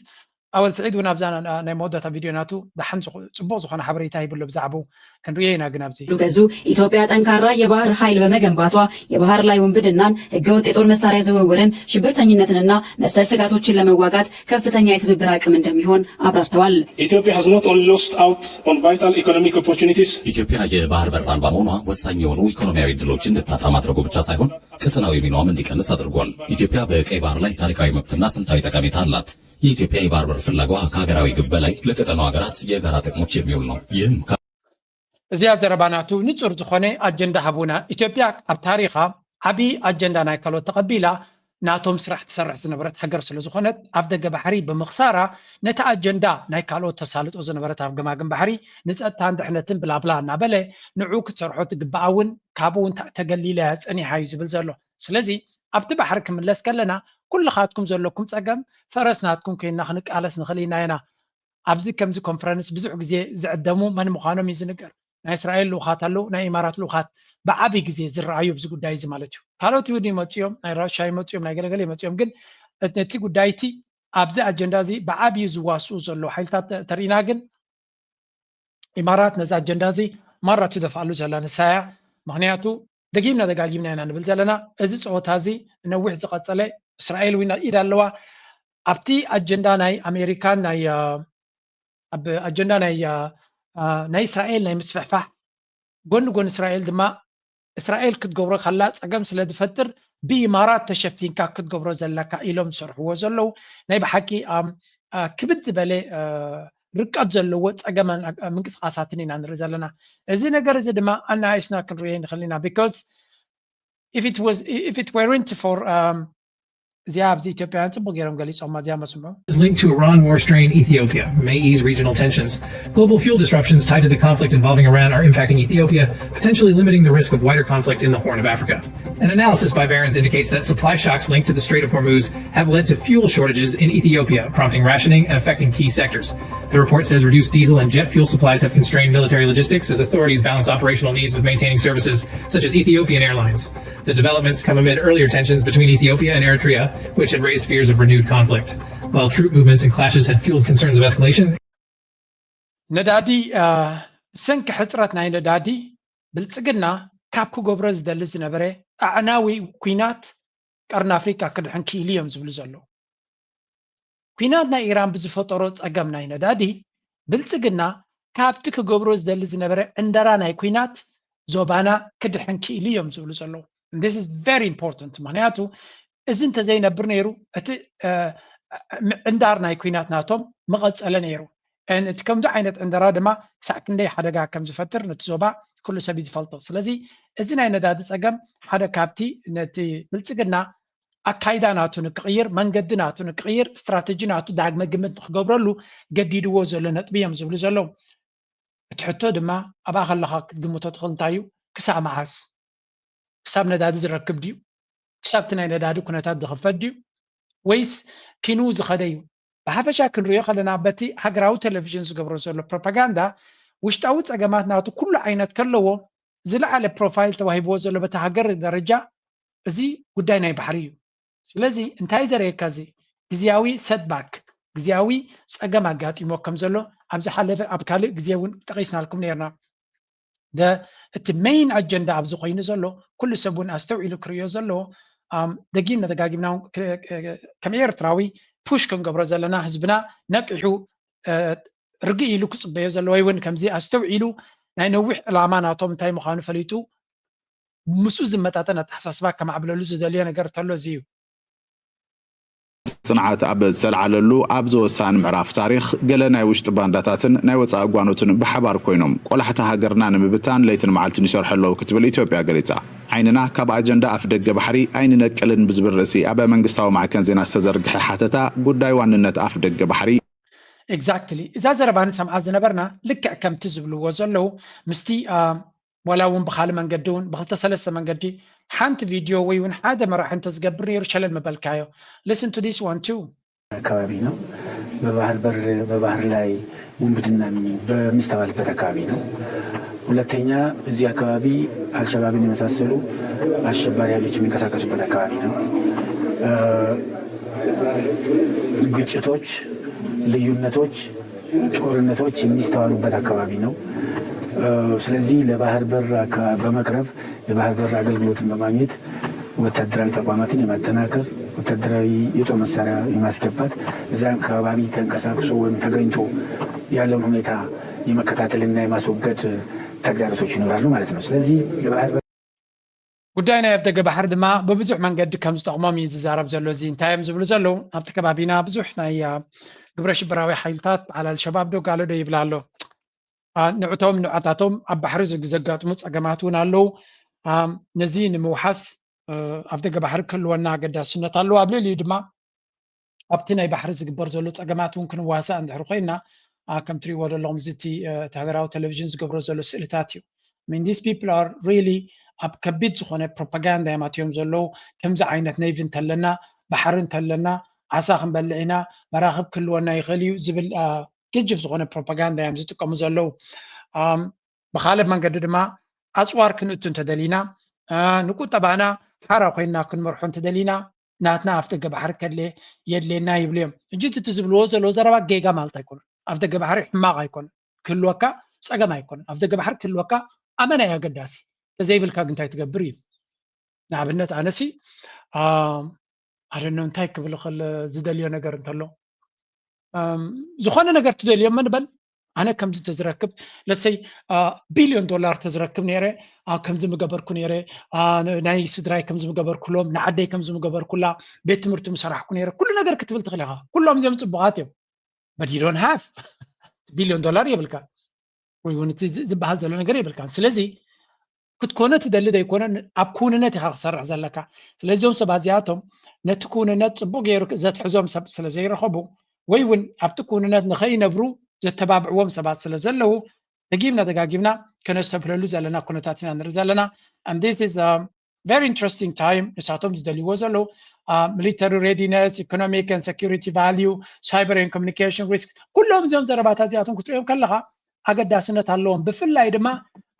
ኣወል ስዒድ እውን ኣብዛ ናይ መወዳእታ ቪድዮ ናቱ ደሓን ጽቡቅ ዝኾነ ሓበሬታ ሂብሎ ብዛዕባኡ ክንሪኦ ኢና ግን ኣብዚ ገዙ ኢትዮጵያ ጠንካራ የባህር ኃይል በመገንባቷ የባህር ላይ ውንብድናን ህገወጥ የጦር መሳሪያ ዝውውርን ሽብርተኝነትንና መሰል ስጋቶችን ለመዋጋት ከፍተኛ የትብብር አቅም እንደሚሆን አብራርተዋል። Ethiopia has not only lost out on vital economic opportunities. ኢትዮጵያ የባህር በር አልባ መሆኗ ወሳኝ የሆኑ ኢኮኖሚያዊ እድሎችን እንድታጣ ማድረጉ ብቻ ሳይሆን ቀጠናዊ ሚናዋም እንዲቀንስ አድርጓል። ኢትዮጵያ በቀይ ባህር ላይ ታሪካዊ መብትና ስልታዊ ጠቀሜታ አላት። የኢትዮጵያ የባህር በር ፍላጎት ከሀገራዊ ግብ በላይ ለቀጠናው ሀገራት የጋራ ጥቅሞች የሚውል ነው። ይህም እዚኣ ዘረባ ናቱ ንጹር ዝኾነ ኣጀንዳ ሃቡና። ኢትዮጵያ ኣብ ታሪኻ ዓቢ ኣጀንዳ ናይ ካልኦት ተቐቢላ ናቶም ስራሕ ትሰርሕ ዝነበረት ሃገር ስለ ዝኾነት ኣብ ደገ ባሕሪ ብምኽሳራ ነቲ ኣጀንዳ ናይ ካልኦት ተሳልጦ ዝነበረት ኣብ ገማግም ባሕሪ ንጸጥታን ድሕነትን ብላብላ እናበለ ንዑ ክትሰርሖ ትግባኣ እውን ካብኡ እውን ተገሊላ እያ ጸኒሓ እዩ ዝብል ዘሎ። ስለዚ ኣብቲ ባሕሪ ክምለስ ከለና ኩልኻትኩም ዘለኩም ጸገም ፈረስ ናትኩም ኮይንና ክንቃለስ ንኽእል ኢና ኢና። ኣብዚ ከምዚ ኮንፈረንስ ብዙሕ ግዜ ዝዕደሙ መን ምዃኖም እዩ ዝንገር። ናይ እስራኤል ልኡኻት ኣለዉ፣ ናይ ኢማራት ልኡኻት ብዓብይ ግዜ ዝረኣዩ ኣብዚ ጉዳይ እዚ ማለት እዩ። ካልኦት እውን ይመፅኦም፣ ናይ ራሻ ይመፅኦም፣ ናይ ገለገለ ይመፅኦም። ግን ነቲ ጉዳይ እቲ ኣብዚ ኣጀንዳ እዚ ብዓብዩ ዝዋስኡ ዘለዉ ሓይልታት ተሪእና ግን ኢማራት ነዚ ኣጀንዳ እዚ ማራ ትደፍኣሉ ዘላ ንሳ እያ። ምክንያቱ ደጊምና ደጋጊምና ኢና ንብል ዘለና። እዚ ፀወታ እዚ ነዊሕ ዝቐፀለ እስራኤል እውን ኢድ ኣለዋ። ኣብቲ ኣጀንዳ ናይ ኣሜሪካን ናይ ኣብ ኣጀንዳ ናይ ናይ እስራኤል ናይ ምስፍሕፋሕ ጎኒ ጎኒ እስራኤል ድማ እስራኤል ክትገብሮ ከላ ፀገም ስለ ዝፈጥር ብኢማራት ተሸፊንካ ክትገብሮ ዘለካ ኢሎም ዝሰርሕዎ ዘለዉ ናይ ብሓቂ ክብድ ዝበለ ርቀት ዘለዎ ፀገማን ምንቅስቃሳትን ኢና ንርኢ ዘለና። እዚ ነገር እዚ ድማ ኣናኣይስና ክንሪኦ ንኽእል ኢና because if it was if it weren't for እዚኣ ኣብዚ ኢትዮጵያውያን ፅቡቅ ገይሮም ገሊፆማ እዚኣ መስምዑ። Is linked to Iran war strain Ethiopia may ease regional tensions. Global fuel disruptions tied to the conflict involving Iran are impacting Ethiopia, potentially limiting the risk of wider conflict in the Horn of Africa. An analysis by Barron's indicates that supply shocks linked to the Strait of Hormuz have led to fuel shortages in Ethiopia, prompting rationing and affecting key sectors. The report says reduced diesel and jet fuel supplies have constrained military logistics as authorities balance operational needs with maintaining services such as Ethiopian Airlines. The developments come amid earlier tensions between Ethiopia and Eritrea, which had raised fears of renewed conflict. While troop movements and clashes had fueled concerns of escalation, ነዳዲ ሰንኪ ሕፅረት ናይ ነዳዲ ብልፅግና ካብ ክገብሮ ዝደሊ ዝነበረ ኣዕናዊ ኩናት ቀርኒ ኣፍሪካ ክድሕን ክኢሉ እዮም ዝብሉ ዘለዉ። ኩናት ናይ ኢራን ብዝፈጠሮ ፀገም ናይ ነዳዲ ብልፅግና ካብቲ ክገብሮ ዝደሊ ዝነበረ ዕንደራ ናይ ኩናት ዞባና ክድሕን ክኢሉ እዮም ዝብሉ ዘለዉ። This is very important ምክንያቱ እዚ እንተዘይነብር ነይሩ እቲ ዕንዳር ናይ ኩናት ናቶም ምቐፀለ ነይሩ። እቲ ከምዚ ዓይነት ዕንደራ ድማ ክሳዕ ክንደይ ሓደጋ ከም ዝፈጥር ነቲ ዞባ ኩሉ ሰብ እዩ ዝፈልጦ። ስለዚ እዚ ናይ ነዳዲ ፀገም ሓደ ካብቲ ነቲ ብልፅግና ኣካይዳ ናቱ ንክቕይር መንገዲ ናቱ ንክቕይር ስትራተጂ ናቱ ዳግመ ግምት ንክገብረሉ ገዲድዎ ዘሎ ነጥቢ እዮም ዝብሉ ዘለዉ። እቲ ሕቶ ድማ ኣብኣ ከለኻ ክትግምቶ ትኽእል እንታይ እዩ? ክሳብ መዓስ? ክሳብ ነዳዲ ዝረክብ ድዩ? ክሳብ እቲ ናይ ነዳዲ ኩነታት ዝኽፈት ድዩ? ወይስ ኪኑ ዝኸደ እዩ? ብሓፈሻ ክንሪኦ ከለና በቲ ሃገራዊ ቴሌቪዥን ዝገብሮ ዘሎ ፕሮፓጋንዳ ውሽጣዊ ፀገማት ናቱ ኩሉ ዓይነት ከለዎ ዝለዓለ ፕሮፋይል ተዋሂብዎ ዘሎ በቲ ሃገር ደረጃ እዚ ጉዳይ ናይ ባሕሪ እዩ። ስለዚ እንታይ ዘርእየካ እዚ ግዝያዊ ሰትባክ ግዜያዊ ጸገም ኣጋጢሞ ከም ዘሎ ኣብ ዝሓለፈ ኣብ ካልእ ግዜ እውን ጠቒስናልኩም ነርና። እቲ ሜይን ኣጀንዳ ኣብዚ ኮይኑ ዘሎ ኩሉ ሰብ እውን ኣስተውዒሉ ክርእዮ ዘለዎ ደጊምና ደጋጊምና ከም ኤርትራዊ ፑሽ ክንገብሮ ዘለና ህዝብና ነቂሑ ርግእ ኢሉ ክፅበዮ ዘሎ ወይ እውን ከምዚ ኣስተውዒሉ ናይ ነዊሕ ዕላማ ናቶም እንታይ ምዃኑ ፈሊጡ ምስኡ ዝመጣጠን ኣተሓሳስባ ከማዕብለሉ ዝደልዮ ነገር እንተሎ እዚ እዩ። ጽንዓት ኣብ ዝተልዓለሉ ኣብዚ ወሳኒ ምዕራፍ ታሪኽ፣ ገለ ናይ ውሽጢ ባንዳታትን ናይ ወጻኢ ጓኖትን ብሓባር ኮይኖም ቆላሕቲ ሃገርና ንምብታን ለይትን መዓልትን ይሰርሑ ኣለዉ ክትብል ኢትዮጵያ ገሊጻ። ዓይንና ካብ ኣጀንዳ ኣፍደገ ባሕሪ ኣይንነቅልን ብዝብል ርእሲ ኣብ መንግስታዊ ማዕከን ዜና ዝተዘርግሐ ሓተታ፣ ጉዳይ ዋንነት ኣፍደገ ባሕሪ Exactly። እዛ ዘረባ ንሰምዓ ዝነበርና ልክዕ ከምቲ ዝብልዎ ዘለዉ ምስቲ ዋላ እውን ብካልእ መንገዲ እውን ብክልተ ሰለስተ መንገዲ ሓንቲ ቪድዮ ወይ እውን ሓደ መራሒ እንተዝገብር ነይሩ ሸለል ምበልካዮ። Listen to this one too። አካባቢ ነው። በባህር በር በባህር ላይ ውንብድና በሚስተዋልበት አካባቢ ነው። ሁለተኛ እዚህ አካባቢ አልሸባብን የመሳሰሉ አሸባሪ ኃይሎች የሚንቀሳቀሱበት አካባቢ ነው። ግጭቶች፣ ልዩነቶች፣ ጦርነቶች የሚስተዋሉበት አካባቢ ነው። ስለዚህ ለባህር በር በመቅረብ የባህር በር አገልግሎትን በማግኘት ወታደራዊ ተቋማትን የማጠናከር፣ ወታደራዊ የጦር መሳሪያ የማስገባት፣ እዛ አካባቢ ተንቀሳቅሶ ወይም ተገኝቶ ያለውን ሁኔታ የመከታተልና የማስወገድ ተግዳሮቶች ይኖራሉ ማለት ነው። ስለዚህ የባህር በር ጉዳይ ናይ ኣፍደገ ባሕሪ ድማ ብብዙሕ መንገዲ ከም ዝጠቕሞም እዩ ዝዛረብ ዘሎ። እዚ እንታይ እዮም ዝብሉ ዘለዉ? ኣብቲ ከባቢና ብዙሕ ናይ ግብረ ሽበራዊ ሓይልታት በዓል ኣልሸባብ ዶ ጋሎ ዶ ይብል ኣሎ። ንዕቶም ንዓታቶም ኣብ ባሕሪ ዘጋጥሙ ጸገማት እውን ኣለዉ። ነዚ ንምውሓስ ኣፍደገ ባሕሪ ክህልወና ኣገዳስነት ኣለዎ። ኣብ ልዕሊኡ ድማ ኣብቲ ናይ ባሕሪ ዝግበር ዘሎ ጸገማት እውን ክንዋሳእ እንድሕር ኮይና ከም ትሪእዎ ዘለኹም እዚ እቲ ሃገራዊ ቴሌቪዥን ዝገብሮ ዘሎ ስእልታት እዩ። I mean, these people are really ኣብ ከቢድ ዝኾነ ፕሮፓጋንዳ እዮም ኣትዮም ዘለዉ። ከምዚ ዓይነት ነይቪ እንተለና፣ ባሕሪ እንተለና፣ ዓሳ ክንበልዕ ኢና፣ መራኽብ ክህልወና ይኽእል እዩ ዝብል ገጅፍ ዝኾነ ፕሮፓጋንዳ እዮም ዝጥቀሙ ዘለዉ። ብኻልእ መንገዲ ድማ ኣፅዋር ክንእቱ እንተደሊና ንቁጠባና ሓራ ኮይንና ክንመርሖ እንተደሊና ናትና ኣፍደገ ባሕሪ ከድለ የድልየና ይብሉ እዮም። ሕጂ እቲ ዝብልዎ ዘለዉ ዘረባ ጌጋ ማለት ኣይኮነን። ኣፍደገ ባሕሪ ሕማቕ ኣይኮነን፣ ክህልወካ ፀገም ኣይኮነን። ኣፍደገ ባሕሪ ክህልወካ ኣመና እዩ ኣገዳሲ። ተዘይብልካ ግን እንታይ ትገብር እዩ? ንኣብነት ኣነሲ ኣደኖ እንታይ ክብል ክእል ዝደልዮ ነገር እንተሎ ዝኾነ ነገር ትደልዮ ምንበል ኣነ ከምዚ ተዝረክብ ለሰይ ቢልዮን ዶላር ተዝረክብ ነይረ ከምዚ ምገበርኩ ነይረ ናይ ስድራይ ከምዚ ምገበርኩሎም ንዓደይ ከምዚ ምገበርኩላ ቤት ትምህርቲ ምሰራሕኩ ነይረ ኩሉ ነገር ክትብል ትኽእል ኢኻ። ኩሎም እዚኦም ፅቡቃት እዮም። But you don't have ቢልዮን ዶላር የብልካ ወይ እውን እቲ ዝበሃል ዘሎ ነገር የብልካ። ስለዚ ክትኮነ ትደሊ ዘይኮነ ኣብ ክውንነት ኢኻ ክሰርሕ ዘለካ። ስለዚኦም ሰባት እዚኣቶም ነቲ ክውንነት ፅቡቅ ገይሩ ዘትሕዞም ሰብ ስለ ዘይረኸቡ ወይ እውን ኣብቲ ክውንነት ንኸይነብሩ ዘተባብዕዎም ሰባት ስለ ዘለዉ ደጊምና ደጋጊምና ከነስተብህለሉ ዘለና ኩነታት ኢና ንርኢ ዘለና። And this is very interesting time ንሳቶም ዝደልይዎ ዘለዉ military readiness, economic and security value, cyber and communication risk ኩሎም እዚኦም ዘረባታት እዚኣቶም ክትሪኦም ከለካ ኣገዳስነት ኣለዎም። ብፍላይ ድማ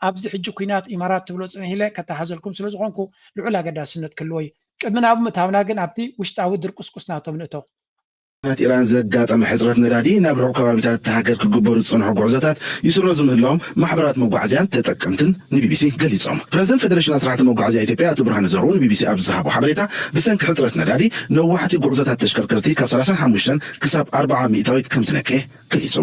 ኣብዚ ሕጂ ኩናት ኢማራት ትብሎ ፅንሕ ኢለ ከተሓዘልኩም ስለ ዝኾንኩ ልዑል ኣገዳስነት ክህልዎ እዩ። ቅድሚ ናብኡ ምእታውና ግን ኣብቲ ውሽጣዊ ድርቁስቁስ ናቶም ንእተው። ኩናት ኢራን ዘጋጠመ ሕፅረት ነዳዲ ናብ ርሑቕ ከባቢታት እታ ሃገር ክግበሩ ዝፀንሑ ጉዕዞታት ይስረዙ ምህላዎም ማሕበራት መጓዓዝያን ተጠቀምትን ንቢቢሲ ገሊፆም። ፕረዚደንት ፌደሬሽን ኣስራሕቲ መጓዓዝያ ኢትዮጵያ ኣቶ ብርሃነ ዘርኡ ንቢቢሲ ኣብ ዝሃቦ ሓበሬታ ብሰንኪ ሕፅረት ነዳዲ ነዋሕቲ ጉዕዞታት ተሽከርከርቲ ካብ ሰላሳን ሓሙሽተን ክሳብ ኣርብዓ ሚእታዊት ከም ዝነከየ ገሊፁ።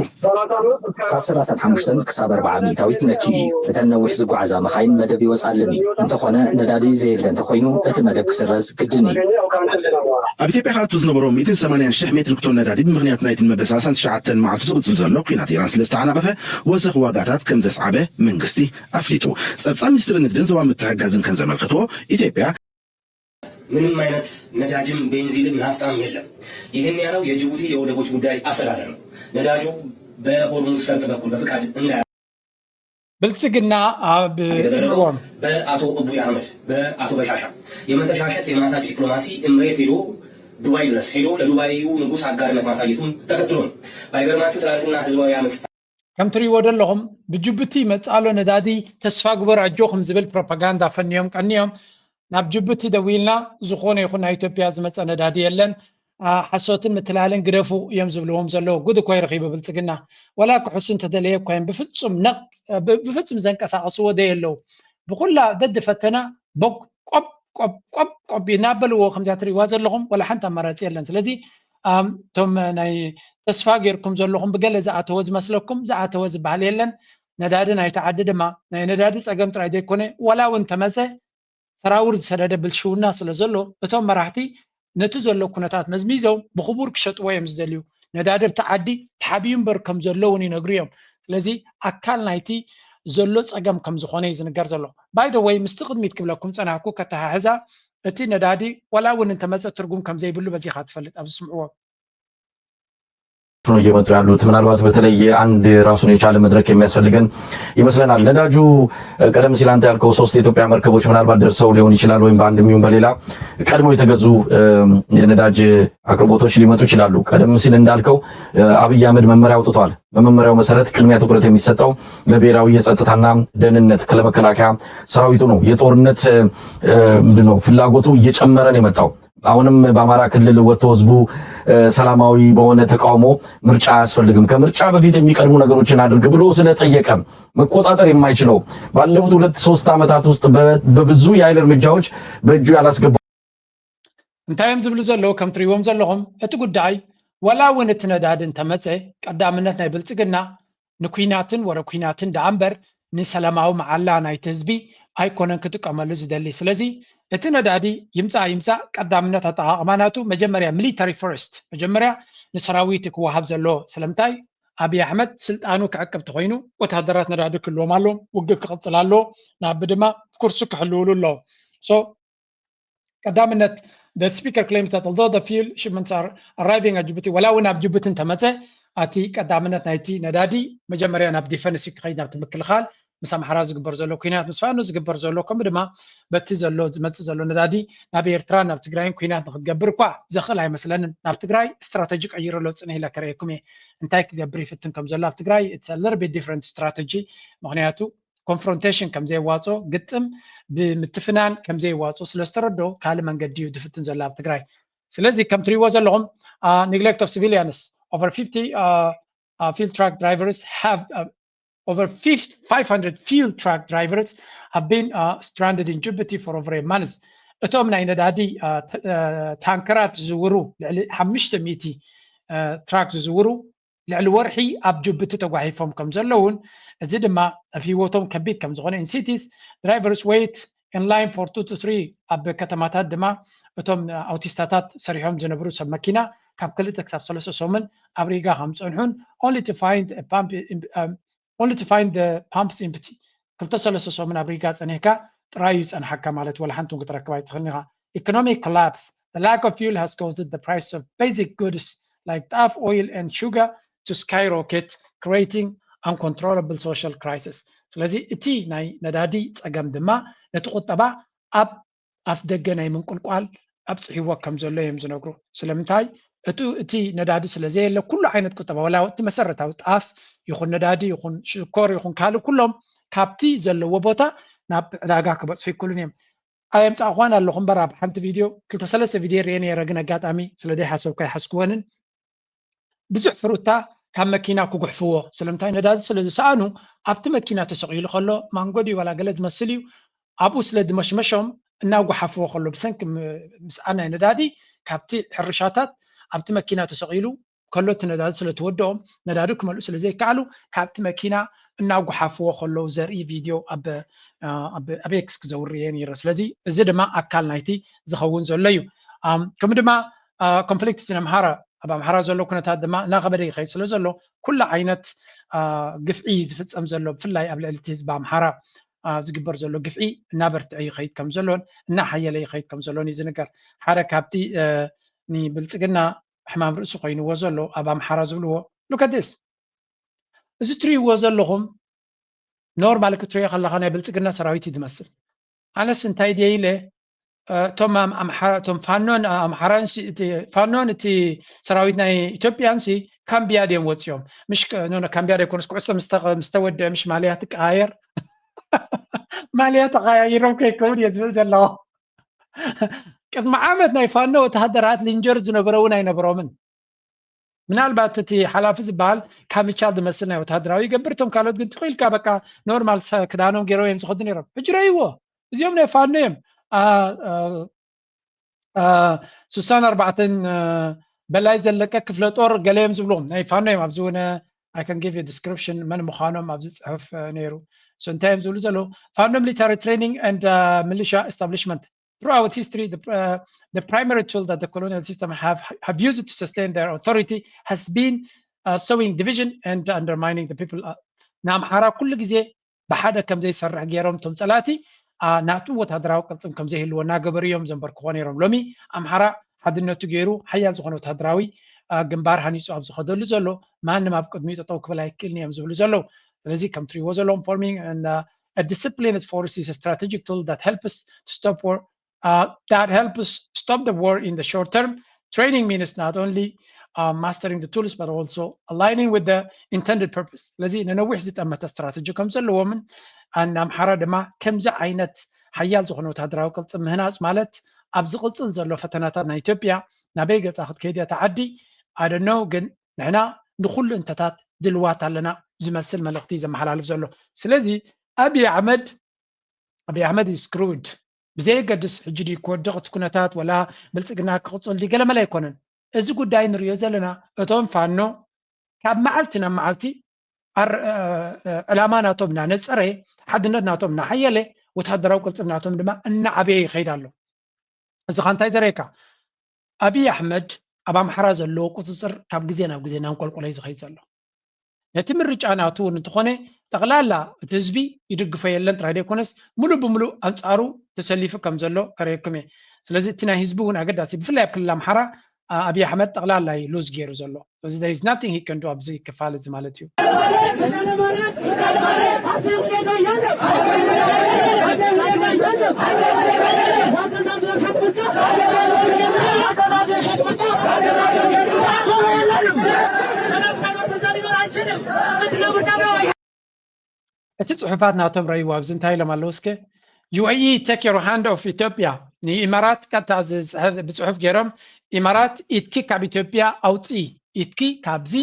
ካብ ሰላሳን ሓሙሽተን ክሳብ ኣርብዓ ሚእታዊት ነኪ እዩ። እተን ነዊሕ ዝጓዓዛ መኻይን መደብ ይወፅኣለን እዩ። እንተኾነ ነዳዲ ዘየለ እንተኾይኑ እቲ መደብ ክስረዝ ግድን እዩ። ኣብ ኢትዮጵያ ክኣቱ ዝነበሮ ሚእትን ሰማንያን ሽሕ ሜትሪክ ቶን ነዳዲ ብምኽንያት ናይትን መበል ሰላሳን ትሽዓተን መዓልቱ ዝቕፅል ዘሎ ኲናት ኢራን ስለ ዝተዓናቐፈ ወሰኽ ዋጋታት ከም ዘስዓበ መንግስቲ ኣፍሊጡ። ፀብፃብ ሚኒስትሪ ንግድን ዞባ ምትሕግጋዝን ከም ዘመልከትዎ ኢትዮጵያ ምንም አይነት ነዳጅም ቤንዚንም ናፍጣም የለም። ይህን ያለው የጅቡቲ የወደቦች ጉዳይ አስተዳደር ነው። ነዳጁ በሆርሙዝ ሰርጥ በኩል በፍቃድ እንዳ ብልጽግና ኣብ የተደረገው ጽምዎም በአቶ እቡይ አህመድ በአቶ በሻሻ የመተሻሸት የማሳጅ ዲፕሎማሲ እምሬት ሄዶ ዱባይ ድረስ ሄዶ ለዱባዩ ንጉስ አጋርነት ማሳየቱን ተከትሎ ነው። ባይገርማችሁ ትናንትና ህዝባዊ አመፅ ከም ትሪእዎ ዘለኹም ብጅቡቲ መጻሎ ነዳዲ ተስፋ ግበር ኣጆኹም ዝብል ፕሮፓጋንዳ ፈንዮም ቀንዮም ናብ ጅቡቲ ደዊልና ዝኾነ ይኹን ናይ ኢትዮጵያ ዝመጸ ነዳዲ የለን ሓሶትን ምትላልን ግደፉ እዮም ዝብልዎም ዘለዉ። ጉድ እኮ ይረኺቡ ብልፅግና። ወላ ክሕሱ እንተደለየ እኳ እዮም ብፍፁም ነቕ ብፍፁም ዘንቀሳቐስዎ ደየለዉ። ብኩላ ደድፈተና በብ ቆብ ቆብ ቆብ ቆብ እናበልዎ ከምዚኣ ትርእይዋ ዘለኹም ወላ ሓንቲ ኣማራፂ የለን። ስለዚ እቶም ናይ ተስፋ ጌርኩም ዘለኹም ብገለ ዝኣተወ ዝመስለኩም ዝኣተወ ዝበሃል የለን። ነዳዲ ናይቲ ዓዲ ድማ ናይ ነዳዲ ፀገም ጥራይ ዘይኮነ ዋላ እውን ተመፀ ሰራውር ዝሰደደ ብልሽውና ስለ ዘሎ እቶም መራሕቲ ነቲ ዘሎ ኩነታት መዝሚዞም ብክቡር ክሸጥዎ እዮም ዝደልዩ። ነዳዲ ኣብቲ ዓዲ ተሓቢኡ እምበር ከም ዘሎ እውን ይነግሩ እዮም። ስለዚ ኣካል ናይቲ ዘሎ ፀገም ከም ዝኾነ እዩ ዝንገር ዘሎ። ባይ ዘ ወይ ምስቲ ቅድሚት ክብለኩም ፀናሕኩ ከተሓሕዛ እቲ ነዳዲ ዋላ እውን እንተመፀ ትርጉም ከም ዘይብሉ በዚኻ ትፈልጥ ኣብዚ ስምዕዎ። ነው እየመጡ ያሉት። ምናልባት በተለይ አንድ ራሱን የቻለ መድረክ የሚያስፈልገን ይመስለናል። ነዳጁ ቀደም ሲል አንተ ያልከው ሶስት የኢትዮጵያ መርከቦች ምናልባት ደርሰው ሊሆን ይችላል፣ ወይም በአንድም ይሁን በሌላ ቀድሞ የተገዙ የነዳጅ አቅርቦቶች ሊመጡ ይችላሉ። ቀደም ሲል እንዳልከው አብይ አህመድ መመሪያ አውጥቷል። በመመሪያው መሰረት ቅድሚያ ትኩረት የሚሰጠው ለብሔራዊ የጸጥታና ደህንነት ለመከላከያ ሰራዊቱ ነው። የጦርነት ምንድነው ፍላጎቱ እየጨመረ ነው የመጣው። አሁንም በአማራ ክልል ወጥቶ ህዝቡ ሰላማዊ በሆነ ተቃውሞ ምርጫ አያስፈልግም፣ ከምርጫ በፊት የሚቀድሙ ነገሮችን አድርግ ብሎ ስለጠየቀ መቆጣጠር የማይችለው ባለፉት ሁለት ሶስት ዓመታት ውስጥ በብዙ የኃይል እርምጃዎች በእጁ ያላስገባው እንታይ እዮም ዝብሉ ዘለዉ? ከም ትሪእዎም ዘለኹም እቲ ጉዳይ ዋላ እውን እቲ ነዳዲ እንተመፀ ቀዳምነት ናይ ብልፅግና ንኩናትን ወረ ኩናትን ደኣ እምበር ንሰላማዊ መዓላ ናይቲ ህዝቢ ኣይኮነን ክጥቀመሉ ዝደሊ። ስለዚ እቲ ነዳዲ ይምፃእ ይምፃእ ቀዳምነት ኣጠቓቕማ ናቱ መጀመርያ ሚሊታሪ ፈርስት፣ መጀመርያ ንሰራዊት ክወሃብ ዘለዎ። ስለምንታይ ኣብይ ኣሕመድ ስልጣኑ ክዕቅብ ተኮይኑ ወታደራት ነዳዲ ክህልዎም ኣለዎም፣ ውግእ ክቕፅል ኣለዎ፣ ንኣቢ ድማ ኩርሱ ክሕልውሉ ኣለዎ። So ቀዳምነት the speaker claims that although the fuel shipments are arriving at Djibouti፣ ወላ እውን ኣብ ጅቡቲ እንተመፀ ኣቲ ቀዳምነት ናይቲ ነዳዲ መጀመርያ ናብ ዲፈንስ ክኸይድ ናብቲ ምክልኻል ምስ ኣምሓራ ዝግበር ዘሎ ኩናት ምስ ፋኖ ዝግበር ዘሎ ከምኡ ድማ በቲ ዘሎ ዝመፅእ ዘሎ ነዳዲ ናብ ኤርትራ ናብ ትግራይን ኩናት ንክትገብር እኳ ዘኽእል ኣይመስለንን። ናብ ትግራይ ስትራተጂ ቀይሩ ኣሎ ፅነ ኢለ ከርእየኩም እየ እንታይ ክገብር ይፍትን ከም ዘሎ ኣብ ትግራይ it's a little bit different strategy። ምክንያቱ ኮንፍሮንቴሽን ከም ዘየዋፅኦ ግጥም ብምትፍናን ከም ዘየዋፅኦ ስለ ዝተረድኦ ካልእ መንገዲ እዩ ዝፍትን ዘሎ ኣብ ትግራይ። ስለዚ ከም ትሪእዎ ዘለኹም neglect of civilians, over fifty fuel truck drivers have over five hundred fuel truck drivers have been stranded in Djibouti for over a month። እቶም ናይ ነዳዲ ታንከራት ዝዝውሩ ልዕሊ ሓሙሽተ ሚእቲ ትራክ ዝዝውሩ ልዕሊ ወርሒ ኣብ ጅቡቲ ተጓሒፎም ከም ዘለውን እዚ ድማ ኣብ ህይወቶም ከቢድ ከም ዝኾነ in cities drivers wait in line for two to three ኣብ ከተማታት ድማ እቶም ኣውቲስታታት ሰሪሖም ዝነብሩ ሰብ መኪና ካብ ክልተ ክሳብ ሰለስተ ሰሙን ኣብ ሪጋ ከም ዝፀንሑን only to find pump only to find the pumps empty ክልተ ሰለስተ ሰሙን ኣብ ሪጋ ፀኒሕካ ጥራይ እዩ ፀንሓካ ማለት ወላ ሓንቲ ክትረክብ ኣይትኽእልን ኢኻ። Economic collapse, the lack of fuel has caused the price of basic goods like ጣፍ, oil and sugar to skyrocket, creating uncontrollable social crisis። ስለዚ እቲ ናይ ነዳዲ ፀገም ድማ ነቲ ቁጠባ ኣብ ኣፍ ደገ ናይ ምንቁልቋል ኣብፅሕዎ ከም ዘሎ እዮም ዝነግሩ። ስለምንታይ? እቱ እቲ ነዳዲ ስለ ዘየለ ኩሉ ዓይነት ቁጠባ ወላ እቲ መሰረታዊ ጣፍ ይኹን ነዳዲ ይኹን ሽኮር ይኹን ካልእ ኩሎም ካብቲ ዘለዎ ቦታ ናብ ዕዳጋ ክበፅሑ ይክእሉን እዮም። ኣየምፃእኳን ኣለኹ እምበር ኣብ ሓንቲ ቪድዮ ክልተ ሰለስተ ቪድዮ ርኤ ነይረ፣ ግን ኣጋጣሚ ስለ ዘይሓሰብኩ ኣይሓዝክወንን። ብዙሕ ፍሩታ ካብ መኪና ክጉሕፍዎ ስለምንታይ ነዳዲ ስለ ዝሰኣኑ ኣብቲ መኪና ተሰቒሉ ከሎ ማንጎ ድዩ ዋላ ገለ ዝመስል እዩ ኣብኡ ስለ ዝመሽመሾም እናጓሓፍዎ ከሎ ብሰንኪ ምስኣን ናይ ነዳዲ ካብቲ ሕርሻታት ኣብቲ መኪና ተሰቒሉ ከሎ እቲ ነዳዲ ስለ ተወደኦም ነዳዲ ክመልኡ ስለ ዘይከኣሉ ካብቲ መኪና እናጓሓፍዎ ከለዉ ዘርኢ ቪድዮ ኣብ ኤክስ ክዘውር እየ ነይረ። ስለዚ እዚ ድማ ኣካል ናይቲ ዝኸውን ዘሎ እዩ። ከምኡ ድማ ኮንፍሊክት ስነ ኣምሓራ ኣብ ኣምሓራ ዘሎ ኩነታት ድማ እናኸበደ ይኸይድ ስለ ዘሎ ኩሉ ዓይነት ግፍዒ ዝፍፀም ዘሎ ብፍላይ ኣብ ልዕሊ ህዝቢ ኣምሓራ ዝግበር ዘሎ ግፍዒ እናበርትዐ ይኸይድ ከም ዘሎን እናሓየለ ይኸይድ ከም ዘሎን እዩ ዝንገር። ሓደ ካብቲ ንብልፅግና ሕማም ርእሲ ኮይንዎ ዘሎ ኣብ ኣምሓራ ዝብልዎ look at this እዚ ትሪእዎ ዘለኹም ኖርማል ክትሪኦ ከለኻ ናይ ብልፅግና ሰራዊት እዩ ዝመስል። ኣነስ እንታይ ድየ ኢለ እቶም ኣምሓራ እቶም ፋኖን ኣምሓራን ፋኖን እቲ ሰራዊት ናይ ኢትዮጵያን ሲ ካምቢያ ድዮም ወፂኦም ምሽ ካምቢያ ደይኮኑስ ኩዕሶ ምስተወደአ ምሽ ማልያ ትቀያየር ማልያ ተቀያይሮም ከይከውን እየ ዝብል ዘለኹ። ቅድሚ ዓመት ናይ ፋኖ ወተሃደራት ሊንጀር ዝነበረ እውን ኣይነበሮምን። ምናልባት እቲ ሓላፊ ዝበሃል ካሚቻል ዝመስል ናይ ወተሃደራዊ ይገብር፣ እቶም ካልኦት ግን ትኽኢልካ በቃ ኖርማል ክዳኖም ገይሮም እዮም ዝኸዱ ነይሮም። ሕጂ ረእይዎ፣ እዚኦም ናይ ፋኖ እዮም። ስሳን ኣርባዕተን በላይ ዘለቀ ክፍለ ጦር ገለ እዮም ዝብልዎም ናይ ፋኖ እዮም። ኣብዚ እውን I can give you description መን ምዃኖም ኣብዚ ፅሑፍ ነይሩ። So እንታይ እዮም ዝብሉ ዘለዉ? Fano military training and militia establishment throughout history, the, uh, the primary tool that the colonial system have, have used to sustain their authority has been uh, sowing division and undermining the people. ንኣምሓራ ኩሉ ግዜ ብሓደ ከም ዘይሰርሕ ገይሮም እቶም ፀላእቲ ናቱ ወታደራዊ ቅልፅም ከም ዘይህልዎ እናገበሩ እዮም ዘንበርክዎ ነይሮም። ሎሚ ኣምሓራ ሓድነቱ ገይሩ ሓያል ዝኾነ ወታደራዊ ግንባር ሃኒፁ ኣብ ዝኸደሉ ዘሎ ማንም ኣብ ቅድሚኡ ጠጠው ክብል ኣይክእልን እዮም ዝብሉ ዘለዉ። ስለዚ ከም ትሪእዎ ዘለዎም forming a disciplined force is a strategic tool that helps to stop war uh, that helps stop the war in the short term. Training means not only uh, mastering the tools but also aligning with the intended purpose. ስለዚ ንነዊሕ ዝጠመተ ስትራተጂ ከም ዘለዎምን ኣን ኣምሓራ ድማ ከምዚ ዓይነት ሓያል ዝኾነ ወታደራዊ ቅልፅም ምህናፅ ማለት ኣብ ዝቕፅል ዘሎ ፈተናታት ናይ ኢትዮጵያ ናበይ ገፃ ክትከይድ እያ ተዓዲ ኣደነው ግን ንሕና ንኩሉ እንተታት ድልዋት ኣለና ዝመስል መልእኽቲ ዘመሓላልፍ ዘሎ። ስለዚ ኣብይ ኣሕመድ ኣብይ ኣሕመድ ስክሩድ ብዘየገድስ ሕጂ ድዩ ክወድቕ እቲ ኩነታት ወላ ብልፅግና ክቕፅል ድዩ ገለመለ ኣይኮነን። እዚ ጉዳይ ንሪኦ ዘለና እቶም ፋኖ ካብ መዓልቲ ናብ መዓልቲ ዕላማ ናቶም እናነፀረ ሓድነት ናቶም እናሓየለ ወታደራዊ ቅልፅም ናቶም ድማ እናዓበየ ይኸይድ ኣሎ። እዚ ኻ እንታይ ዘርእየካ ኣብይ ኣሕመድ ኣብ ኣምሓራ ዘለዎ ቁፅፅር ካብ ግዜ ናብ ግዜ እናንቆልቆለ እዩ ዝኸይድ ዘሎ። ነቲ ምርጫ ናቱ እውን እንተኾነ ጠቕላላ እቲ ህዝቢ ይድግፎ የለን ጥራይ ዘይኮነስ ሙሉእ ብምሉእ ኣንፃሩ ተሰሊፉ ከም ዘሎ ከርእየኩም እየ። ስለዚ እቲ ናይ ህዝቢ እውን ኣገዳሲ ብፍላይ ኣብ ክልል ኣምሓራ ኣብይ ኣሕመድ ጠቕላላ እዩ ሉዝ ገይሩ ዘሎ። ስለዚ there is nothing he can do ኣብዚ ክፋል እዚ ማለት እዩ። እቲ ፅሑፋት ናቶም ረእይዎ ኣብዚ እንታይ ኢሎም ኣለዉ እስከ UAE take your hand off ኢትዮጵያ ንኢማራት ቀጥታ ብፅሑፍ ገይሮም ኢማራት ኢድኪ ካብ ኢትዮጵያ ኣውፅኢ ኢድኪ ካብዚ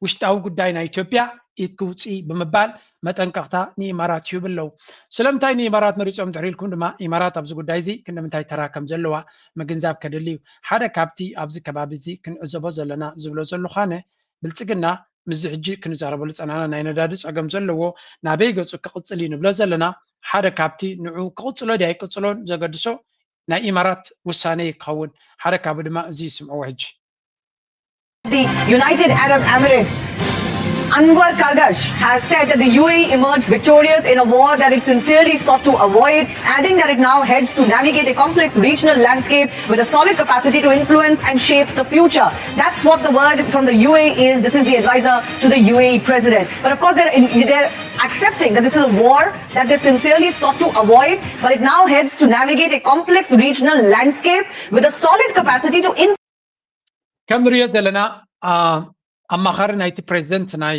ውሽጣዊ ጉዳይ ናይ ኢትዮጵያ ኢድኪ ውፅኢ ብምባል መጠንቀቕታ ንኢማራት ይህቡ ኣለዉ። ስለምንታይ ንኢማራት መሪፆም ድሕሪ ኢልኩም ድማ ኢማራት ኣብዚ ጉዳይ እዚ ክንደምንታይ ተራ ከም ዘለዋ ምግንዛብ ከድሊ እዩ። ሓደ ካብቲ ኣብዚ ከባቢ እዚ ክንዕዘቦ ዘለና ዝብሎ ዘለኳነ ብልፅግና ምስዚ ሕጂ ክንዛረበሉ ፀናና ናይ ነዳዲ ፀገም ዘለዎ ናበይ ገፁ ክቕፅል እዩ ንብሎ ዘለና ሓደ ካብቲ ንዑ ክቕፅሎ ድያ ይቅፅሎን ዘገድሶ ናይ ኢማራት ውሳነ ይከውን። ሓደ ካብ ድማ እዚ ይስምዕዎ ሕጂ። The United Arab Emirates Anwar Kagash has said that the U A E emerged victorious in a war that it sincerely sought to avoid, adding that it now heads to navigate a complex regional landscape with a solid capacity to influence and shape the future. That's what the word from the U A E is. This is the advisor to the U A E president. But of course, they're, in, they're accepting that this is a war that they sincerely sought to avoid, but it now heads to navigate a complex regional landscape with a solid capacity to influence. ከም ንሪኦ ዘለና ኣማኻሪ ናይቲ ፕሬዚደንት ናይ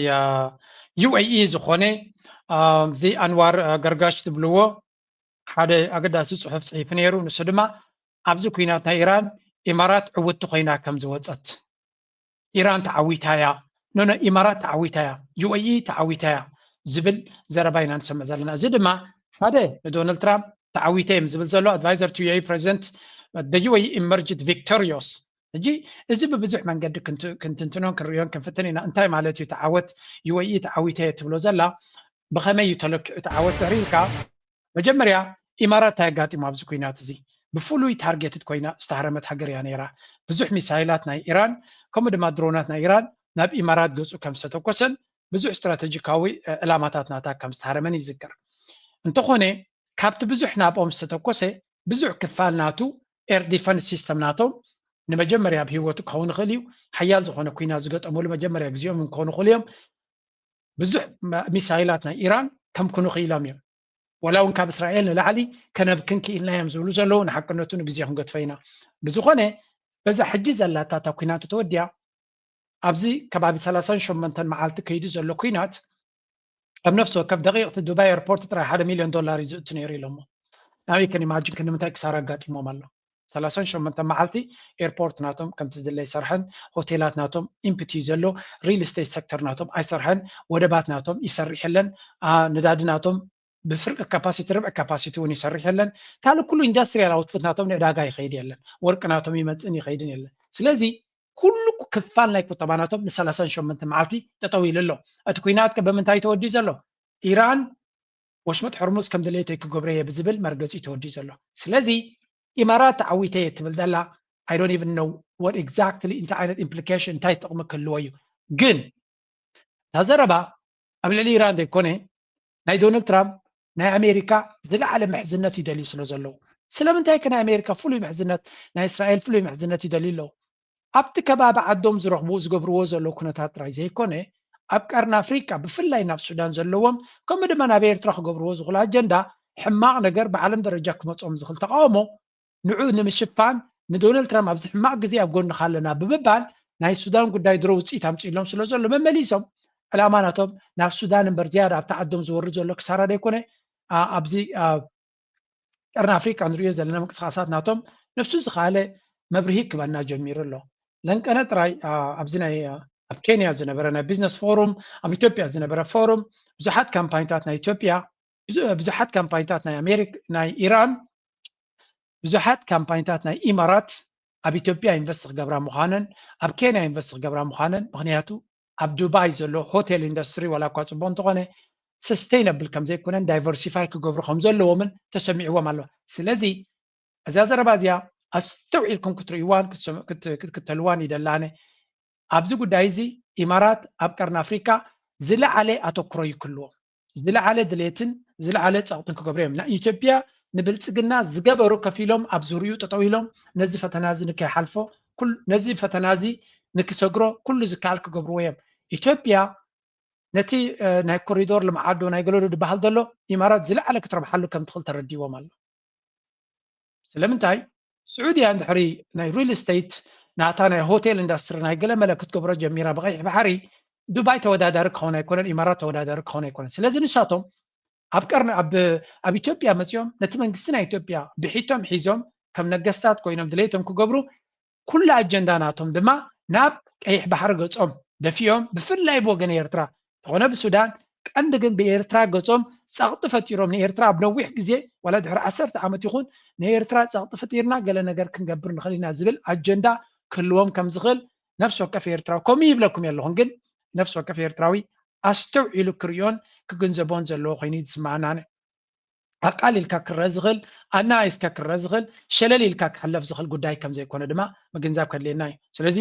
ዩ ኤ ኢ ዝኾነ እዚ ኣንዋር ገርጋሽ ዝብልዎ ሓደ ኣገዳሲ ፅሑፍ ፅሒፉ ነይሩ። ንሱ ድማ ኣብዚ ኩናት ናይ ኢራን ኢማራት ዕውቲ ኮይና ከም ዝወፀት፣ ኢራን ተዓዊታ እያ፣ ኖኖ ኢማራት ተዓዊታ እያ፣ ዩ ኤ ኢ ተዓዊታ እያ ዝብል ዘረባ ኢና ንሰምዕ ዘለና። እዚ ድማ ሓደ ንዶናልድ ትራምፕ ተዓዊተ እዮም ዝብል ዘሎ ኣድቫይዘር ቱ ዩ ኤ ኢ ፕሬዚደንት ዩ ኤ ኢ ኢመርጅድ ቪክቶሪዮስ። ሕጂ እዚ ብብዙሕ መንገዲ ክንትንትኖን ክንርእዮን ክንፍትን ኢና። እንታይ ማለት እዩ ተዓወት ዩ ኤ ኢ ተዓዊተ እየ ትብሎ ዘላ? ብኸመይ እዩ ተለኪዑ ተዓወት ድሕሪ ኢልካ መጀመርያ ኢማራት እንታይ ኣጋጢሙ ኣብዚ ኩናት እዚ? ብፍሉይ ታርጌትድ ኮይና ዝተሃረመት ሃገር እያ ነይራ። ብዙሕ ሚሳይላት ናይ ኢራን ከምኡ ድማ ድሮናት ናይ ኢራን ናብ ኢማራት ገፁ ከም ዝተተኮሰን ብዙሕ ስትራተጂካዊ ዕላማታት ናታ ከም ዝተሃረመን ይዝከር። እንተኾነ ካብቲ ብዙሕ ናብኦም ዝተተኮሰ ብዙሕ ክፋል ናቱ ኤር ዲፈንስ ሲስተም ናቶም ንመጀመርያ ኣብ ህይወቱ ክኸውን ይኽእል እዩ። ሓያል ዝኾነ ኩናት ዝገጠመሉ መጀመርያ ግዜኦም ክኾኑ ይኽእሉ እዮም። ብዙሕ ሚሳይላት ናይ ኢራን ከምክኑ ክኢሎም እዮም። ወላ እውን ካብ እስራኤል ንላዕሊ ከነብክን ክኢልና እዮም ዝብሉ ዘለዉ ንሓቅነቱ ንግዜ ክንገድፎ ኢና። ብዝኾነ በዛ ሕጂ ዘላታ እታ ኩናት ተወዲያ ኣብዚ ከባቢ ሰላሳን ሸሞንተን መዓልቲ ከይዱ ዘሎ ኩናት ኣብ ነፍሲ ወከፍ ደቂቕቲ ዱባይ ኤርፖርት ጥራይ ሓደ ሚልዮን ዶላር እዩ ዝእቱ ነይሩ ኢሎሞ። ናበይ ከን ኢማጅን ክንምንታይ ክሳራ ኣጋጢሞም ኣሎ። ሰላሳን ሸሞንተ መዓልቲ ኤርፖርት ናቶም ከምቲ ዝድለ ኣይሰርሐን፣ ሆቴላት ናቶም ኢምፕቲ እዩ ዘሎ፣ ሪል ስቴት ሴክተር ናቶም ኣይሰርሐን፣ ወደባት ናቶም ይሰርሕ የለን፣ አ፣ ነዳዲ ናቶም ብፍርቂ ካፓሲቲ ርብዒ ካፓሲቲ እውን ይሰርሕ የለን። ካልእ ኩሉ ኢንዱስትሪያል ኣውትፑት ናቶም ንዕዳጋ ይኸይድ የለን፣ ወርቂ ናቶም ይመፅእን ይኸይድን የለን። ስለዚ ኩሉ ክፋል ናይ ቁጠባ ናቶም ንሰላሳን ሸሞንተ መዓልቲ ጠጠው ኢሉ ኣሎ። እቲ ኩናት ከ ብምንታይ ተወዲኡ ዘሎ? ኢራን ወሽመጥ ሕርሙዝ ከም ድሌተይ ክገብሮ እየ ብዝብል መርገፂ ተወዲኡ ዘሎ። ስለዚ ኢማራት ተዓዊተ እየ ትብል ዘላ፣ I don't even know what exactly እንታይ ዓይነት ኢምፕሊኬሽን እንታይ ጥቕሚ ክህልዎ እዩ። ግን እታ ዘረባ ኣብ ልዕሊ ኢራን ዘይኮነ ናይ ዶናልድ ትራምፕ ናይ ኣሜሪካ ዝለዓለ ምሕዝነት ይደልዩ ስለ ዘለዉ። ስለምንታይ ከ ናይ ኣሜሪካ ፍሉይ ምሕዝነት፣ ናይ እስራኤል ፍሉይ ምሕዝነት ይደልዩ ኣለዉ? ኣብቲ ከባቢ ዓዶም ዝረኽቡ ዝገብርዎ ዘለዉ ኩነታት ጥራይ ዘይኮነ ኣብ ቀርኒ ኣፍሪቃ ብፍላይ ናብ ሱዳን ዘለዎም ከምኡ ድማ ናብ ኤርትራ ክገብርዎ ዝኽእሉ ኣጀንዳ ሕማቕ ነገር ብዓለም ደረጃ ክመጾም ዝኽእል ተቃውሞ ንዑ ንምሽፋን ንዶናልድ ትራምፕ ኣብዚ ሕማቕ ግዜ ኣብ ጎንኻ ኣለና ብምባል ናይ ሱዳን ጉዳይ ድሮ ውፅኢት ኣምፅእሎም ስለ ዘሎ መመሊሶም ዕላማ ናቶም ናብ ሱዳን እምበር ዝያዳ ኣብቲ ዓዶም ዝወርድ ዘሎ ክሳራ ዘይኮነ ኣ- ኣብዚ ኣብ ቀርኒ ኣፍሪቃ ንሪኦ ዘለና ምንቅስቃሳት ናቶም ነብሱ ዝኸኣለ መብርሂ ክበና ጀሚሩ ኣሎ። ለንቀነ ጥራይ ኣ፣ ኣብዚ ናይ ኣ፣ ኣብ ኬንያ ዝነበረ ናይ ቢዝነስ ፎሩም፣ ኣብ ኢትዮጵያ ዝነበረ ፎሩም ብዙሓት ካምፓኒታት ናይ ኢትዮጵያ ብዙ- ብዙሓት ካምፓኒታት ናይ ኣሜሪካ ናይ ኢራን ብዙሓት ካምፓኒታት ናይ ኢማራት ኣብ ኢትዮጵያ ኢንቨስት ክገብራ ምዃነን ኣብ ኬንያ ኢንቨስት ክገብራ ምዃነን ምክንያቱ ኣብ ዱባይ ዘሎ ሆቴል ኢንዱስትሪ ዋላ እኳ ፅቡቅ እንተኾነ ሰስቴይነብል ከም ዘይኮነን ዳይቨርሲፋይ ክገብሩ ከም ዘለዎምን ተሰሚዕዎም ኣሎ። ስለዚ እዛ ዘረባ እዚኣ ኣስተውዒልኩም ክትርእይዋን ክትሰም- ክት- ክትክተልዋን ይደላነ። ኣብዚ ጉዳይ እዚ ኢማራት ኣብ ቀርኒ ኣፍሪካ ዝለዓለ ኣተኩሮ ይክልዎ። ዝለዓለ ድሌትን ዝለዓለ ጸቕጥን ክገብሩ እዮም። ንኢትዮጵያ ንብልጽግና ዝገበሩ ከፊሎም ኣብ ዙርይኡ ጠጠው ኢሎም ነዚ ፈተና እዚ ንከይሓልፎ ኩል- ነዚ ፈተና እዚ ንክሰግሮ ኩሉ ዝከኣል ክገብርዎ እዮም። ኢትዮጵያ ነቲ እ፣ ናይ ኮሪዶር ልምዓት ዶ ናይ ገለዶ ዝበሃል ዘሎ ኢማራት ዝለዓለ ክትረብሓሉ ከም ትኽእል ተረዲዎም ኣሎ። ስለምንታይ ስዑድያ እንድሕሪ ናይ ሪል ስቴት ናታ ናይ ሆቴል ኢንዳስትሪ ናይ ገለመለ ክትገብሮ ጀሚራ ብቀይሕ ባሕሪ ዱባይ ተወዳዳሪ ክኸውን ኣይኮነን፣ ኢማራት ተወዳዳሪ ክኸውን ኣይኮነን። ስለዚ ንሳቶም ኣብ ቀርኒ ኣብ ኣብ ኢትዮጵያ መፂኦም ነቲ መንግስቲ ናይ ኢትዮጵያ ብሒቶም ሒዞም ከም ነገስታት ኮይኖም ድሌቶም ክገብሩ ኩሉ ኣጀንዳ ናቶም ድማ ናብ ቀይሕ ባሕሪ ገፆም ደፊኦም ብፍላይ ብወገን ኤርትራ እንተኾነ ብሱዳን ቀንዲ ግን ብኤርትራ ገጾም ጸቕጢ ፈጢሮም ንኤርትራ ኣብ ነዊሕ ግዜ ዋላ ድሕሪ ዓሰርተ ዓመት ይኹን ንኤርትራ ጸቕጢ ፈጢርና ገለ ነገር ክንገብር ንኽእል ኢና ዝብል ኣጀንዳ ክህልዎም ከም ዝኽእል ነፍሲ ወከፍ ኤርትራዊ ከምኡ ይብለኩም የለኹን ግን ነፍሲ ወከፍ ኤርትራዊ ኣስተውዒሉ ክርእዮን ክግንዘቦን ዘለዎ ኮይኑ እዩ ዝስምዓና። ኣቃሊልካ ክረአ ዝኽእል ኣናኣይስካ ክረአ ዝኽእል ሸለል ኢልካ ክሕለፍ ዝኽእል ጉዳይ ከም ዘይኮነ ድማ ምግንዛብ ከድልየና እዩ። ስለዚ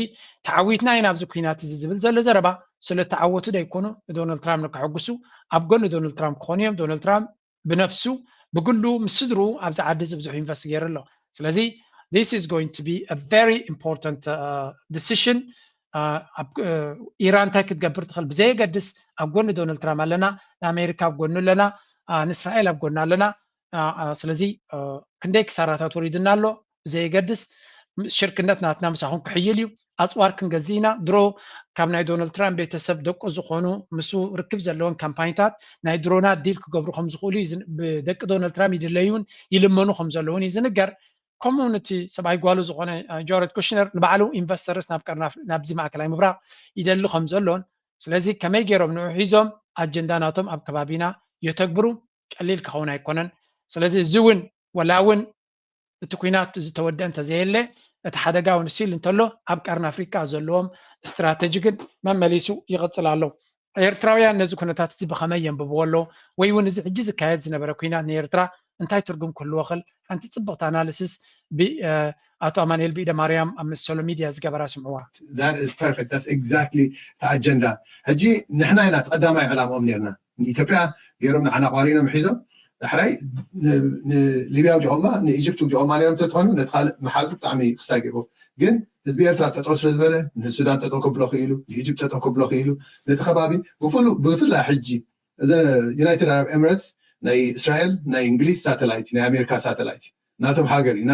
ተዓዊትና ኢና ኣብዚ ኩናት እዚ ዝብል ዘሎ ዘረባ ስለ ተዓወቱ ደይኮኑ ንዶናልድ ትራምፕ ንከሐጉሱ ኣብ ጎኒ ዶናልድ ትራምፕ ክኾኑ እዮም። ዶናልድ ትራምፕ ብነፍሱ ብግሉ ምስ ስድርኡ ኣብዚ ዓዲ እዚ ብዙሕ ኢንቨስት ገይሩ ኣሎ። ስለዚ this is going to be a very important uh, decision። ኢራን እንታይ ክትገብር ትኽእል ብዘየገድስ ኣብ ጎኒ ዶናልድ ትራምፕ ኣለና። ንኣሜሪካ ኣብ ጎኑ ኣለና። ንእስራኤል ኣብ ጎና ኣለና። ስለዚ ክንደይ ክሳራታት ወሪድና ኣሎ ብዘየገድስ ሽርክነት ናትና ምሳኹም ክሕይል እዩ። ኣፅዋር ክንገዝእ ኢና። ድሮ ካብ ናይ ዶናልድ ትራምፕ ቤተሰብ ደቁ ዝኾኑ ምስ ርክብ ዘለዎም ካምፓኒታት ናይ ድሮናት ዲል ክገብሩ ከም ዝኽእሉ ብደቂ ዶናልድ ትራምፕ ይድለዩን ይልመኑ ከም ዘለውን እዩ ዝንገር። ከምኡ እውን እቲ ሰብኣይ ጓሉ ዝኾነ ጆረድ ኩሽነር ንባዕሉ ኢንቨስተርስ ናብ ቀርኒ ናብዚ ማእከላይ ምብራቕ ይደሊ ከም ዘሎን ስለዚ ከመይ ገይሮም ንዑ ሒዞም ኣጀንዳ ናቶም ኣብ ከባቢና የተግብሩ ቀሊል ክኸውን ኣይኮነን። ስለዚ እዚ እውን ወላ እውን እቲ ኩናት ዝተወደ እንተዘየለ እቲ ሓደጋ እውን ሲል እንተሎ ኣብ ቀርኒ ኣፍሪካ ዘለዎም ስትራተጂ ግን መመሊሱ ይቕፅል ኣሎ። ኤርትራውያን ነዚ ኩነታት እዚ ብኸመይ የንብብዎ ኣሎ ወይ እውን እዚ ሕጂ ዝካየድ ዝነበረ ኩናት ንኤርትራ እንታይ ትርጉም ክህልዎ ክእል ሓንቲ ፅብቕቲ ኣናሊሲስ ብኣቶ ኣማንኤል ብኢደ ማርያም ኣብ መሰሎ ሚድያ ዝገበራ ስምዕዋ። That is perfect. That's exactly እቲ ኣጀንዳ። ሕጂ ንሕና ኢና እቲ ቀዳማይ ዕላምኦም ነርና። ንኢትዮጵያ ገይሮም ንዓና ቋሪኖም ሒዞም ዳሕራይ ንሊብያ ውዲቖማ ንኢጅፕት ውዲቖማ ነሮም ተትኾኑ ነቲ ካልእ መሓዙ ብጣዕሚ ክስታይ ገይርዎ። ግን ህዝቢ ኤርትራ ጠጠው ስለ ዝበለ ንሱዳን ጠጠው ከብሎ ክኢሉ፣ ንኢጅፕት ጠጠው ከብሎ ክኢሉ፣ ነቲ ከባቢ ብፍሉ ብፍላይ ሕጂ እዚ ዩናይትድ ዓረብ ኤምሬትስ ናይ እስራኤል ናይ እንግሊዝ ሳተላይት ናይ ኣሜሪካ ሳተላይት ናቶም ሃገር እዩ።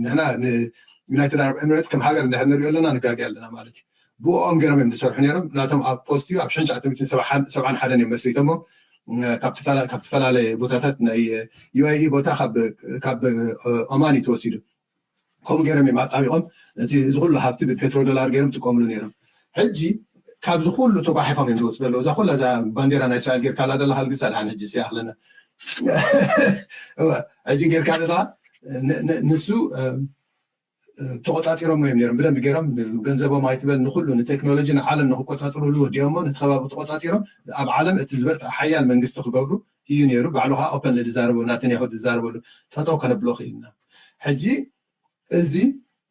ንሕና ንዩናይትድ ዓረብ ኤምሬትስ ከም ሃገር እንድሕር ንሪኦ ኣለና ንጋገ ኣለና ማለት እዩ። ብኦም ገይሮም እዮም ዝሰርሑ ነይሮም። ናቶም ኣብ ፖስት እዩ ኣብ ሽሕን ትሽዓተ ሚእትን ሰብዓን ሓደን እዮም መስሪቶሞ ካብ ዝተፈላለየ ቦታታት ናይ ዩኤኢ ቦታ ካብ ኦማን እዩ ተወሲዱ። ከምኡ ገይሮም እዮም ኣጣቢቖም። እቲ እዚ ኩሉ ሃብቲ ብፔትሮ ዶላር ገይሮም ጥቀምሉ ነይሮም። ሕጂ ካብዚ ኩሉ ተጓሒፎም እዮም ዝወፁ ዘለዉ። እዛ ኩላ እዛ ባንዴራ ናይ እስራኤል ጌርካላ ዘለኻ ልግሳ ደሓን ሕጂ ሲያኽለና ሕጂ ጌርካ ዘለኻ ንሱ ተቆጣጢሮም እዮም ነይሮም። ብደንብ ገይሮም ገንዘቦም ኣይትበል ንኩሉ ንቴክኖሎጂ ንዓለም ንክቆፃፅርሉ ወዲኦሞ ነቲ ከባቢ ተቆፃፂሮም ኣብ ዓለም እቲ ዝበርትዐ ሓያል መንግስቲ ክገብሩ እዩ ነይሩ። ባዕሉ ከዓ ኦፐን ዝዛረበሉ ናተንያሁ ዝዛረበሉ ጠጠው ከነብሎ ክኢልና። ሕጂ እዚ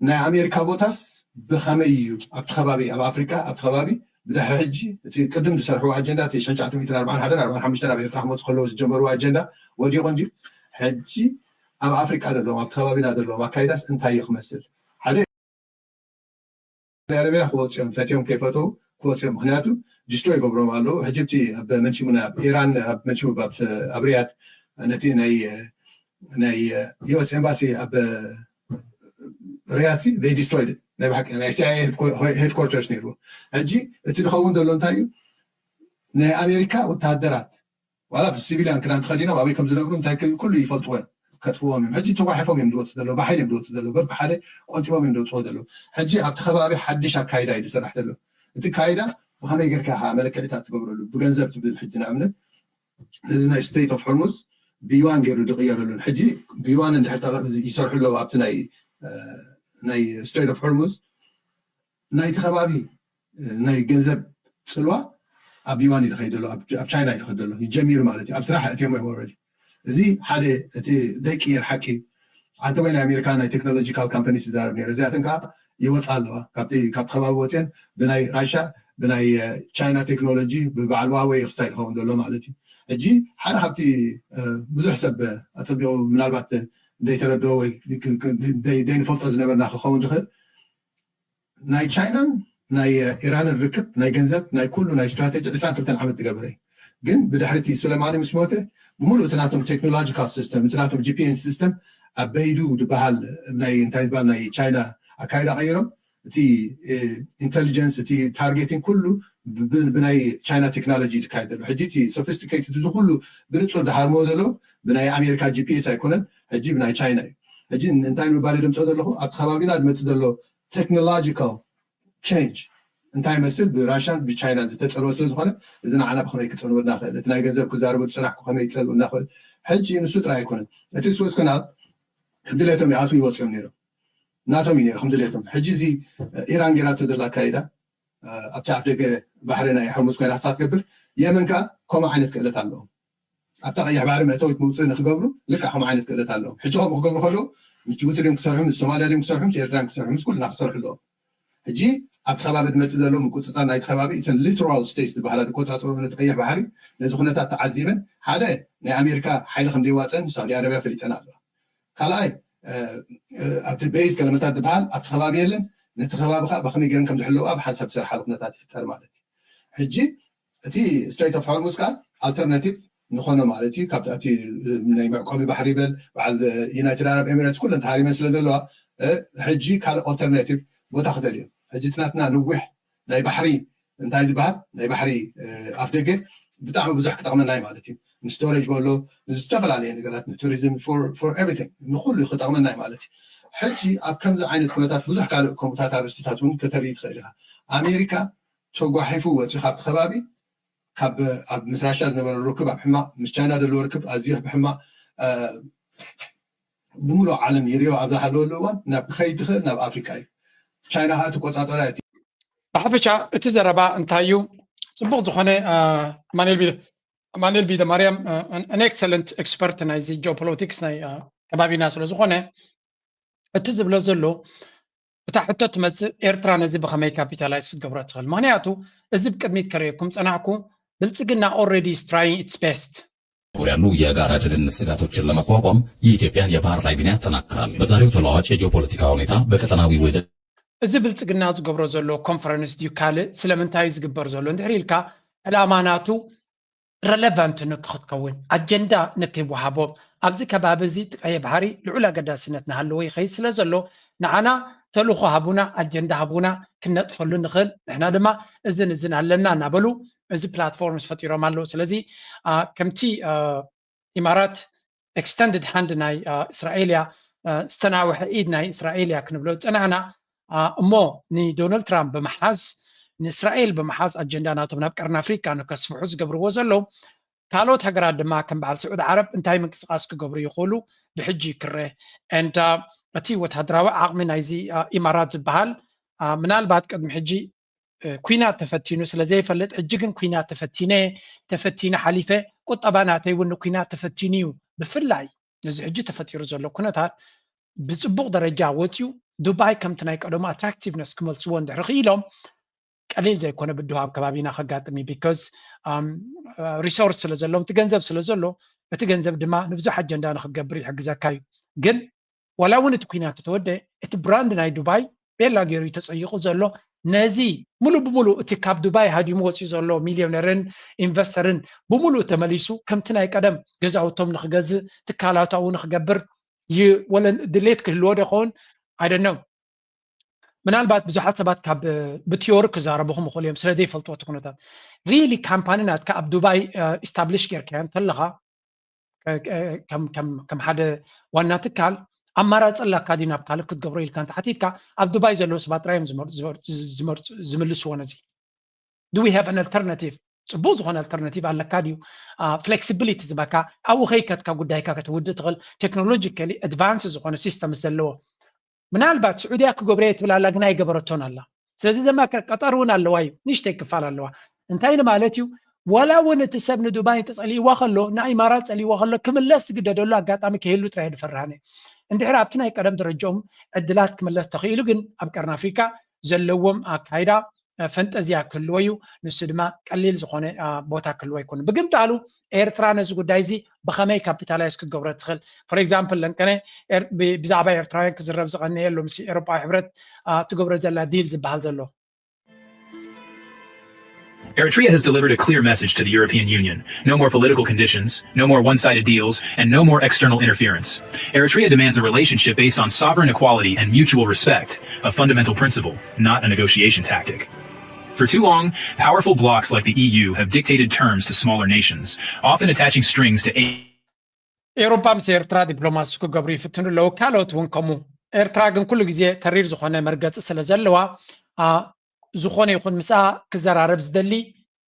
ናይ ኣሜሪካ ቦታስ ብኸመይ እዩ ኣብቲ ከባቢ ኣብ ኣፍሪካ ኣብቲ ከባቢ ብድሕሪ ሕጂ እቲ ቅድም ዝሰርሕዎ ኣጀንዳ እቲ ሽሕን ትሽዓተ ሚእትን ኣርባዓን ሓደን ኣርባዓን ሓሙሽተን ኣብ ኤርትራ ክመፁ ከለዎ ዝጀመርዎ ኣጀንዳ ወዲቑ እንድዩ። ሕጂ ኣብ ኣፍሪካ ዘለዎም ኣብቲ ከባቢና ዘለዎም ኣካይዳስ እንታይ እዩ ክመስል? ሓደ ሳውዲ ኣረቢያ ክወፅኦም ፈትዮም ከይፈተው ክወፅኦም ምክንያቱ ዲስትሮይ ይገብሮም ኣለዉ። ሕጂ እቲ ኣብ መንሽሙና ኢራን ኣብ መንሽሙ ኣብ ሪያድ ነቲ ናይ ናይ ዩኤስ ኤምባሲ ኣብ ሪያድ ሲ they destroyed ናይ ብሓቂ ናይ ሲኣይኤ ሄድኮርተርስ ነይርዎ። ሕጂ እቲ ዝኸውን ዘሎ እንታይ እዩ? ናይ ኣሜሪካ ወተሃደራት ዋላ ብሲቪልያን ክዳን ተኸዲኖም ኣበይ ከም ዝነብሩ እንታይ ኩሉ ይፈልጥዎ እዮም። ከጥፍዎም እዮም። ሕጂ ተጓሒፎም እዮም ዝወፁ ዘለዉ፣ ብሓይሊ እዮም ዝወፁ ዘለዉ፣ በብሓደ ቆንጢቦም እዮም ዘውፅዎ ዘለዉ። ሕጂ ኣብቲ ከባቢ ሓድሽ ኣካይዳ እዩ ዝስራሕ ዘሎ። እቲ ካይዳ ብኸመይ ጌርካ ኢኻ መለክዒታት ትገብረሉ? ብገንዘብ ትብል ሕጂ ንኣብነት እዚ ናይ ስቴት ኦፍ ሆርሙዝ ብዩዋን ገይሩ ዝቕየረሉን ሕጂ ብዩዋን እንድሕር ይሰርሑ ኣለዉ ኣብቲ ናይ ናይ ስትሬት ኦፍ ሆርሙዝ ናይቲ ከባቢ ናይ ገንዘብ ፅልዋ ኣብ ዩዋን እዩ ዝኸይድ ዘሎ ኣብ ቻይና እዩ ዝኸይድ ዘሎ ይጀሚሩ ማለት እዩ ኣብ ስራሕ እትዮም እዮም ረ እዚ ሓደ እቲ ደቂ የር ሓቂ ሓንቲ ወይ ናይ ኣሜሪካ ናይ ቴክኖሎጂካል ካምፓኒስ ይዛረብ ነይረ እዚኣተን ከዓ ይወፃ ኣለዋ ካብቲ ከባቢ ወፅን ብናይ ራሻ ብናይ ቻይና ቴክኖሎጂ ብበዓል ዋወይ ክሳይ ዝኸውን ዘሎ ማለት እዩ ሕጂ ሓደ ካብቲ ብዙሕ ሰብ ኣፀቢቑ ምናልባት ዘይተረድኦ ወይ ዘይንፈልጦ ዝነበርና ክኸውን ዝኽእል ናይ ቻይናን ናይ ኢራንን ርክብ ናይ ገንዘብ ናይ ኩሉ ናይ ስትራቴጂ ዕስራን ክልተን ዓመት ዝገበረ እዩ ግን ብድሕሪ እቲ ሱለማኒ ምስ ሞተ ብምሉእ እቲ ናቶም ቴክኖሎጂካል ሲስተም እቲ ናቶም ጂፒኤስ ሲስተም ኣብ በይዱ ዝበሃል ናይ እንታይ ዝበሃል ናይ ቻይና ኣካይዳ ቀይሮም እቲ ኢንቴሊጀንስ እቲ ታርጌቲንግ ኩሉ ብናይ ቻይና ቴክኖሎጂ ዝካየድ ዘሎ ሕጂ እቲ ሶፊስቲኬትድ እዚ ኩሉ ብንፁር ዝሃርመዎ ዘለዉ ብናይ ኣሜሪካ ጂፒኤስ ኣይኮነን ሕጂ ብናይ ቻይና እዩ ሕጂ እንታይ ንምባል ድምፆ ዘለኹ ኣብቲ ከባቢና ዝመፅእ ዘሎ ቴክኖሎጂካል ቸንጅ እንታይ ይመስል ብራሽያን ብቻይናን ዝተፀልወ ስለ ዝኾነ እዚ ንዓና ብከመይ ክፀልወና ክእል እቲ ናይ ገንዘብ ክዛረቡ ዝፅናሕኩ ከመይ ይፀልውና ክእል ሕጂ ንሱ ጥራይ ኣይኮነን እቲ ስወዝ ካናል ድሌቶም ይኣትዉ ይወፅኦም ነይሮም ናቶም እዩ ነይሩ ከም ድሌቶም ሕጂ እዚ ኢራን ጌራቶ ዘላ ኣካይዳ ኣብቲ ኣፍ ደገ ባሕሪ ናይ ሕርሙዝ ኮይና ክሳብ ትገብር የመን ከዓ ከምኡ ዓይነት ክእለት ኣለዎም ኣብታ ቀይሕ ባሕሪ መእተዊት መውፅኢ ንክገብሩ ልክዕ ከምኡ ዓይነት ክእለት ኣለዎም ሕጂ ከምኡ ክገብሩ ከለዉ ምስ ጅቡቲ ድም ክሰርሑ ምስ ሶማልያ ድም ክሰርሑ ምስ ኤርትራ ክሰርሑ ምስ ኩልና ክሰርሑ ኣለዎም ሕጂ ኣብቲ ከባቢ ዝመፅእ ዘሎ ምቁፅፃር ናይቲ ከባቢ እተን ሊትራል ስቴትስ ዝበሃላ ዝቆፃፀሩ ነቲ ቀይሕ ባሕሪ ነዚ ኩነታት ተዓዚበን ሓደ ናይ ኣሜሪካ ሓይሊ ከም ዘይዋፀን ሳውዲ ኣረብያ ፈሊጠን ኣለዋ ካልኣይ ኣብቲ ቤዝ ከለመታት ዝበሃል ኣብቲ ከባቢ የለን ነቲ ከባቢ ከዓ ብከመይ ገይረን ከም ዝሕለዋ ብሓንሳብ ዝሰርሓሉ ኩነታት ይፍጠር ማለት እዩ ሕጂ እቲ ስትሬት ኦፍ ሆርሙዝ ከዓ ኣልተርናቲቭ ንኾኖ ማለት እዩ ካብ እቲ ናይ መዕቆቢ ባሕሪ ይበል በዓል ዩናይትድ ኣረብ ኤሚሬትስ ኩለን ተሃሪመን ስለ ዘለዋ ሕጂ ካልእ ኣልተርናቲቭ ቦታ ክደልዩ ሕጂ ትናትና ንዊሕ ናይ ባሕሪ እንታይ ዝበሃል ናይ ባሕሪ ኣፍ ደገ ብጣዕሚ ብዙሕ ክጠቕመና እዩ ማለት እዩ ንስቶሬጅ በሎ ንዝተፈላለየ ነገራት ንቱሪዝም for everything ንኩሉ ክጠቕመና እዩ ማለት እዩ ሕጂ ኣብ ከምዚ ዓይነት ኩነታት ብዙሕ ካልእ ከምኡታት ኣርእስትታት እውን ከተርኢ ትኽእል ኢኻ ኣሜሪካ ተጓሒፉ ወፂኡ ካብቲ ከባቢ ካብ ኣብ ምስ ራሻ ዝነበረ ርክብ ኣብ ሕማቕ ምስ ቻይና ዘለዎ ርክብ ኣዝዩ ብሕማቕ ብምሉእ ዓለም ይሪኦ ኣብ ዝሃለወሉ እዋን ናብ ክኸይድ ዝኽእል ናብ ኣፍሪካ እዩ ቻይና ከዓ ትቆፃፀራ እቲ ብሓፈሻ እቲ ዘረባ እንታይ እዩ ፅቡቅ ዝኾነ ኣማኑኤል ቢደ ማርያም an excellent expert ናይዚ ጂኦፖለቲክስ ናይ ከባቢና ስለ ዝኾነ እቲ ዝብሎ ዘሎ እታ ሕቶ ትመፅእ ኤርትራ ነዚ ብኸመይ ካፒታላይዝ ክትገብሮ ትኽእል ምክንያቱ እዚ ብቅድሚት ከርእየኩም ፀናሕኩ ብልፅግና already is trying its best ያሉ የጋራ ደህንነት ስጋቶችን ለመቋቋም የኢትዮጵያን የባህር ላይ ሚና ያጠናክራል። በዛሬው ተለዋዋጭ የጂኦፖለቲካ ሁኔታ በቀጠናዊ ውህደት እዚ ብልፅግና ዝገብሮ ዘሎ ኮንፈረንስ ድዩ ካልእ ስለምንታይ ዝግበር ዘሎ እንድሕር ኢልካ ዕላማ ናቱ ረለቫንት ንክትከውን ኣጀንዳ ንክይወሃቦም ኣብዚ ከባቢ እዚ ቀይሕ ባሕሪ ልዑል ኣገዳስነት እናሃለዎ ይኸይድ ስለ ዘሎ ንዓና ተልእኾ ሃቡና ኣጀንዳ ሃቡና ክነጥፈሉ ንኽእል ንሕና ድማ እዝን እዝን ኣለና እናበሉ እዚ ፕላትፎርምስ ፈጢሮም ኣለዉ ስለዚ ከምቲ ኢማራት extended hand ናይ እስራኤል እያ ዝተናውሐ ኢድ ናይ እስራኤል እያ ክንብሎ ዝፀናሕና። እሞ ንዶናልድ ትራምፕ ብምሓዝ፣ ንእስራኤል ብምሓዝ ኣጀንዳ ናቶም ናብ ቀርኒ ኣፍሪካ ንከስፍሑ ዝገብርዎ ዘለዉ ካልኦት ሃገራት ድማ ከም በዓል ስዑድ ዓረብ እንታይ ምንቅስቃስ ክገብሩ ይኽእሉ ብሕጂ ክረአ። And እቲ ወታደራዊ ዓቕሚ ናይዚ ኢማራት ዝበሃል ምናልባት ቅድሚ ሕጂ ኩናት ተፈቲኑ ስለ ዘይፈልጥ፣ ሕጂ ግን ኩናት ተፈቲነ ተፈቲነ ሓሊፈ፣ ቁጠባ ናተይ እውን ንኩናት ተፈቲኑ እዩ። ብፍላይ እዚ ሕጂ ተፈጢሩ ዘሎ ኩነታት ብፅቡቕ ደረጃ ወፅዩ፣ ዱባይ ከምቲ ናይ ቀደሙ ኣትራክቲቭነስ ክመልስዎ እንድሕር ክኢሎም፣ ቀሊል ዘይኮነ ብድሆ ኣብ ከባቢና ከጋጥም እዩ። ቢካዝ ሪሶርስ ስለ ዘለዎም፣ እቲ ገንዘብ ስለ ዘሎ፣ እቲ ገንዘብ ድማ ንብዙሕ ኣጀንዳ ንክትገብር ይሕግዘካ እዩ። ግን ዋላ እውን እቲ ኩናት ተወደ፣ እቲ ብራንድ ናይ ዱባይ ቤላ ገይሩ እዩ ተፀይቑ ዘሎ። ነዚ ሙሉ ብሙሉ እቲ ካብ ዱባይ ሃዲሙ ወፂኡ ዘሎ ሚልዮነርን ኢንቨስተርን ብሙሉ ተመሊሱ ከምቲ ናይ ቀደም ገዛውቶም ንክገዝእ ትካላታዊ ንክገብር ወለ ድሌት ክህልዎ ዶ ይኸውን? ኣይደነው። ምናልባት ብዙሓት ሰባት ካብ ብቲዮሪ ክዛረቡ ክምኽእሉ እዮም ስለ ዘይፈልጥዎ እቲ ኩነታት። ሪሊ ካምፓኒ ናትካ ኣብ ዱባይ ኢስታብሊሽ ጌርካዮ እንተለኻ ከም ሓደ ዋና ትካል ኣማራፂ ኣላካ ድዩ ናብ ካልእ ክትገብሮ ኢልካ እንተሓቲትካ፣ ኣብ ዱባይ ዘለዉ ሰባት ጥራይ እዮም ዝምልስዎ ነዚ። Do we have an alternative? ፅቡቅ ዝኾነ ኣልተርናቲቭ ኣለካ ድዩ? ፍሌክሲቢሊቲ ዝበካ ኣብኡ ከይከትካ ጉዳይካ ከተውድእ ትኽእል ቴክኖሎጂካሊ ኣድቫንስ ዝኾነ ሲስተም ዘለዎ። ምናልባት ስዑድያ ክገብረዮ ትብል ኣላ፣ ግን ኣይገበረቶን ኣላ። ስለዚ ድማ ቀጠር እውን ኣለዋ እዩ፣ ንእሽተይ ክፋል ኣለዋ። እንታይ ንማለት እዩ? ዋላ እውን እቲ ሰብ ንዱባይ ተፀሊእዋ ከሎ፣ ንኢማራት ፀሊእዋ ከሎ ክምለስ ዝግደደሉ ኣጋጣሚ ከይህሉ ጥራይ ድፈርሃነ። እንድሕር ኣብቲ ናይ ቀደም ደረጃኦም ዕድላት ክምለስ ተኽኢሉ ግን ኣብ ቀርኒ ኣፍሪካ ዘለዎም ኣካይዳ ፈንጠዝያ ክህልዎ እዩ። ንሱ ድማ ቀሊል ዝኾነ ቦታ ክህልዎ ኣይኮነ። ብግምጣሉ ኤርትራ ነዚ ጉዳይ እዚ ብኸመይ ካፒታላይዝ ክትገብሮ ትኽእል? ፎር ኤግዛምፕል ለንቀነ ብዛዕባ ኤርትራውያን ክዝረብ ዝቐነየ ኣሎ ምስ ኤሮጳዊ ሕብረት ትገብሮ ዘላ ዲል ዝበሃል ዘሎ። Eritrea has delivered a clear message to the European Union. No more political conditions, no more one-sided deals, and no more external interference. Eritrea demands a relationship based on sovereign equality and mutual respect, a fundamental principle, not a negotiation tactic. For too long, powerful blocs like the E U have dictated terms to smaller nations, often attaching strings to aid. ኤውሮፓ ምስ ኤርትራ ዲፕሎማሲ ክገብሩ ይፍትኑ ኣለዉ፣ ካልኦት እውን ከምኡ። ኤርትራ ግን ኩሉ ግዜ ተሪር ዝኾነ መርገፂ ስለ ዘለዋ፣ ዝኾነ ይኹን ምስኣ ክዘራረብ ዝደሊ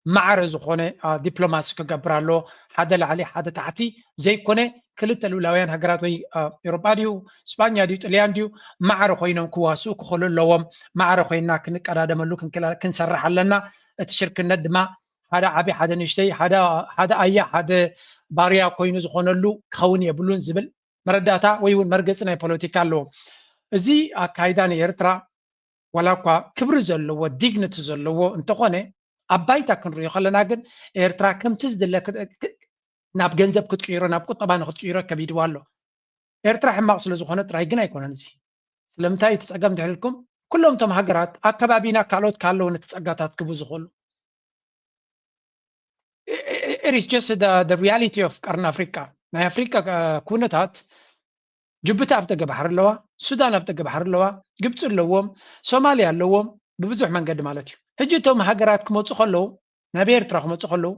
ማዕረ ዝኾነ ዲፕሎማሲ ክገብር ኣለዎ። ሓደ ላዕሊ ሓደ ታሕቲ ዘይኮነ፣ ክልተ ልኡላውያን ሃገራት ወይ ኤውሮጳ ድዩ ስጳኛ ድዩ ጥልያን ድዩ ማዕረ ኮይኖም ክዋስኡ ክኽእሉ ኣለዎም። ማዕረ ኮይንና ክንቀዳደመሉ ክንሰርሕ ኣለና። እቲ ሽርክነት ድማ ሓደ ዓቢ ሓደ ንእሽተይ፣ ሓደ ኣያ ሓደ ባርያ ኮይኑ ዝኾነሉ ክኸውን የብሉን ዝብል መረዳእታ ወይ እውን መርገፂ ናይ ፖለቲካ ኣለዎም። እዚ ኣካይዳ ንኤርትራ ዋላ እኳ ክብሪ ዘለዎ ዲግኒቲ ዘለዎ እንተኾነ፣ ኣብ ባይታ ክንሪኦ ከለና ግን ኤርትራ ከምቲ ዝድለ ናብ ገንዘብ ክትቅይሮ ናብ ቁጠባ ንክትቅይሮ ከቢድዋ ኣሎ። ኤርትራ ሕማቕ ስለ ዝኾነ ጥራይ ግን ኣይኮነን። እዚ ስለምንታይ እቲ ፀገም ድሕልኩም ኩሎም እቶም ሃገራት ኣብ ከባቢና ካልኦት ካለውን እቲ ፀጋታት ክቡ ዝኽእሉ It is just the, the reality of ቀርኒ ኣፍሪቃ። ናይ ኣፍሪቃ ኩነታት ጅቡቲ ኣብ ደገ ባሕሪ ኣለዋ፣ ሱዳን ኣብ ደገ ባሕሪ ኣለዋ፣ ግብፂ ኣለዎም፣ ሶማልያ ኣለዎም፣ ብብዙሕ መንገዲ ማለት እዩ። ሕጂ እቶም ሃገራት ክመፁ ከለዉ ናብ ኤርትራ ክመፁ ከለዉ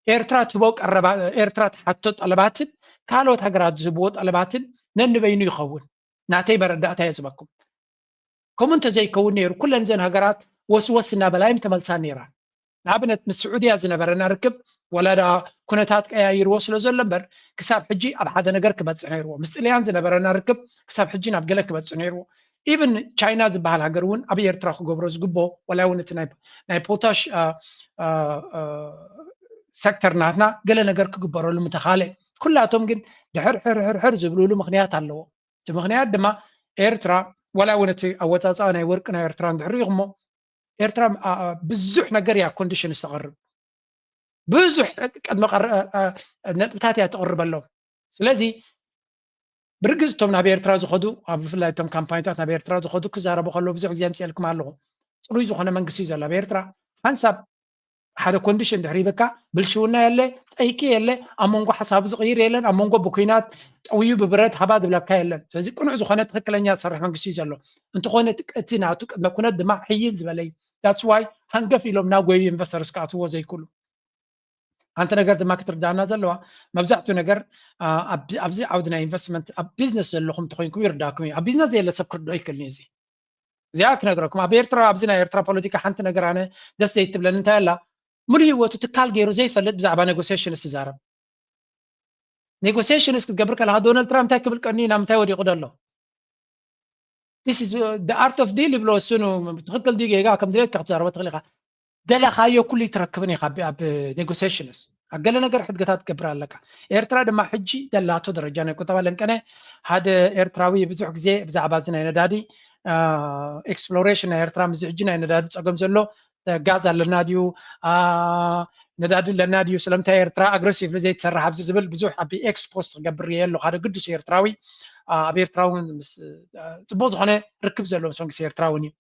ኤርትራ ትህቦ ቀረባ ኤርትራ ትሓቶ ጠለባትን ካልኦት ሃገራት ዝህብዎ ጠለባትን ነንበይኑ ይኸውን። ናተይ መረዳእታ እየ ዝበኩም። ከምኡ እንተዘይከውን ነይሩ ኩለን እዘን ሃገራት ወስወስ እናበላ እዮም ተመልሳ ነይራ። ንኣብነት ምስ ስዑድያ ዝነበረና ርክብ ወላ ደኣ ኩነታት ቀያይርዎ ስለ ዘሎ እምበር ክሳብ ሕጂ ኣብ ሓደ ነገር ክበፅሕ ነይርዎ። ምስ ጥልያን ዝነበረና ርክብ ክሳብ ሕጂ ናብ ገለ ክበፅሕ ነይርዎ። ኢቭን ቻይና ዝበሃል ሃገር እውን ኣብ ኤርትራ ክገብሮ ዝግብኦ ወላ እውን እቲ ናይ ፖታሽ ሰክተር ናትና ገለ ነገር ክግበረሉ ምተኻለ። ኩላቶም ግን ድሕር ሕር ሕር ዝብልሉ ምኽንያት ኣለዎ። እቲ ምኽንያት ድማ ኤርትራ ዋላ እውን እቲ ኣወፃፅኣ ናይ ወርቂ ናይ ኤርትራ እንድሕር ሪኢኹሞ ኤርትራ ብዙሕ ነገር እያ ኮንዲሽን ዝተቕርብ ብዙሕ ቅድሚ ነጥብታት እያ ትቕርበሎም። ስለዚ ብርግፅ እቶም ናብ ኤርትራ ዝኸዱ ኣብ ብፍላይ እቶም ካምፓኒታት ናብ ኤርትራ ዝኸዱ ክዛረቡ ከለዉ ብዙሕ ግዜ ኣምፅኤልኩም ኣለኹ። ፅሩይ ዝኾነ መንግስቲ እዩ ዘሎ ኣብ ኤርትራ። ሓንሳብ ሓደ ኮንዲሽን ድሕሪ ሂበካ ብልሽውና የለ ፀይቂ የለ ኣብ መንጎ ሓሳቡ ዝቕይር የለን ኣብ መንጎ ብኩናት ጠውዩ ብብረት ሃባ ዝብለካ የለን። ስለዚ ቅኑዕ ዝኾነ ትኽክለኛ ዝሰርሕ መንግስቲ እዩ ዘሎ። እንተኾነ እቲ ናቱ ቅድመ ኩነት ድማ ሕይል ዝበለ እዩ። That's why ሃንገፍ ኢሎም እናጎዩ ኢንቨስተርስ ክኣትዎ ዘይክእሉ። ሓንቲ ነገር ድማ ክትርዳእና ዘለዋ፣ መብዛሕትኡ ነገር ኣብዚ ዓውዲ ናይ ኢንቨስትመንት ኣብ ቢዝነስ ዘለኹም ተኮይንኩም ይርዳእኩም እዩ። ኣብ ቢዝነስ ዘየለ ሰብ ክርድኦ ይክእልኒ። እዚ እዚኣ ክነግረኩም፣ ኣብ ኤርትራ፣ ኣብዚ ናይ ኤርትራ ፖለቲካ ሓንቲ ነገር ኣነ ደስ ዘይትብለኒ እንታይ ኣላ፣ ሙሉ ህይወቱ ትካል ገይሩ ዘይፈልጥ ብዛዕባ ኔጎሲሽንስ ትዛረብ። ኔጎሲሽንስ ክትገብር ከለካ ዶናልድ ትራምፕ እንታይ ክብል ቀኒ ናብ ምንታይ ወዲቁ ደሎ? This is the art of deal ይብሎ እሱ። ትክክል ድዩ ጌጋ ከም ድሌትካ ክትዛረቦ ትክእል ኢካ። ደለካዮ ኩሉ ይትረክብን ኢካ ኣብ ኔጎሲሽንስ። ኣብ ገለ ነገር ሕድገታት ትገብር ኣለካ። ኤርትራ ድማ ሕጂ ደላቶ ደረጃ ናይ ቁጠባ ለንቀነ። ሓደ ኤርትራዊ ብዙሕ ግዜ ብዛዕባ እዚ ናይ ነዳዲ ኤክስፕሎሬሽን ናይ ኤርትራ ምስ ሕጂ ናይ ነዳዲ ፀገም ዘሎ ጋዝ ኣለና ድዩ ነዳዲ ኣለና ድዩ ስለምንታይ ኤርትራ ኣግረሲቭሊ ዘይትሰርሕ ኣብዚ ዝብል ብዙሕ ኣብ ኤክስ ፖስት ክገብር ርየ ኣለኩ። ሓደ ግዱስ ኤርትራዊ ኣብ ኤርትራ እውን ጽቡቅ ዝኮነ ርክብ ዘለዎ ምስ መንግስቲ ኤርትራ እውን እዩ።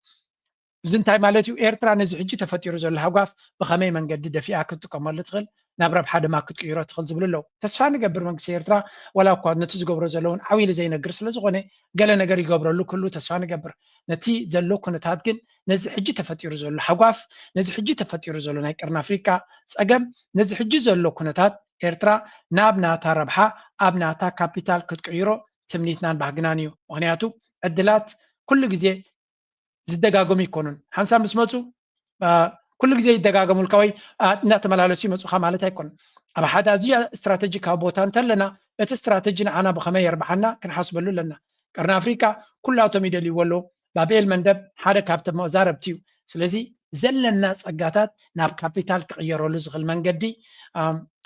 እዚ እንታይ ማለት እዩ? ኤርትራ ነዚ ሕጂ ተፈጢሩ ዘሎ ሃጓፍ ብከመይ መንገዲ ደፊኣ ክትጥቀመሉ ትኽእል፣ ናብ ረብሓ ድማ ክትቅይሮ ትኽእል ዝብሉ ኣለዉ። ተስፋ ንገብር መንግስቲ ኤርትራ ዋላ እኳ ነቲ ዝገብሮ ዘለውን ዓው ኢሉ ዘይነግር ስለዝኾነ ገለ ነገር ይገብረሉ ክህሉ ተስፋ ንገብር። ነቲ ዘሎ ኩነታት ግን ነዚ ሕጂ ተፈጢሩ ዘሎ ሃጓፍ፣ ነዚ ሕጂ ተፈጢሩ ዘሎ ናይ ቀርኒ ኣፍሪቃ ጸገም፣ ነዚ ሕጂ ዘሎ ኩነታት ኤርትራ ናብ ናታ ረብሓ ኣብ ናታ ካፒታል ክትቅይሮ ትምኒትናን ባህግናን እዩ። ምክንያቱ ዕድላት ኩሉ ግዜ ዝደጋገሙ ይኮኑን። ሓንሳብ ምስ መፁ ኩሉ ግዜ ይደጋገሙልካ ወይ እናተመላለሱ ይመፁካ ማለት ኣይኮኑን። ኣብ ሓደ ኣዝዩ ስትራተጂካዊ ቦታ እንተለና እቲ ስትራተጂ ንዓና ብከመይ የርብሓና ክንሓስበሉ ኣለና። ቀርኒ ኣፍሪቃ ኩላቶም ይደልይዎ ኣለዉ። ባብኤል መንደብ ሓደ ካብቶም መዛረብቲ እዩ። ስለዚ ዘለና ጸጋታት ናብ ካፒታል ክቕየረሉ ዝኽእል መንገዲ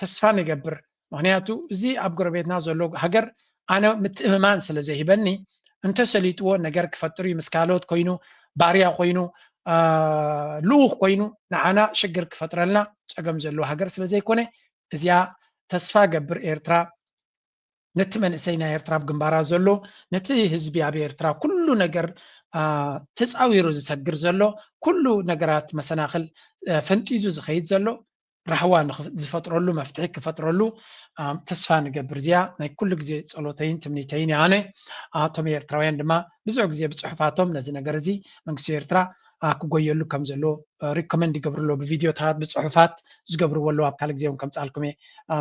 ተስፋ ንገብር። ምክንያቱ እዚ ኣብ ጎረቤትና ዘሎ ሃገር ኣነ ምትእምማን ስለ ዘይህበኒ እንተሰሊጥዎ ነገር ክፈጥር እዩ። ምስ ካልኦት ኮይኑ ባርያ ኮይኑ ልኡኽ ኮይኑ ንዓና ሽግር ክፈጥረልና ጸገም ዘለዎ ሃገር ስለ ዘይኮነ እዚኣ ተስፋ ገብር ኤርትራ ነቲ መንእሰይ ናይ ኤርትራ ኣብ ግንባራ ዘሎ ነቲ ህዝቢ ኣብ ኤርትራ ኩሉ ነገር ተፃዊሩ ዝሰግር ዘሎ ኩሉ ነገራት መሰናክል ፈንጢዙ ዝኸይድ ዘሎ ራህዋ ዝፈጥረሉ መፍትሒ ክፈጥረሉ ተስፋ ንገብር። እዚኣ ናይ ኩሉ ግዜ ፀሎተይን ትምኒተይን ኣነ። ኣቶም ኤርትራውያን ድማ ብዙሕ ግዜ ብፅሑፋቶም ነዚ ነገር እዚ መንግስቲ ኤርትራ ክጎየሉ ከም ዘሎ ሪኮመንድ ይገብሩ ኣለዉ። ብቪድዮታት ብፅሑፋት ዝገብርዎ ኣለዉ። ኣብ ካልእ ግዜ እውን ከምፅኣልኩም እየ።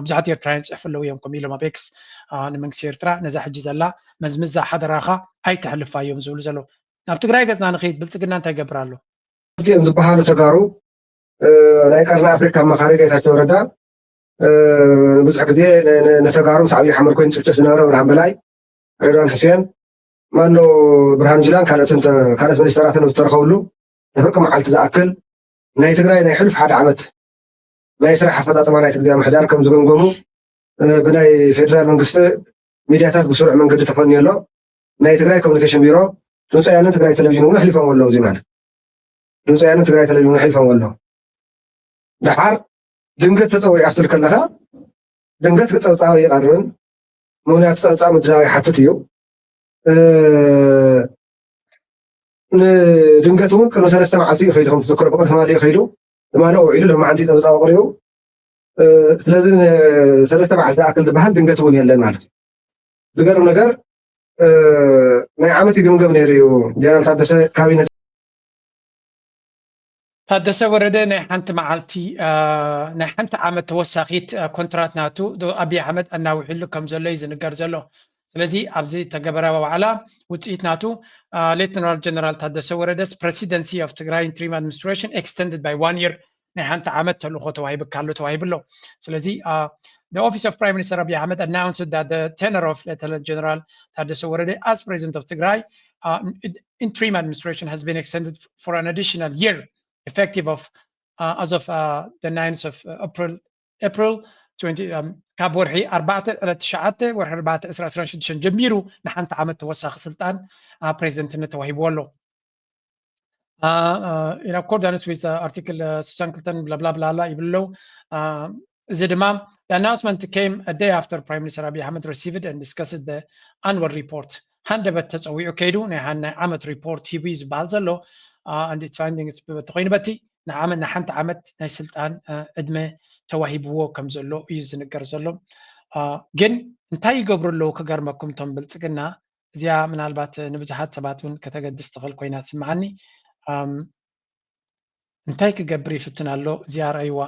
ብዙሓት ኤርትራውያን ይፅሕፉ ኣለዉ እዮም ከምኡ ኢሎም ኣብ ኤክስ ንመንግስቲ ኤርትራ ነዛ ሕጂ ዘላ መዝምዛ ሓደራኻ ኣይተሕልፋ እዮም ዝብሉ ዘለዉ። ናብ ትግራይ ገፅና ንኸይድ ብልፅግና እንታይ ይገብር ኣሎ? እዮም ዝበሃሉ ተጋሩ ናይ ቀርኒ ኣፍሪካ ኣማኻሪ ጌታቸው ረዳ ብዙሕ ግዜ ንተጋሩ ምስ ኣብዪ ኣሕመድ ኮይኑ ጭፍጭፍ ዝነበረ ብርሃን በላይ ሬድዋን ሕሴን ማኖ ብርሃን ጅላን ካልኦትን ካልኦት ሚኒስተራትን ዝተረኸብሉ ንፍርቂ መዓልቲ ዝኣክል ናይ ትግራይ ናይ ሕሉፍ ሓደ ዓመት ናይ ስራሕ ኣፈፃፅማ ናይ ትግራይ ምሕዳር ከም ዝገምገሙ ብናይ ፌደራል መንግስቲ ሚድያታት ብስሩዕ መንገዲ ተፈንዩ ኣሎ። ናይ ትግራይ ኮሚኒኬሽን ቢሮ፣ ድምፂ ወያነን ትግራይ ቴሌቪዥን እውን ኣሕሊፎም ኣለዉ። እዚ ማለት ድምፂ ወያነን ትግራይ ቴሌቪዥን ኣሕሊፎም ኣለዉ። ደሓር ድንገት ተፀዊዑ ክትብል ከለካ ድንገት ጸብጻብ ይቐርብን ምክንያቱ ጸብጻብ ምድላው ይሓትት እዩ። ንድንገት እውን ቅድሚ ሰለስተ መዓልቲ እዩ ከይዱ ከም ትዝክሮ ብቅድሚ ትማሊ እዩ ከይዱ ትማሊ ውዒሉ ሎማዓንቲ ጸብጻብ ኣቕሪቡ። ስለዚ ሰለስተ መዓልቲ ዝኣክል ዝበሃል ድንገት እውን የለን ማለት እዩ። ዝገርም ነገር ናይ ዓመት ይግምገም ነይሩ እዩ ጀነራል ታደሰ ካቢነ ታደሰ ወረደ ናይ ሓንቲ መዓልቲ ናይ ሓንቲ ዓመት ተወሳኺት ኮንትራት ናቱ ኣብይ ኣሕመድ ኣናዊሕሉ ከም ዘሎ እዩ ዝንገር ዘሎ። ስለዚ ኣብዚ ተገበረ ዋዕላ ውፅኢት ናቱ ሌተናል ጀነራል ታደሰ ወረደስ presidency of Tigray interim administration extended by one year ናይ ሓንቲ ዓመት ተልእኮ ተዋሂብካ ኣሎ ተዋሂቡ ኣሎ። ስለዚ the office of Prime Minister Abiy Ahmed announced that the tenure of Lieutenant General Tadesse Worede as president of Tigray interim administration has been extended for an additional year effective of as of the ninth of April April twenty ካብ ወርሒ ኣርባዕተ ዕለት ትሽዓተ ወርሒ ኣርባዕተ ዕስራ ዕስራን ሽዱሽተን ጀሚሩ ንሓንቲ ዓመት ተወሳኺ ስልጣን ፕሬዚደንትነት ተዋሂብዎ ኣሎ። In accordance with article ስሳን ክልተን ብላብላብላላ ይብሉ ኣለዉ። እዚ ድማ the announcement came a day after Prime Minister Abiy Ahmed received and discussed the annual report። ሃንደበት ተፀዊዑ ከይዱ ናይ ናይ ዓመት ሪፖርት ሂቡ እዩ ዝበሃል ዘሎ and its findings ተኮይኑ በቲ ንዓመት ንሓንቲ ዓመት ናይ ስልጣን ዕድመ ተዋሂብዎ ከም ዘሎ እዩ ዝንገር ዘሎ። ግን እንታይ ይገብሩ ኣለዉ ክገርመኩም እቶም ብልፅግና እዚኣ ምናልባት ንብዙሓት ሰባት እውን ከተገድስ ትኽእል ኮይና ትስምዓኒ። እንታይ ክገብር ይፍትን ኣሎ እዚኣ ረኣይዋ።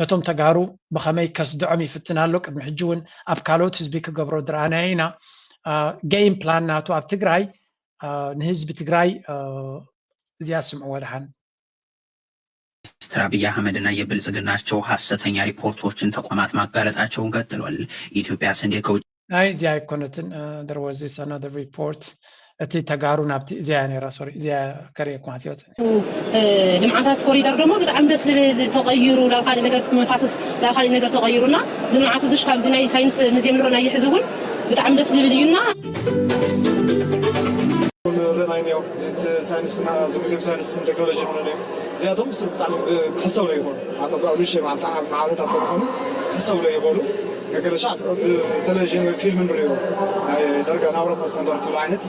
ነቶም ተጋሩ ብኸመይ ከስድዖም ይፍትን ኣሎ። ቅድሚ ሕጂ እውን ኣብ ካልኦት ህዝቢ ክገብሮ ዝረኣናዮ ኢና። ጌም ፕላን ናቱ ኣብ ትግራይ ንህዝቢ ትግራይ እዚኣ ስምዕዎ ደሓን። ሚኒስትር አብይ አህመድ እና የብልጽግናቸው ሐሰተኛ ሪፖርቶችን ተቋማት ማጋለጣቸውን ቀጥሏል። ኢትዮጵያ ስንዴ ከውጭ ናይ እዚኣ ኣይኮነትን። There was this another report። እቲ ተጋሩ ናብቲ እዚኣ ነራ ሶሪ እዚኣ ከርእየኩም ሓሲበት ልምዓታት ኮሪደር ደግሞ ብጣዕሚ ደስ ዝብል ተቐይሩ ናብ ካልእ ነገር መፋሰስ ናብ ካልእ ነገር ተቐይሩና እዚ ልምዓት እዚሽ ካብዚ ናይ ሳይንስ ሙዚየም ንረናዮ ሕዚ እውን ብጣዕሚ ደስ ዝብል እዩና። ንረናይኒዮ ሳይንስና እዚ ሙዚየም ሳይንስን ቴክኖሎጂ ሆነ እዚኣቶም ብጣዕሚ ክሕሰቡ ይኾኑ ኣቶ ብጣዕሚ ንእሽተይ ማለት ዓመታት ዝኾኑ ክሕሰቡ ይኾኑ። ገገለ ሻዕ ብቴሌቪዥን ወይ ፊልም ንሪኦ ናይ ደርጋ ናይ ኣውሮፓ ስታንዳርድ ትብሉ ዓይነት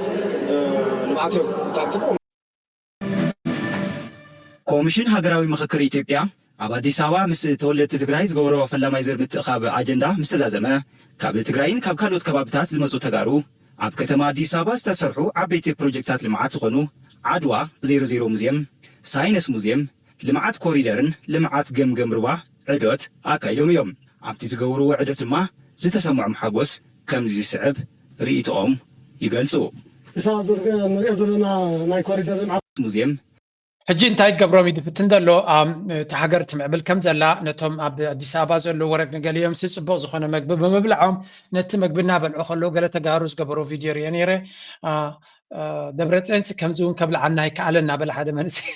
ልምዓት እዮም። ብጣዕሚ ፅቡቅ። ኮሚሽን ሃገራዊ ምኽክር ኢትዮጵያ ኣብ ኣዲስ ኣበባ ምስ ተወለድቲ ትግራይ ዝገበሮ ፈላማይ ዝር ምትእኻብ ኣጀንዳ ምስ ተዛዘመ ካብ ትግራይን ካብ ካልኦት ከባብታት ዝመፁ ተጋሩ ኣብ ከተማ ኣዲስ ኣበባ ዝተሰርሑ ዓበይቲ ፕሮጀክታት ልምዓት ዝኾኑ ዓድዋ ዜሮ ዜሮ ሙዚየም፣ ሳይንስ ሙዚየም፣ ልምዓት ኮሪደርን ልምዓት ገምገም ሩባ ዕዶት ኣካይዶም እዮም። ኣብቲ ዝገብርዎ ዕደት ድማ ዝተሰምዖም ሓጎስ ከምዚ ዝስዕብ ርእይቶኦም ይገልጹ። እሳ ንሪኦ ዘለና ናይ ኮሪደር ልምዓት ሙዚየም ሕጂ እንታይ ክገብሮም እዩ ዝፍትን ዘሎ? እቲ ሃገር ትምዕብል ከም ዘላ ነቶም ኣብ ኣዲስ ኣበባ ዘለዉ ወረግ ንገሊኦም ሲ ፅቡቕ ዝኾነ መግቢ ብምብልዖም ነቲ መግቢ እናበልዑ ከለዉ ገለ ተጋሩ ዝገበሮ ቪድዮ ሪኦ ነይረ። ደብረፅዮንሲ ከምዚ እውን ከብልዓና ይከኣለ እናበለ ሓደ መንእሰይ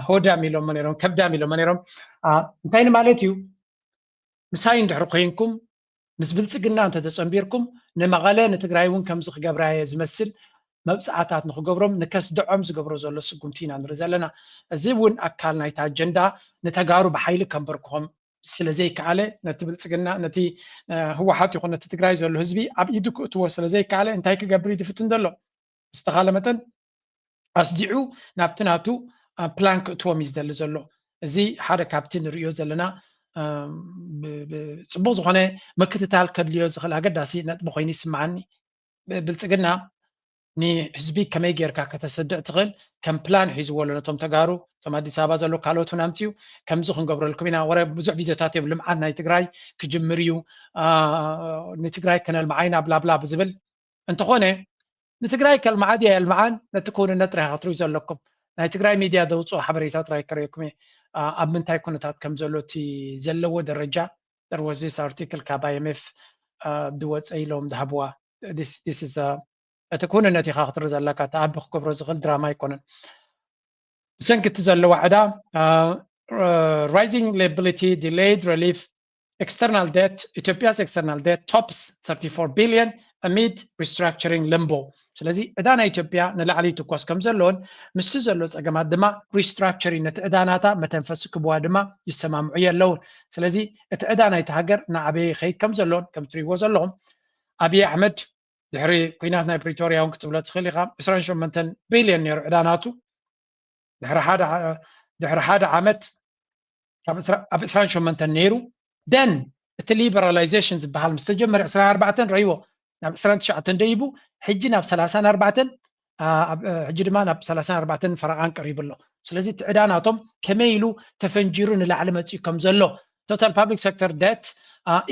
ሆዳም ኢሎሞ ነይሮም፣ ከብዳም ኢሎሞ ነይሮም። እንታይ ንማለት እዩ? ምሳይ እንድሕር ኮይንኩም ምስ ብልፅግና እንተተፀንቢርኩም ንመቐለ ንትግራይ እውን ከምዚ ክገብራየ ዝመስል መብፅዓታት ንክገብሮም ንከስድዖም ዝገብሮ ዘሎ ስጉምቲ ኢና ንርኢ ዘለና። እዚ እውን ኣካል ናይቲ ኣጀንዳ ንተጋሩ ብሓይሊ ከንበርክኾም ስለዘይከኣለ ነቲ ብልፅግና ነቲ ህወሓት ይኹን ነቲ ትግራይ ዘሎ ህዝቢ ኣብ ኢዱ ክእትዎ ስለዘይከኣለ እንታይ ክገብር እዩ ዝፍትን ዘሎ? ብዝተኻለ መጠን ኣስዲዑ ናብቲ ናቱ ፕላን ክእትዎም እዩ ዝደሊ ዘሎ። እዚ ሓደ ካብቲ ንርእዮ ዘለና ፅቡቅ ዝኾነ ምክትታል ከድልዮ ዝኽእል ኣገዳሲ ነጥቢ ኮይኑ ይስምዓኒ። ብልፅግና ንህዝቢ ከመይ ጌርካ ከተሰድዕ ትኽእል ከም ፕላን ሒዝዎ ኣሎ ነቶም ተጋሩ እቶም ኣዲስ ኣበባ ዘሎ ካልኦት እውን ኣምፅኡ ከምዚ ክንገብረልኩም ኢና ወረ ብዙሕ ቪድዮታት እዮም ልምዓት ናይ ትግራይ ክጅምር እዩ ንትግራይ ከነልምዓ ኢና ብላብላ ብዝብል እንተኾነ ንትግራይ ከልምዓ ድያ የልምዓን ነቲ ክውንነት ጥራይ ክትሪኡ ዘለኩም ናይ ትግራይ ሚድያ ዘውፅኦ ሓበሬታ ጥራይ ከርእየኩም እየ ኣብ ምንታይ ኩነታት ከም ዘሎ እቲ ዘለዎ ደረጃ there was this article ካብ IMF ዝወፀ ኢሎም ዝሃብዋ እቲ ኩንነት ኢኻ ክትርኢ ዘለካ እቲ ኣቢ ክገብሮ ዝኽእል ድራማ ኣይኮነን ብሰንኪ እቲ ዘለዋ ዕዳ rising liability delayed relief external debt Ethiopia's external debt tops thirty-four billion amid restructuring limbo ስለዚ ዕዳ ናይ ኢትዮጵያ ንላዕሊ ይትኮስ ከም ዘለዎን ምስቲ ዘሎ ፀገማት ድማ restructuring ነቲ ዕዳ ናታ መተንፈሲ ክብዋ ድማ ይሰማምዑ የለውን ስለዚ እቲ ዕዳ ናይቲ ሃገር እናዓበየ ይኸይድ ከም ዘለዎን ከም ትሪእዎ ዘለኹም ኣብይ ኣሕመድ ድሕሪ ኩናት ናይ ፕሪቶርያ እውን ክትብሎ ትኽእል ኢኻ ዕስራን ሸሞንተን ቢልዮን ነይሩ ዕዳ ናቱ ድሕሪ ሓደ ዓመት ኣብ ዕስራን ሸሞንተን ነይሩ ደን እቲ liberalization ዝበሃል ምስ ተጀመረ ዕስራን ኣርባዕተን ረእይዎ ናብ ዕስራን ትሽዓተን ደይቡ ሕጂ ናብ ሰላሳን ኣርባዕተን ሕጂ ድማ ናብ ሰላሳን ኣርባዕተን ፈረቓን ቀሪቡ ኣሎ ስለዚ እቲ ዕዳ ናቶም ከመይ ኢሉ ተፈንጂሩ ንላዕሊ መፂኡ ከም ዘሎ total public sector debt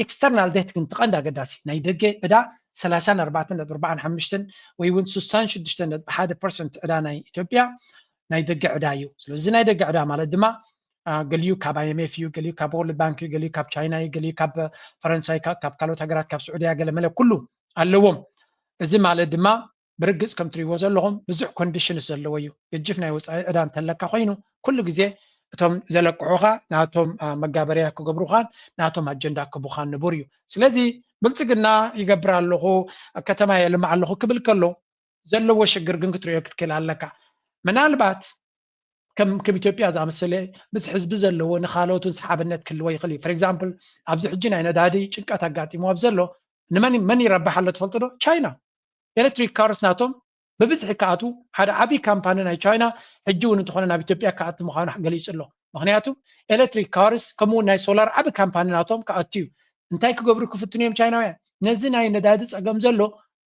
external debt ግን ትቐንድ ኣገዳሲ ናይ ደገ ዕዳ ሰላሳን ኣርባዕተን ነጥቢ ኣርባዓን ሓሙሽተን ወይ እውን ስሳን ሽዱሽተን ነጥቢ ሓደ ፐርሰንት ዕዳ ናይ ኢትዮጵያ ናይ ደገ ዕዳ እዩ ስለዚ ናይ ደገ ዕዳ ማለት ድማ ገሊኡ ካብ IMF እዩ ገሊኡ ካብ World Bank እዩ ገሊኡ ካብ ቻይና እዩ ገሊኡ ካብ ፈረንሳይ ካብ ካልኦት ሃገራት ካብ ስዑድያ ገለመለ ኩሉ ኣለዎም እዚ ማለት ድማ ብርግፅ ከም ትሪእዎ ዘለኹም ብዙሕ conditions ዘለዎ እዩ ገጅፍ ናይ ወፃኢ ዕዳ እንተለካ ኮይኑ ኩሉ ግዜ እቶም ዘለቅሑኻ ናቶም መጋበርያ ክገብሩኻን ናቶም ኣጀንዳ ክቡኻን ንቡር እዩ ስለዚ ብልፅግና ይገብር ኣለኹ ከተማ የልምዕ ኣለኹ ክብል ከሎ ዘለዎ ሽግር ግን ክትሪኦ ክትክእል ኣለካ ምናልባት ከም ከም ኢትዮጵያ ዝኣመሰለ ምስ ህዝቢ ዘለዎ ንካልኦት እውን ሰሓብነት ክህልዎ ይኽእል እዩ for example ኣብዚ ሕጂ ናይ ነዳዲ ጭንቀት ኣጋጢምዎ ኣብ ዘሎ ንመን መን ይረብሕ ኣሎ ትፈልጡ ዶ ቻይና electric cars ናቶም ብብዝሒ ክኣትዉ ሓደ ዓብዪ ካምፓኒ ናይ ቻይና ሕጂ እውን እንተኾነ ናብ ኢትዮጵያ ክኣቱ ምዃኑ ገሊጹ ኣሎ ምኽንያቱ electric cars ከምኡ እውን ናይ solar ዓብዪ ካምፓኒ ናቶም ክኣቱ እዩ እንታይ ክገብሩ ክፍትኑ እዮም ቻይናውያን ነዚ ናይ ነዳዲ ፀገም ዘሎ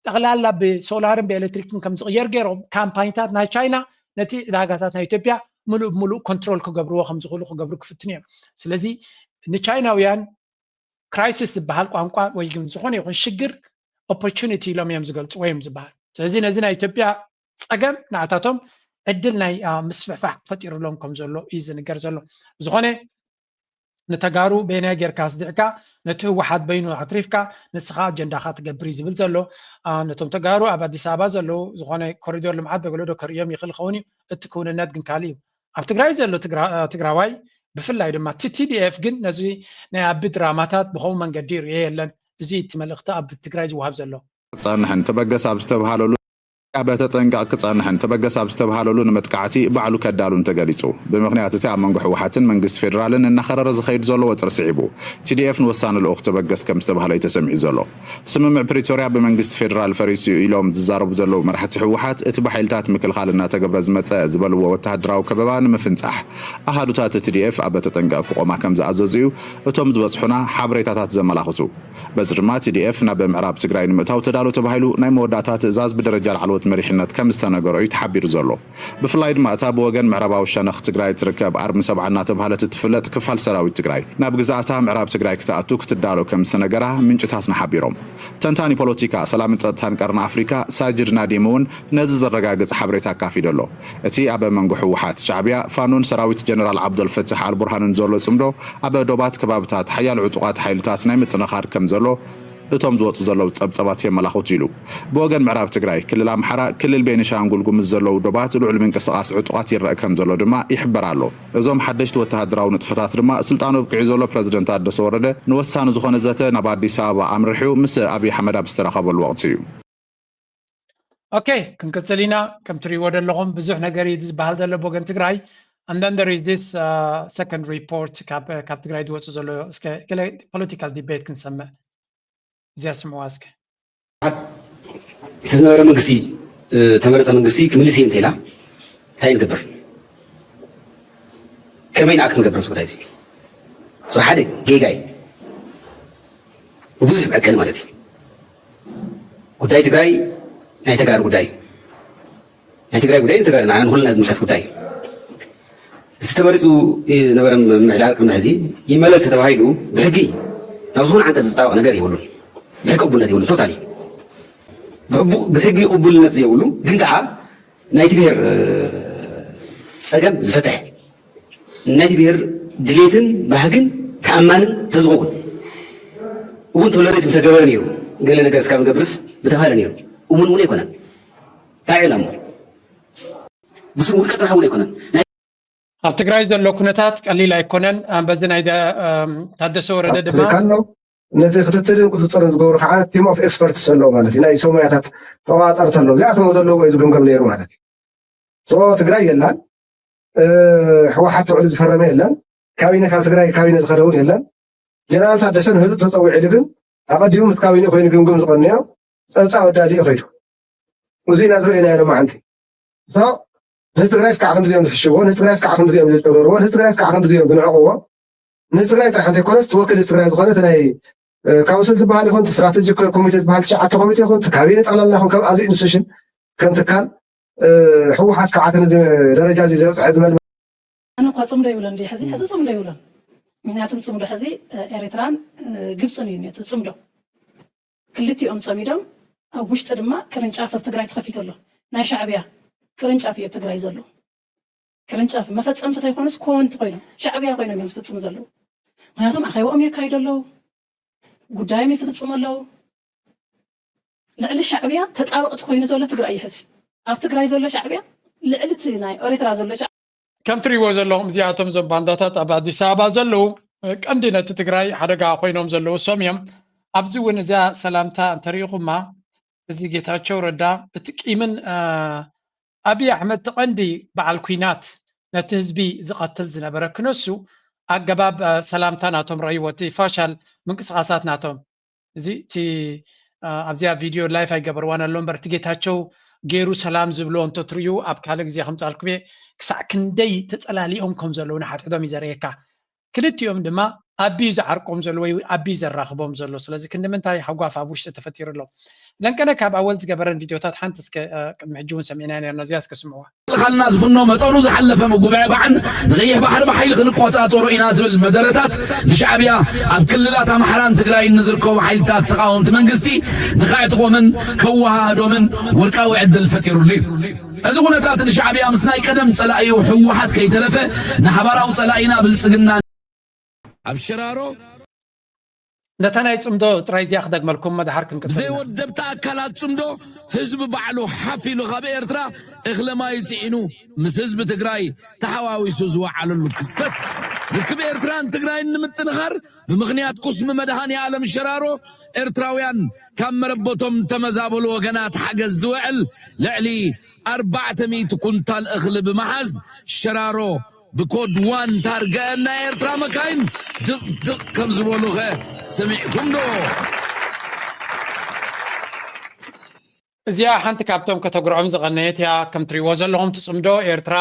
ጠቕላላ ብሶላርን ብኤሌክትሪክን ከም ዝቕየር ገይሮም ካምፓኒታት ናይ ቻይና ነቲ ዕዳጋታት ናይ ኢትዮጵያ ምሉእ ብምሉእ ኮንትሮል ክገብርዎ ከም ዝኽእሉ ክገብሩ ክፍትኑ እዮም ስለዚ ንቻይናውያን ክራይሲስ ዝበሃል ቋንቋ ወይ ግን ዝኾነ ይኹን ሽግር ኦፖርቹኒቲ ኢሎም እዮም ዝገልፅዎ እዮም ዝበሃል። ስለዚ ነዚ ናይ ኢትዮጵያ ፀገም ንዓታቶም ዕድል ናይ ምስፍሕፋሕ ፈጢሩሎም ከም ዘሎ እዩ ዝንገር ዘሎ። ዝኾነ ንተጋሩ በይናይ ጌርካ ኣስዲዕካ ነቲ ህወሓት በይኑ ኣትሪፍካ ንስኻ ኣጀንዳኻ ትገብር እዩ ዝብል ዘሎ። ነቶም ተጋሩ ኣብ ኣዲስ ኣበባ ዘለዉ ዝኾነ ኮሪዶር ልምዓት ዶ ገለ ዶ ከርእዮም ይኽእል ይኸውን እዩ። እቲ ክውንነት ግን ካልእ እዩ። ኣብ ትግራይ ዘሎ ትግራዋይ ብፍላይ ድማ እቲ ቲዲኤፍ ግን ነዚ ናይ ኣቢ ድራማታት ብኸምኡ መንገዲ ይርእዮ የለን። እዚ እቲ መልእኽቲ ኣብ ትግራይ ዝወሃብ ዘሎ። ክጸንሕን ተበገስ ኣብ ዝተብሃለሉ ኣበ ተጠንቀቕ ክጸንሕን ተበገስ ኣብ ዝተብሃለሉ ንመጥቃዕቲ ባዕሉ ከዳሉን ተገሊጹ። ብምኽንያት እቲ ኣብ መንጎ ህወሓትን መንግስቲ ፌደራልን እናኸረረ ዝኸይድ ዘሎ ወጥሪ ስዒቡ፣ ቲዲኤፍ ንወሳኒ ልኡኽ ተበገስ ከም ዝተባህለ እዩ ተሰሚዑ ዘሎ። ስምምዕ ፕሪቶርያ ብመንግስቲ ፌደራል ፈሪሱ እዩ ኢሎም ዝዛረቡ ዘለዉ መራሕቲ ህወሓት፣ እቲ ብሓይልታት ምክልኻል እናተገብረ ዝመጸ ዝበልዎ ወተሃደራዊ ከበባ ንምፍንጻሕ ኣሃዱታት ቲዲኤፍ ኣበ ተጠንቀቕ ክቖማ ከም ዝኣዘዙ እዩ እቶም ዝበጽሑና ሓበሬታታት ዘመላኽቱ። በዚ ድማ ቲዲኤፍ ናብ ምዕራብ ትግራይ ንምእታው ተዳሎ ተባሂሉ ናይ መወዳእታ ትእዛዝ ብደረጃ ላዕለዎት መሪሕነት ከም ዝተነገሮ እዩ ተሓቢሩ ዘሎ። ብፍላይ ድማ እታ ብወገን ምዕራባዊ ሸነኽ ትግራይ ትርከብ ኣርሚ ሰብዓ እናተባህለት እትፍለጥ ክፋል ሰራዊት ትግራይ ናብ ግዛእታ ምዕራብ ትግራይ ክትኣቱ ክትዳሎ ከም ዝተነገራ ምንጭታትና ሓቢሮም። ተንታኒ ፖለቲካ ሰላምን ጸጥታን ቀርኒ ኣፍሪካ ሳጅድ ናዲም እውን ነዚ ዘረጋግጽ ሓበሬታ ኣካፊዱ ኣሎ። እቲ ኣብ መንጎ ህወሓት፣ ሻዕብያ፣ ፋኖን ሰራዊት ጀነራል ዓብደልፈታሕ ኣልቡርሃንን ዘሎ ጽምዶ ኣብ ዶባት ከባብታት ሓያሎ ዕጡቓት ሓይልታት ናይ ምጥንኻር ከም ዘሎ እቶም ዝወፁ ዘለዉ ጸብጸባት የመላኽቱ ኢሉ። ብወገን ምዕራብ ትግራይ ክልል ኣምሓራ፣ ክልል ቤኒሻንጉል ጉምዝ ዘለዉ ዶባት ልዑል ምንቅስቓስ ዕጡቓት ይረአ ከም ዘሎ ድማ ይሕበር ኣሎ። እዞም ሓደሽቲ ወተሃደራዊ ንጥፈታት ድማ ስልጣኑ ኣብቂዑ ዘሎ ፕረዚደንት ታደሰ ወረደ ንወሳኒ ዝኾነ ዘተ ናብ ኣዲስ ኣበባ ኣምሪሑ ምስ ኣብይ ኣሕመድ ኣብ ዝተራኸበሉ ወቕቲ እዩ። ኦኬ፣ ክንቅፅል ኢና። ከም ትሪእዎ ዘለኹም ብዙሕ ነገር እዩ ዝበሃል ዘሎ ብወገን ትግራይ። And then there is this second report ካብ ትግራይ ዝወፁ ዘሎ እስከ ገለ ፖለቲካል ዲቤት ክንሰምዕ። እዚኣ ስምዕዋ እስከ። እቲ ዝነበረ መንግስቲ ተመረፀ መንግስቲ ክምልስ እየ እንተኢላ እንታይ ንገብር? ከመይ ንኣክት ንገብር? ጉዳይ እዚ ሓደ ጌጋ እዩ። ብብዙሕ መዐቀኒ ማለት እዩ። ጉዳይ ትግራይ ናይ ተጋሩ ጉዳይ እዩ። ናይ ትግራይ ጉዳይ ንትግራይ ንዓና ንኩልና ዝምልከት ጉዳይ እዩ። እዚ ተመሪፁ ዝነበረ ምምሕዳር ቅድሚ ሕዚ ይመለስ ተባሂሉ ብሕጊ ናብ ዝኾነ ዓንቀፅ ዝጣበቕ ነገር የብሉን። ብሕጊ ቅቡልነት የብሉን። ቶታሊ ብሕጊ ቅቡልነት ዘይብሉ ግን ከዓ ናይቲ ብሔር ፀገም ዝፈትሕ ናይቲ ብሔር ድሌትን ባህግን ተኣማንን ተዝኸውን እውን ቶለሬት ምተገበረ ነይሩ። ገለ ነገር እስካብ ንገብርስ ምተባህለ ነይሩ። እሙን እውን ኣይኮነን። እንታይ ዕላሙ ብስም ውልቀ ጥራሕ እውን ኣይኮነን። ኣብ ትግራይ ዘሎ ኩነታት ቀሊል ኣይኮነን። በዚ ናይ ታደሰ ወረደ ድማ ነቲ ክትትልን ቁፅፅርን ዝገብሩ ከዓ ቲም ኦፍ ኤክስፐርትስ ኣለዉ ማለት እዩ። ናይ ሰብ ሞያታት ተቆፃፀርቲ ኣለዉ። እዚኣቶም ዘለዉ እዩ ዝግምገም ነይሩ ማለት እዩ። ሶ ትግራይ የላን፣ ህወሓት ውዕሊ ዝፈረመ የለን፣ ካቢነ ካብ ትግራይ ካቢነ ዝኸደ እውን የለን። ጀነራል ታደሰ ንህዝቢ ተፀዊዕሉ ግን ኣቐዲሙ ምስ ካቢነ ኮይኑ ግምግም ዝቐነዮ ፀብፃብ ኣዳሊኡ ከይዱ። እዚ ኢና ዝረአናዮ ሎማዓንቲ። ንህዝቢ ትግራይ እስካዕ ክንድዚኦም ዝሕሽዎ፣ ንህዝቢ ትግራይ እስካዕ ክንድዚኦም ዝጨበርዎ፣ ንህዝቢ ትግራይ እስካዕ ክንድዚኦም ዝንዕቕዎ፣ ንህዝቢ ትግራይ ጥራሕ እንተይኮነስ ትወክል ህዝቢ ትግራይ ዝኾነ እቲ ናይ ካውንስል ዝበሃል ይኹን ስትራቴጂክ ኮሚቴ ዝበሃል ትሽዓተ ኮሚቴ ይኹን ካቢነ ጠቕላላ ይኹን ከም ኣዚ ኢንስቲቱሽን ከም ትካል ህወሓት ከዓ ነዚ ደረጃ እዚ ዘብፅሐ ዝመል ኣነ እኳ ፅምዶ ይብሎ እንዲ ሕዚ ሕዚ ፅምዶ ይብሎን። ምክንያቱም ፅምዶ ሕዚ ኤርትራን ግብፅን እዩ እቲ ፅምዶ። ክልቲኦም ፀሚዶም ኣብ ውሽጢ ድማ ቅርንጫፍ ኣብ ትግራይ ተኸፊቱ ኣሎ። ናይ ሻዕብያ ቅርንጫፍ እዩ ኣብ ትግራይ ዘሎ። ቅርንጫፍ መፈፀምቲ ተይኮኑስ ኮወንቲ ኮይኖም ሻዕብያ ኮይኖም እዮም ዝፍፅሙ ዘለዉ። ምክንያቱም ኣኼባኦም የካይዱ ኣለዉ፣ ጉዳዮም ይፍፅሙ ኣለዉ። ልዕሊ ሻዕብያ ተጣበቕቲ ኮይኑ ዘሎ ትግራይ እዩ ሕዚ። ኣብ ትግራይ ዘሎ ሻዕብያ ልዕሊ እቲ ናይ ኤርትራ ዘሎ ሻዕብያ ከም ትሪእዎ ዘለኹም እዚኣቶም እዞም ባንዳታት ኣብ ኣዲስ ኣበባ ዘለዉ ቀንዲ ነቲ ትግራይ ሓደጋ ኮይኖም ዘለዉ እሶም እዮም። ኣብዚ እውን እዛ ሰላምታ እንተሪኢኹማ እዚ ጌታቸው ረዳ እቲ ቂምን ኣብይ ኣሕመድ እቲ ቀንዲ በዓል ኲናት ነቲ ህዝቢ ዝቐትል ዝነበረ ክነሱ ኣገባብ ሰላምታ ናቶም ረእይዎ እቲ ፋሻል ምንቅስቓሳት ናቶም እዚ እቲ ኣብዚኣ ቪድዮ ላይፍ ኣይገበርዋን ኣሎ እምበር እቲ ጌታቸው ገይሩ ሰላም ዝብሎ እንተትርእዩ ኣብ ካልእ ግዜ ከምፃልኩም እየ ክሳዕ ክንደይ ተፀላሊኦም ከም ዘለዉ ንሓድሕዶም እዩ ዘርእየካ። ክልቲኦም ድማ ኣቢዩ ዝዓርቆም ዘሎ ወይ ኣቢዩ ዘራኽቦም ዘሎ። ስለዚ ክንዲ ምንታይ ሃጓፍ ኣብ ውሽጢ ተፈጢሩ ኣሎ። ለንቀነ ካብ ኣወል ዝገበረን ቪድዮታት ሓንቲ እስከ፣ እ፣ ቅድሚ ሕጂ እውን ሰሚዕናያ ነርና፣ እዚኣ እስከ ስምዕዋ። ቃልና ዝፍኖ መጠኑ ዝሓለፈ ምጉብዕባዕን ንቐይሕ ባሕሪ ብሓይሊ ክንቆጻጸሮ ኢና ዝብል መደረታት ንሻዕብያ ኣብ ክልላት ኣምሓራን ትግራይን ንዝርከቡ ሓይልታት ተቓወምቲ መንግስቲ ንኸዕጥቖምን ከወሃህዶምን ወርቃዊ ዕድል ፈጢሩሉ እዩ። እዚ ኩነታት ንሻዕብያ ምስ ናይ ቀደም ጸላኢኡ ህወሓት ከይተረፈ ንሓባራዊ ጸላኢና ብልጽግና ኣብ ሽራሮ ነታ ናይ ጽምዶ ጥራይ እዚኣ ክደግመልኩም፣ መድሓር ክንቅጽል ኢና። ብዘይወደብቲ ኣካላት ጽምዶ ህዝቢ ባዕሉ ሓፍ ኢሉ ካብ ኤርትራ እኽለ ማይ ጽዒኑ ምስ ህዝቢ ትግራይ ተሓዋዊሱ ዝወዓለሉ ክስተት። ርክብ ኤርትራን ትግራይን ንምጥንኻር ብምኽንያት ቁስሚ መድሃኔ ኣለም ሸራሮ ኤርትራውያን ካብ መረበቶም ተመዛበሉ ወገናት ሓገዝ ዝውዕል ልዕሊ ኣርባዕተ ሚእቲ ኩንታል እኽሊ ብምሓዝ ሸራሮ ብኮድ ዋን ታርገአን ናይ ኤርትራ መካይን ድቕድቕ ከም ዝበሉኸ ሰሚዕኩም ዶ? እዚኣ ሓንቲ ካብቶም ከተጉርዖም ዝቐነየት እያ። ከም ትሪእዎ ዘለኹም ትጽምዶ ኤርትራ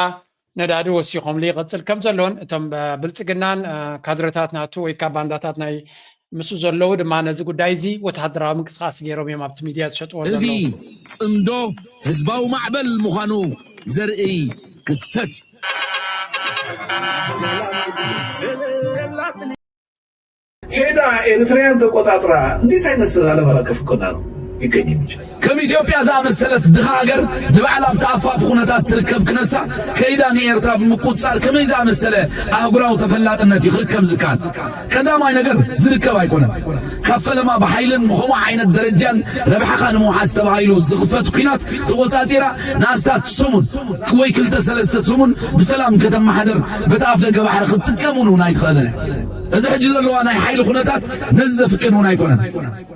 ነዳዲ ወሲኾምሉ ይቐጽል ከም ዘሎን እቶም፣ እ፣ ብልጽግናን፣ እ፣ ካድረታት ናቱ ወይ ከዓ ባንዳታት ናይ ምስኡ ዘለዉ ድማ ነዚ ጉዳይ እዚ ወተሃደራዊ ምንቅስቃስ ገይሮም እዮም ኣብቲ ሚድያ ዝሸጥዎ እዚ ዘለዉ። ጽምዶ ህዝባዊ ማዕበል ምዃኑ ዘርኢ ክስተት እዩ። ሄዳ ኤርትራያን ተቆጣጥራ እንዴት አይነት ዓለም አቀፍ እውቅና ነው ሊገኝ የሚችል? ከም ኢትዮጵያ ዝኣመሰለት ድኻ ሃገር ንባዕላ ኣብ ተኣፋፊ ኩነታት ትርከብ ክነሳ ከይዳ ንኤርትራ ብምቁጽጻር ከመይ ዝኣመሰለ ኣህጉራዊ ተፈላጥነት እዩ ክርከብ ዝከኣል? ቀዳማይ ነገር ዝርከብ ኣይኮነን። ካብ ፈለማ ብሓይልን ብኸምኡ ዓይነት ደረጃን ረብሓኻ ንምውሓስ ተባሂሉ ዝኽፈት ኲናት ተቖጻጺራ ንኣስታት ሰሙን ወይ ክልተ ሰለስተ ሰሙን ብሰላም ከተመሓደር በቲ ኣፍ ደገ ባሕሪ ክትጥቀም እውን ኣይትኽእልን እያ። እዚ ሕጂ ዘለዋ ናይ ሓይሊ ኩነታት ነዚ ዘፍቅድ እውን ኣይኮነን።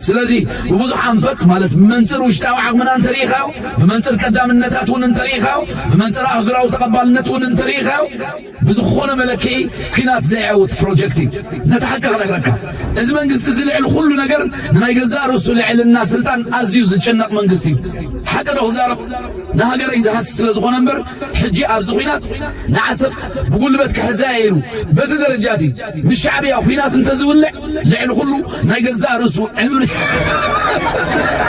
ስለዚ ብብዙሕ ኣንፈት ማለት ብመንፅር ውሽጣዊ ዓቕምና እንተሪኢኻዮ፣ ብመንፅር ቀዳምነታት እውን እንተሪኢኻዮ፣ ብመንፅር ኣህጉራዊ ተቐባልነት እውን እንተሪኢኻዮ ብዝኾነ መለክዒ ኲናት ዘይዕውት ፕሮጀክት እዩ። ነቲ ሓቂ ክነግረካ እዚ መንግስቲ እዚ ልዕሊ ኩሉ ነገር ንናይ ገዛእ ርእሱ ልዕልና ስልጣን ኣዝዩ ዝጭነቕ መንግስቲ እዩ። ሓቂ ዶ ክዛረብ ንሃገረይ ዝሃሲ ስለ ዝኾነ እምበር ሕጂ ኣብዚ ኲናት ንዓሰብ ብጉልበት ክሕዛ እየ ኢሉ በዚ ደረጃ እቲ ምስ ሻዕብያ ኲናት እንተዝውልዕ ልዕሊ ኩሉ ናይ ገዛእ ርእሱ ዕምሪ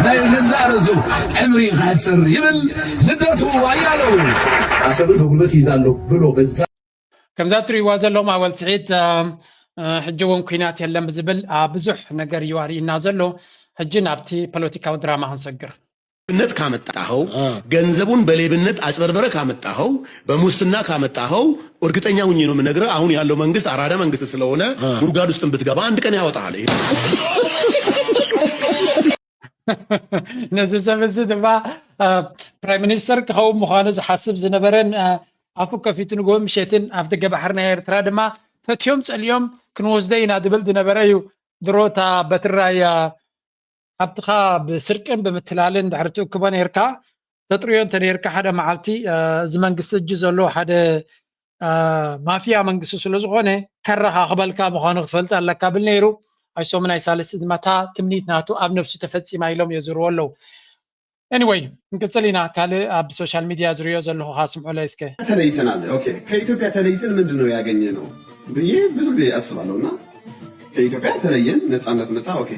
ናይ ገዛእ ርእሱ ዕምሪ ክሕፅር ይብል ልደቱ ኣያለው። ዓሰብን ብጉልበት ይዛለሁ ብሎ በዛ ከምዛ እትሪእዋ ዘለኹም ኣወል ስዒድ፣ እ፣ እ፣ ሕጂ እውን ኲናት የለን ብዝብል፣ እ፣ ብዙሕ ነገር እዩ ኣርእይና ዘሎ። ሕጂ ናብቲ ፖለቲካዊ ድራማ ክንሰግር። ነት ካመጣኸው ገንዘቡን በሌብነት አጭበርበረ ካመጣኸው በሙስና ካመጣኸው እርግጠኛ ሁኜ ነው የምነግርህ። አሁን ያለው መንግስት አራዳ መንግስት ስለሆነ ጉድጓድ ውስጥም ብትገባ አንድ ቀን ያወጣሃል። ይሄ ነዚ ሰብ እዚ ድማ፣ እ፣ ፕራይም ሚኒስተር ክኸውን ምዃኑ ዝሓስብ ዝነበረን፣ እ፣ ኣፉ ከፊቱ ንግሆ ምሸትን ኣብ ደገ ባሕሪ ናይ ኤርትራ ድማ ፈትዮም ጸልዮም ክንወስዶ ኢና ዝብል ዝነበረ እዩ። ድሮ እታ በትራይ፣ እ፣ ሃብትኻ ብስርቅን ብምትላልን ድሕሪ ትእክቦ ነይርካ፣ ተጥርዮ እንተ ነይርካ ሓደ መዓልቲ፣ እ፣ እዚ መንግስቲ እጅ ዘሎ ሓደ፣ እ፣ ማፍያ መንግስቲ ስለ ዝኾነ ከረኻኽበልካ ምዃኑ ክትፈልጥ ኣለካ ብል ነይሩ። ኣይሶም ናይ ሳልስቲ ድማ እታ ትምኒት ናቱ ኣብ ነብሱ ተፈጺማ ኢሎም የዝርዎ ኣለዉ። ኤኒወይ፣ ክንቅጽል ኢና። ካልእ ኣብ ሶሻል ሚድያ ዝርእዮ ዘለኹ ከስምዑለይ እስከ። ተለይተናል። ኦኬ፣ ከኢትዮጵያ ተለይተን ምንድን ነው ያገኘ ነው ብዬ ብዙ ጊዜ አስባለሁ። እና ከኢትዮጵያ ተለየን፣ ነጻነት መጣ። ኦኬ፣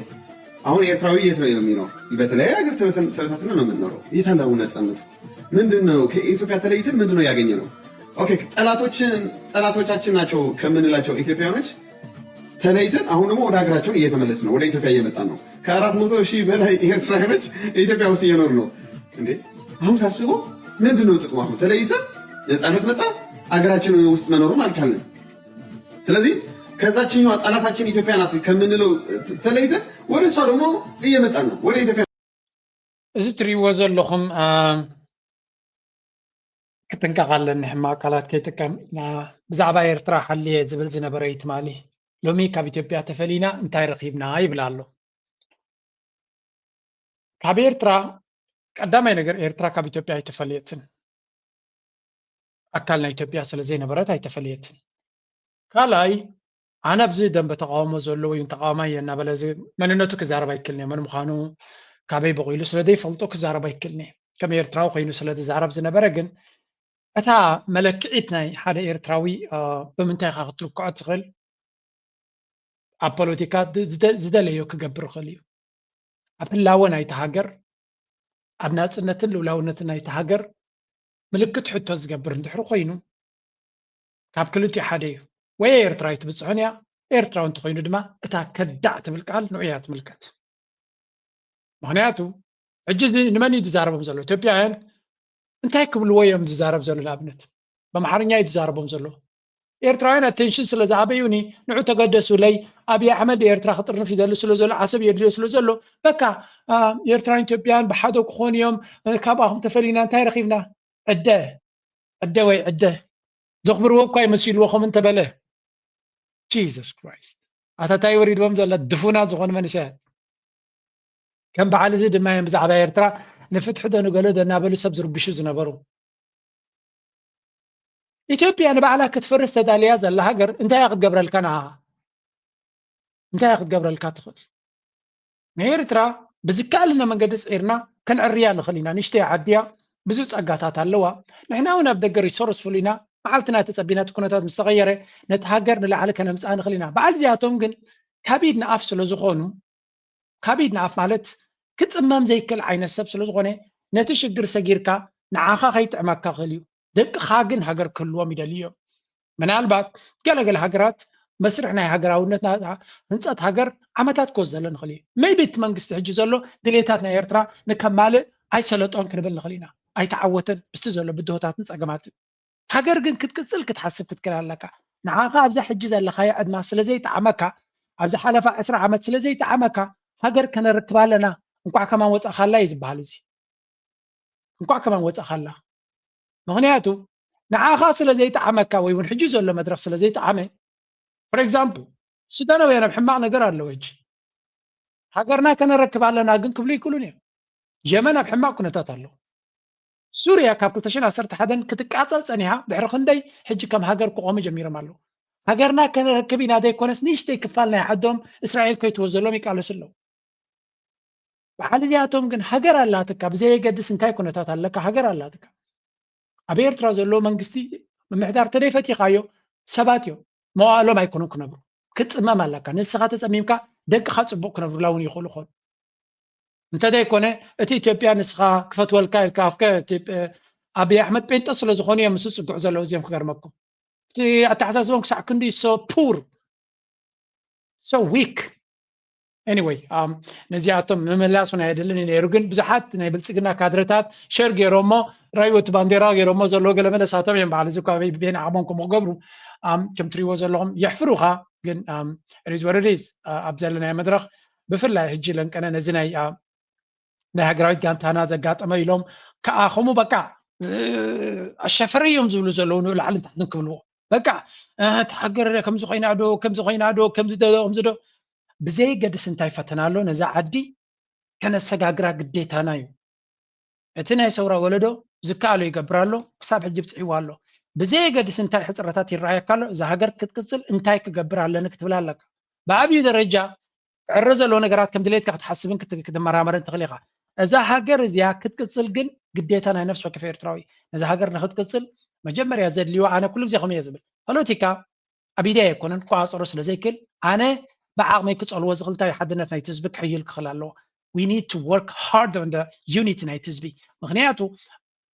አሁን ኤርትራዊ የት ነው የሚኖር? በተለያየ ሀገር ተበተን-፣ ተበታትነን ነው የምንኖረው። የት አለ አሁን ነጻነት? ምንድን ነው ከኢትዮጵያ ተለይተን ምንድን ነው ያገኘ ነው? ኦኬ፣ ጠላቶችን፣ ጠላቶቻችን ናቸው ከምንላቸው ኢትዮጵያውያኖች ተለይተን አሁን ደግሞ ወደ ሀገራችን እየተመለስን ነው፣ ወደ ኢትዮጵያ እየመጣን ነው። ከአራት መቶ ሺህ በላይ ኤርትራውያኖች ኢትዮጵያ ውስጥ እየኖሩ ነው። እንዴ፣ አሁን ሳስበው ምንድን ነው ጥቅሙ? አሁን ተለይተን ነጻነት መጣ፣ ሀገራችን ውስጥ መኖርም አልቻልንም። ስለዚህ ከዛችኛዋ ጠላታችን ኢትዮጵያ ናት ከምንለው ተለይተን ወደ እሷ ደግሞ እየመጣን ነው፣ ወደ ኢትዮጵያ። እዚ እትሪእዎ ዘለኹም፣ እ፣ ክጥንቀቕ ኣለኒ፣ ሕማቕ ቃላት ከይጥቀም። እ፣ ብዛዕባ ኤርትራ ሓልየ ዝብል ዝነበረ እዩ ትማሊ። ሎሚ ካብ ኢትዮጵያ ተፈሊና እንታይ ረኺብና ይብል ኣሎ። ካብ ኤርትራ፣ ቀዳማይ ነገር ኤርትራ ካብ ኢትዮጵያ ኣይተፈለየትን። ኣካል ናይ ኢትዮጵያ ስለ ዘይነበረት ኣይተፈለየትን። ካልኣይ፣ ኣነ ኣብዚ ደንበ ተቃውሞ ዘሎ ወይ እውን ተቃዋማይ እየ እናበለ እዚ መንነቱ ክዛረብ ኣይክእልን እየ። መን ምዃኑ፣ ካበይ በቂሉ ስለ ዘይፈልጦ ክዛረብ ኣይክእልን እየ። ከም ኤርትራዊ ኮይኑ ስለ ዝዛረብ ዝነበረ ግን እታ መለክዒት ናይ ሓደ ኤርትራዊ፣ እ፣ ብምንታይ ኢኻ ክትልክዖ ትኽእል? ኣብ ፖለቲካ ዝደለዮ ክገብር ይኽእል እዩ። ኣብ ህላወ ናይቲ ሃገር፣ ኣብ ናፅነትን ልውላውነትን ናይቲ ሃገር ምልክት ሕቶ ዝገብር እንድሕር ኮይኑ፣ ካብ ክልቲኡ ሓደ እዩ። ወይ ኤርትራዊ ትብፅሖን እያ፣ ኤርትራዊ እንተኮይኑ ድማ እታ ከዳዕ ትብል ቃል ንዑ እያ ትምልከት። ምክንያቱ ሕጂ እዚ ንመን እዩ ዝዛረቦም ዘሎ? ኢትዮጵያውያን እንታይ ክብልዎ እዮም ዝዛረብ ዘሎ? ንኣብነት ብኣምሓርኛ እዩ ዝዛረቦም ዘሎ። ኤርትራውያን ኣቴንሽን ስለ ዝኣበዩኒ ንዑ ተገደሱለይ። ኣብይ ኣሕመድ ኤርትራ ክጥርንፍ ይደሊ ስለ ዘሎ፣ ዓሰብ የድልዮ ስለ ዘሎ፣ በቃ ኤርትራን ኢትዮጵያን ብሓደ ክኾኑ እዮም። ካብኣኹም ተፈሊና እንታይ ረኺብና? ዕደ ዕደ ወይ ዕደ ዘኽብርዎ እኳ ይመሲልዎ ከም እንተበለ። ጂሰስ ክራይስት፣ ኣታ እንታይ ወሪድዎም ዘላ ድፉናት ዝኾኑ መንእሰያት። ከም በዓል እዚ ድማ እዮም ብዛዕባ ኤርትራ ንፍትሒ ዶ ንገለ ዶ እናበሉ ሰብ ዝርብሹ ዝነበሩ። ኢትዮጵያ ንባዕላ ክትፈርስ ተዳልያ ዘላ ሃገር እንታይ እያ ክትገብረልካ ንዓኻ? እንታይ እያ ክትገብረልካ ትኽእል? ንኤርትራ ብዝከኣለና መንገዲ ፅዒርና ከነዕርያ ንኽእል ኢና። ንእሽተይ ዓዲ እያ፣ ብዙ ፀጋታት ኣለዋ። ንሕና እውን ኣብ ደገ ሪሶርስፉል ኢና። መዓልትና ተፀቢና እቲ ኩነታት ምስ ተቐየረ ነቲ ሃገር ንላዕሊ ከነምፅኣ ንኽእል ኢና። በዓል እዚኣቶም ግን ካብ ኢድ ንኣፍ ስለ ዝኾኑ፣ ካብ ኢድ ንኣፍ ማለት ክፅመም ዘይክእል ዓይነት ሰብ ስለ ዝኾነ፣ ነቲ ሽግር ሰጊርካ ንዓኻ ከይጥዕመካ ክእል እዩ። ደቅኻ ግን ሃገር ክህልዎም ይደልዩ እዮም። ምናልባት ገለገለ ሃገራት መስርሕ ናይ ሃገራውነት ህንፀት ሃገር ዓመታት ክወስደለን ይኽእል እዩ። ሜይቢ እቲ መንግስቲ ሕጂ ዘሎ ድሌታት ናይ ኤርትራ ንከማልእ ኣይሰለጦን ክንብል ንኽእል ኢና። ኣይተዓወተን ምስቲ ዘሎ ብድሆታትን ፀገማትን። ሃገር ግን ክትቅፅል ክትሓስብ ክትክእል ኣለካ። ንዓኻ ኣብዛ ሕጂ ዘለኻዮ ዕድማ ስለ ዘይጠዓመካ፣ ኣብዛ ሓለፋ ዕስራ ዓመት ስለ ዘይጠዓመካ፣ ሃገር ከነረክባ ኣለና፣ እንኳዕ ከማን ወፃእካላ እዩ ዝበሃል። እዚ እንኳዕ ከማን ወፃእካላ። ምክንያቱ ንዓኻ ስለ ዘይጠዓመካ ወይ እውን ሕጂ ዘሎ መድረኽ ስለ ዘይጠዓመ፣ ፎር ኤግዛምፕል ሱዳናውያን ኣብ ሕማቕ ነገር ኣለዉ። ሕጂ ሃገርና ከነረክብ ኣለና ግን ክብሉ ይክእሉን እዮም። የመን ኣብ ሕማቕ ኩነታት ኣለዉ። ሱርያ ካብ ክልተ ሽሕን ዓሰርተ ሓደን ክትቃፀል ፀኒሓ ድሕሪ ክንደይ ሕጂ ከም ሃገር ክቆሙ ጀሚሮም ኣለዉ። ሃገርና ከነረክብ ኢና ዘይኮነስ ንእሽተይ ክፋል ናይ ዓዶም እስራኤል ከይትወዘሎም ይቃለሱ ኣለዉ። በዓል እዚኣቶም ግን ሃገር ኣላትካ፣ ብዘየገድስ እንታይ ኩነታት ኣለካ ሃገር ኣላትካ። ኣብ ኤርትራ ዘሎ መንግስቲ ምምሕዳር ተደይፈቲኻዮ ሰባት እዮም መዋእሎም ኣይኮኑን ክነብሩ። ክትፅመም ኣለካ። ንስኻ ተፀሚምካ ደቅኻ ፅቡቕ ክነብሩላ እውን ይኽእሉ ኾኑ። እንተደይኮነ እቲ ኢትዮጵያ ንስኻ ክፈትወልካ ኢልካ ኣፍከ ኣብይ ኣሕመድ ጴንጠ ስለ ዝኾኑ እዮም ምስ ዝፅግዑ ዘለዉ። እዚኦም ክገርመኩም እቲ ኣተሓሳስቦም ክሳዕ ክንዲ so poor, so weak. Anyway, ነዚኣቶም ምምላስ እውን ኣየድልን እዩ ነይሩ። ግን ብዙሓት ናይ ብልፅግና ካድረታት ሸር ገይሮሞ ራዩ እቲ ባንዴራ ገይሮሞ ዘለዎ ገለ መለሳቶም እዮም። በዓል እዚ እኳ ቤን ዓቕሞም ከምኡ ክገብሩ ከም ትሪእዎ ዘለኹም የሕፍሩኻ። ግን ሪዝ ወረዲስ ኣብ ዘለናዮ መድረኽ ብፍላይ ሕጂ ለንቀነ ነዚ ናይ ናይ ሃገራዊት ጋንታና ዘጋጠመ ኢሎም ከኣ ከምኡ በቃ ኣሸፈረ እዮም ዝብሉ ዘለዉ ንላዕልን ታሕትን ክብልዎ በቃ እቲ ሃገር ከምዚ ኮይና ዶ ከምዚ ኮይና ዶ ከምዚ ዶ ከምዚ ዶ ብዘየገድስ እንታይ ፈተና ኣሎ ነዛ ዓዲ ከነሰጋግራ ግዴታና እዩ። እቲ ናይ ሰውራ ወለዶ ዝከኣሎ ይገብር ኣሎ፣ ክሳብ ሕጂ ብፅሒዋ ኣሎ። ብዘየገድስ እንታይ ሕፅረታት ይረኣየካ ኣሎ፣ እዛ ሃገር ክትቅፅል እንታይ ክገብር ኣለኒ ክትብል ኣለካ። ብዓብዩ ደረጃ ክዕረ ዘለዎ ነገራት ከም ድሌትካ ክትሓስብን ክትመራመርን ትኽእል ኢኻ። እዛ ሃገር እዚኣ ክትቅፅል ግን ግዴታ ናይ ነፍሲ ወከፍ ኤርትራዊ ነዛ ሃገር ንክትቅፅል መጀመርያ ዘድልዮ ኣነ ኩሉ ግዜ ከምኡ እየ ዝብል ፖለቲካ ኣብ ኢደይ ኣይኮነን ክቆፃፀሮ ስለ ዘይክእል ኣነ ብዓቕመይ ክፀልዎ ዝኽእል እንታይ ሓድነት ናይቲ ህዝቢ ክሕይል ክኽእል ኣለዎ። We need to work hard on the unity ናይቲ ህዝቢ ምክንያቱ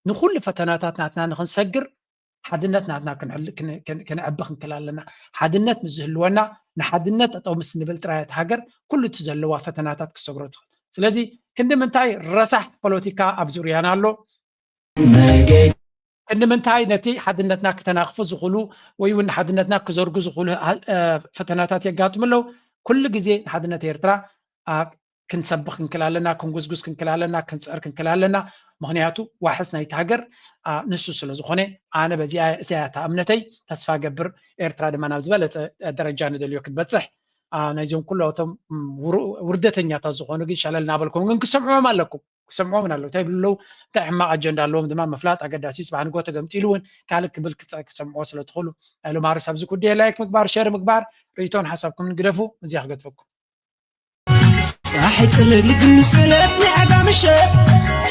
ንኩሉ ፈተናታት ናትና ንክንሰግር ሓድነት ናትና ክነዕቢ ክንክል ኣለና። ሓድነት ምስ ዝህልወና ንሓድነት ጠጠው ምስ ንብል ጥራይ እታ ሃገር ኩሉ እቲ ዘለዋ ፈተናታት ክሰግሮ ትኽእል። ስለዚ ክንዲ ምንታይ ረሳሕ ፖለቲካ ኣብ ዙርያና ኣሎ። ክንዲ ምንታይ ነቲ ሓድነትና ክተናኽፉ ዝኽእሉ ወይ እውን ንሓድነትና ክዘርጉ ዝኽእሉ ፈተናታት የጋጥሙ ኣለዉ። ኩሉ ግዜ ንሓድነት ኤርትራ ክንሰብኽ ክንክል ኣለና፣ ክንጉስጉስ ክንክል ኣለና፣ ክንፅዕር ክንክል ኣለና። ምክንያቱ ዋሕስ ናይቲ ሃገር ንሱ ስለ ዝኾነ ኣነ በዚኣ እዚኣ እታ እምነተይ ተስፋ ገብር ኤርትራ ድማ ናብ ዝበለፀ ደረጃ ንደልዮ ክትበፅሕ ናይዞም ኩላቶም ውርደተኛታት ዝኾኑ ግን ሸለል እናበልኩም ግን ክሰምዕዎም ኣለኩም። ክሰምዕዎም ኣለዉ እንታይ ይብሉ ኣለዉ እንታይ ሕማቕ ኣጀንዳ ኣለዎም ድማ ምፍላጥ ኣገዳሲ እዩ። ፅባሕ ንግሆ ተገምጢሉ እውን ካልእ ክብል ክሰምዕዎ ስለ ትኽእሉ ናይ ሎማርስ ኣብዚ ጉዳይ ላይክ ምግባር ሸር ምግባር ርእይቶን ሓሳብኩምን ግደፉ። እዚኣ ክገድፈኩም። ፀሓይ ፅልግልግ ምስ በለት ናይ ኣጋ ምሸት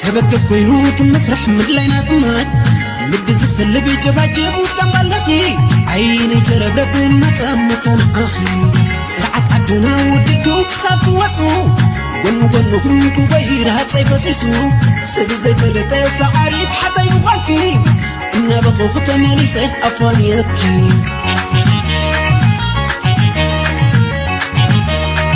ተበገስ ኮይኑ እቲ መስርሕ ምድላይ ናፅነት ልቢ ዝስልብ ጀባጅብ ምስ ቀንባለኺ ዓይነይ ጀረብረብ መጠመተ ንዓኺ ጥርዓት ገና ወዲኩም ክሳብ ትወፁ፣ ጎን ጎንኹም ክጎይ ረሃፀይ ፈሲሱ። ሰብ ዘይፈለጠ ሰዓሪት ሓታይ ምዃንኪ፣ እናበኹ ተመሊሰ ኣፋንየኪ።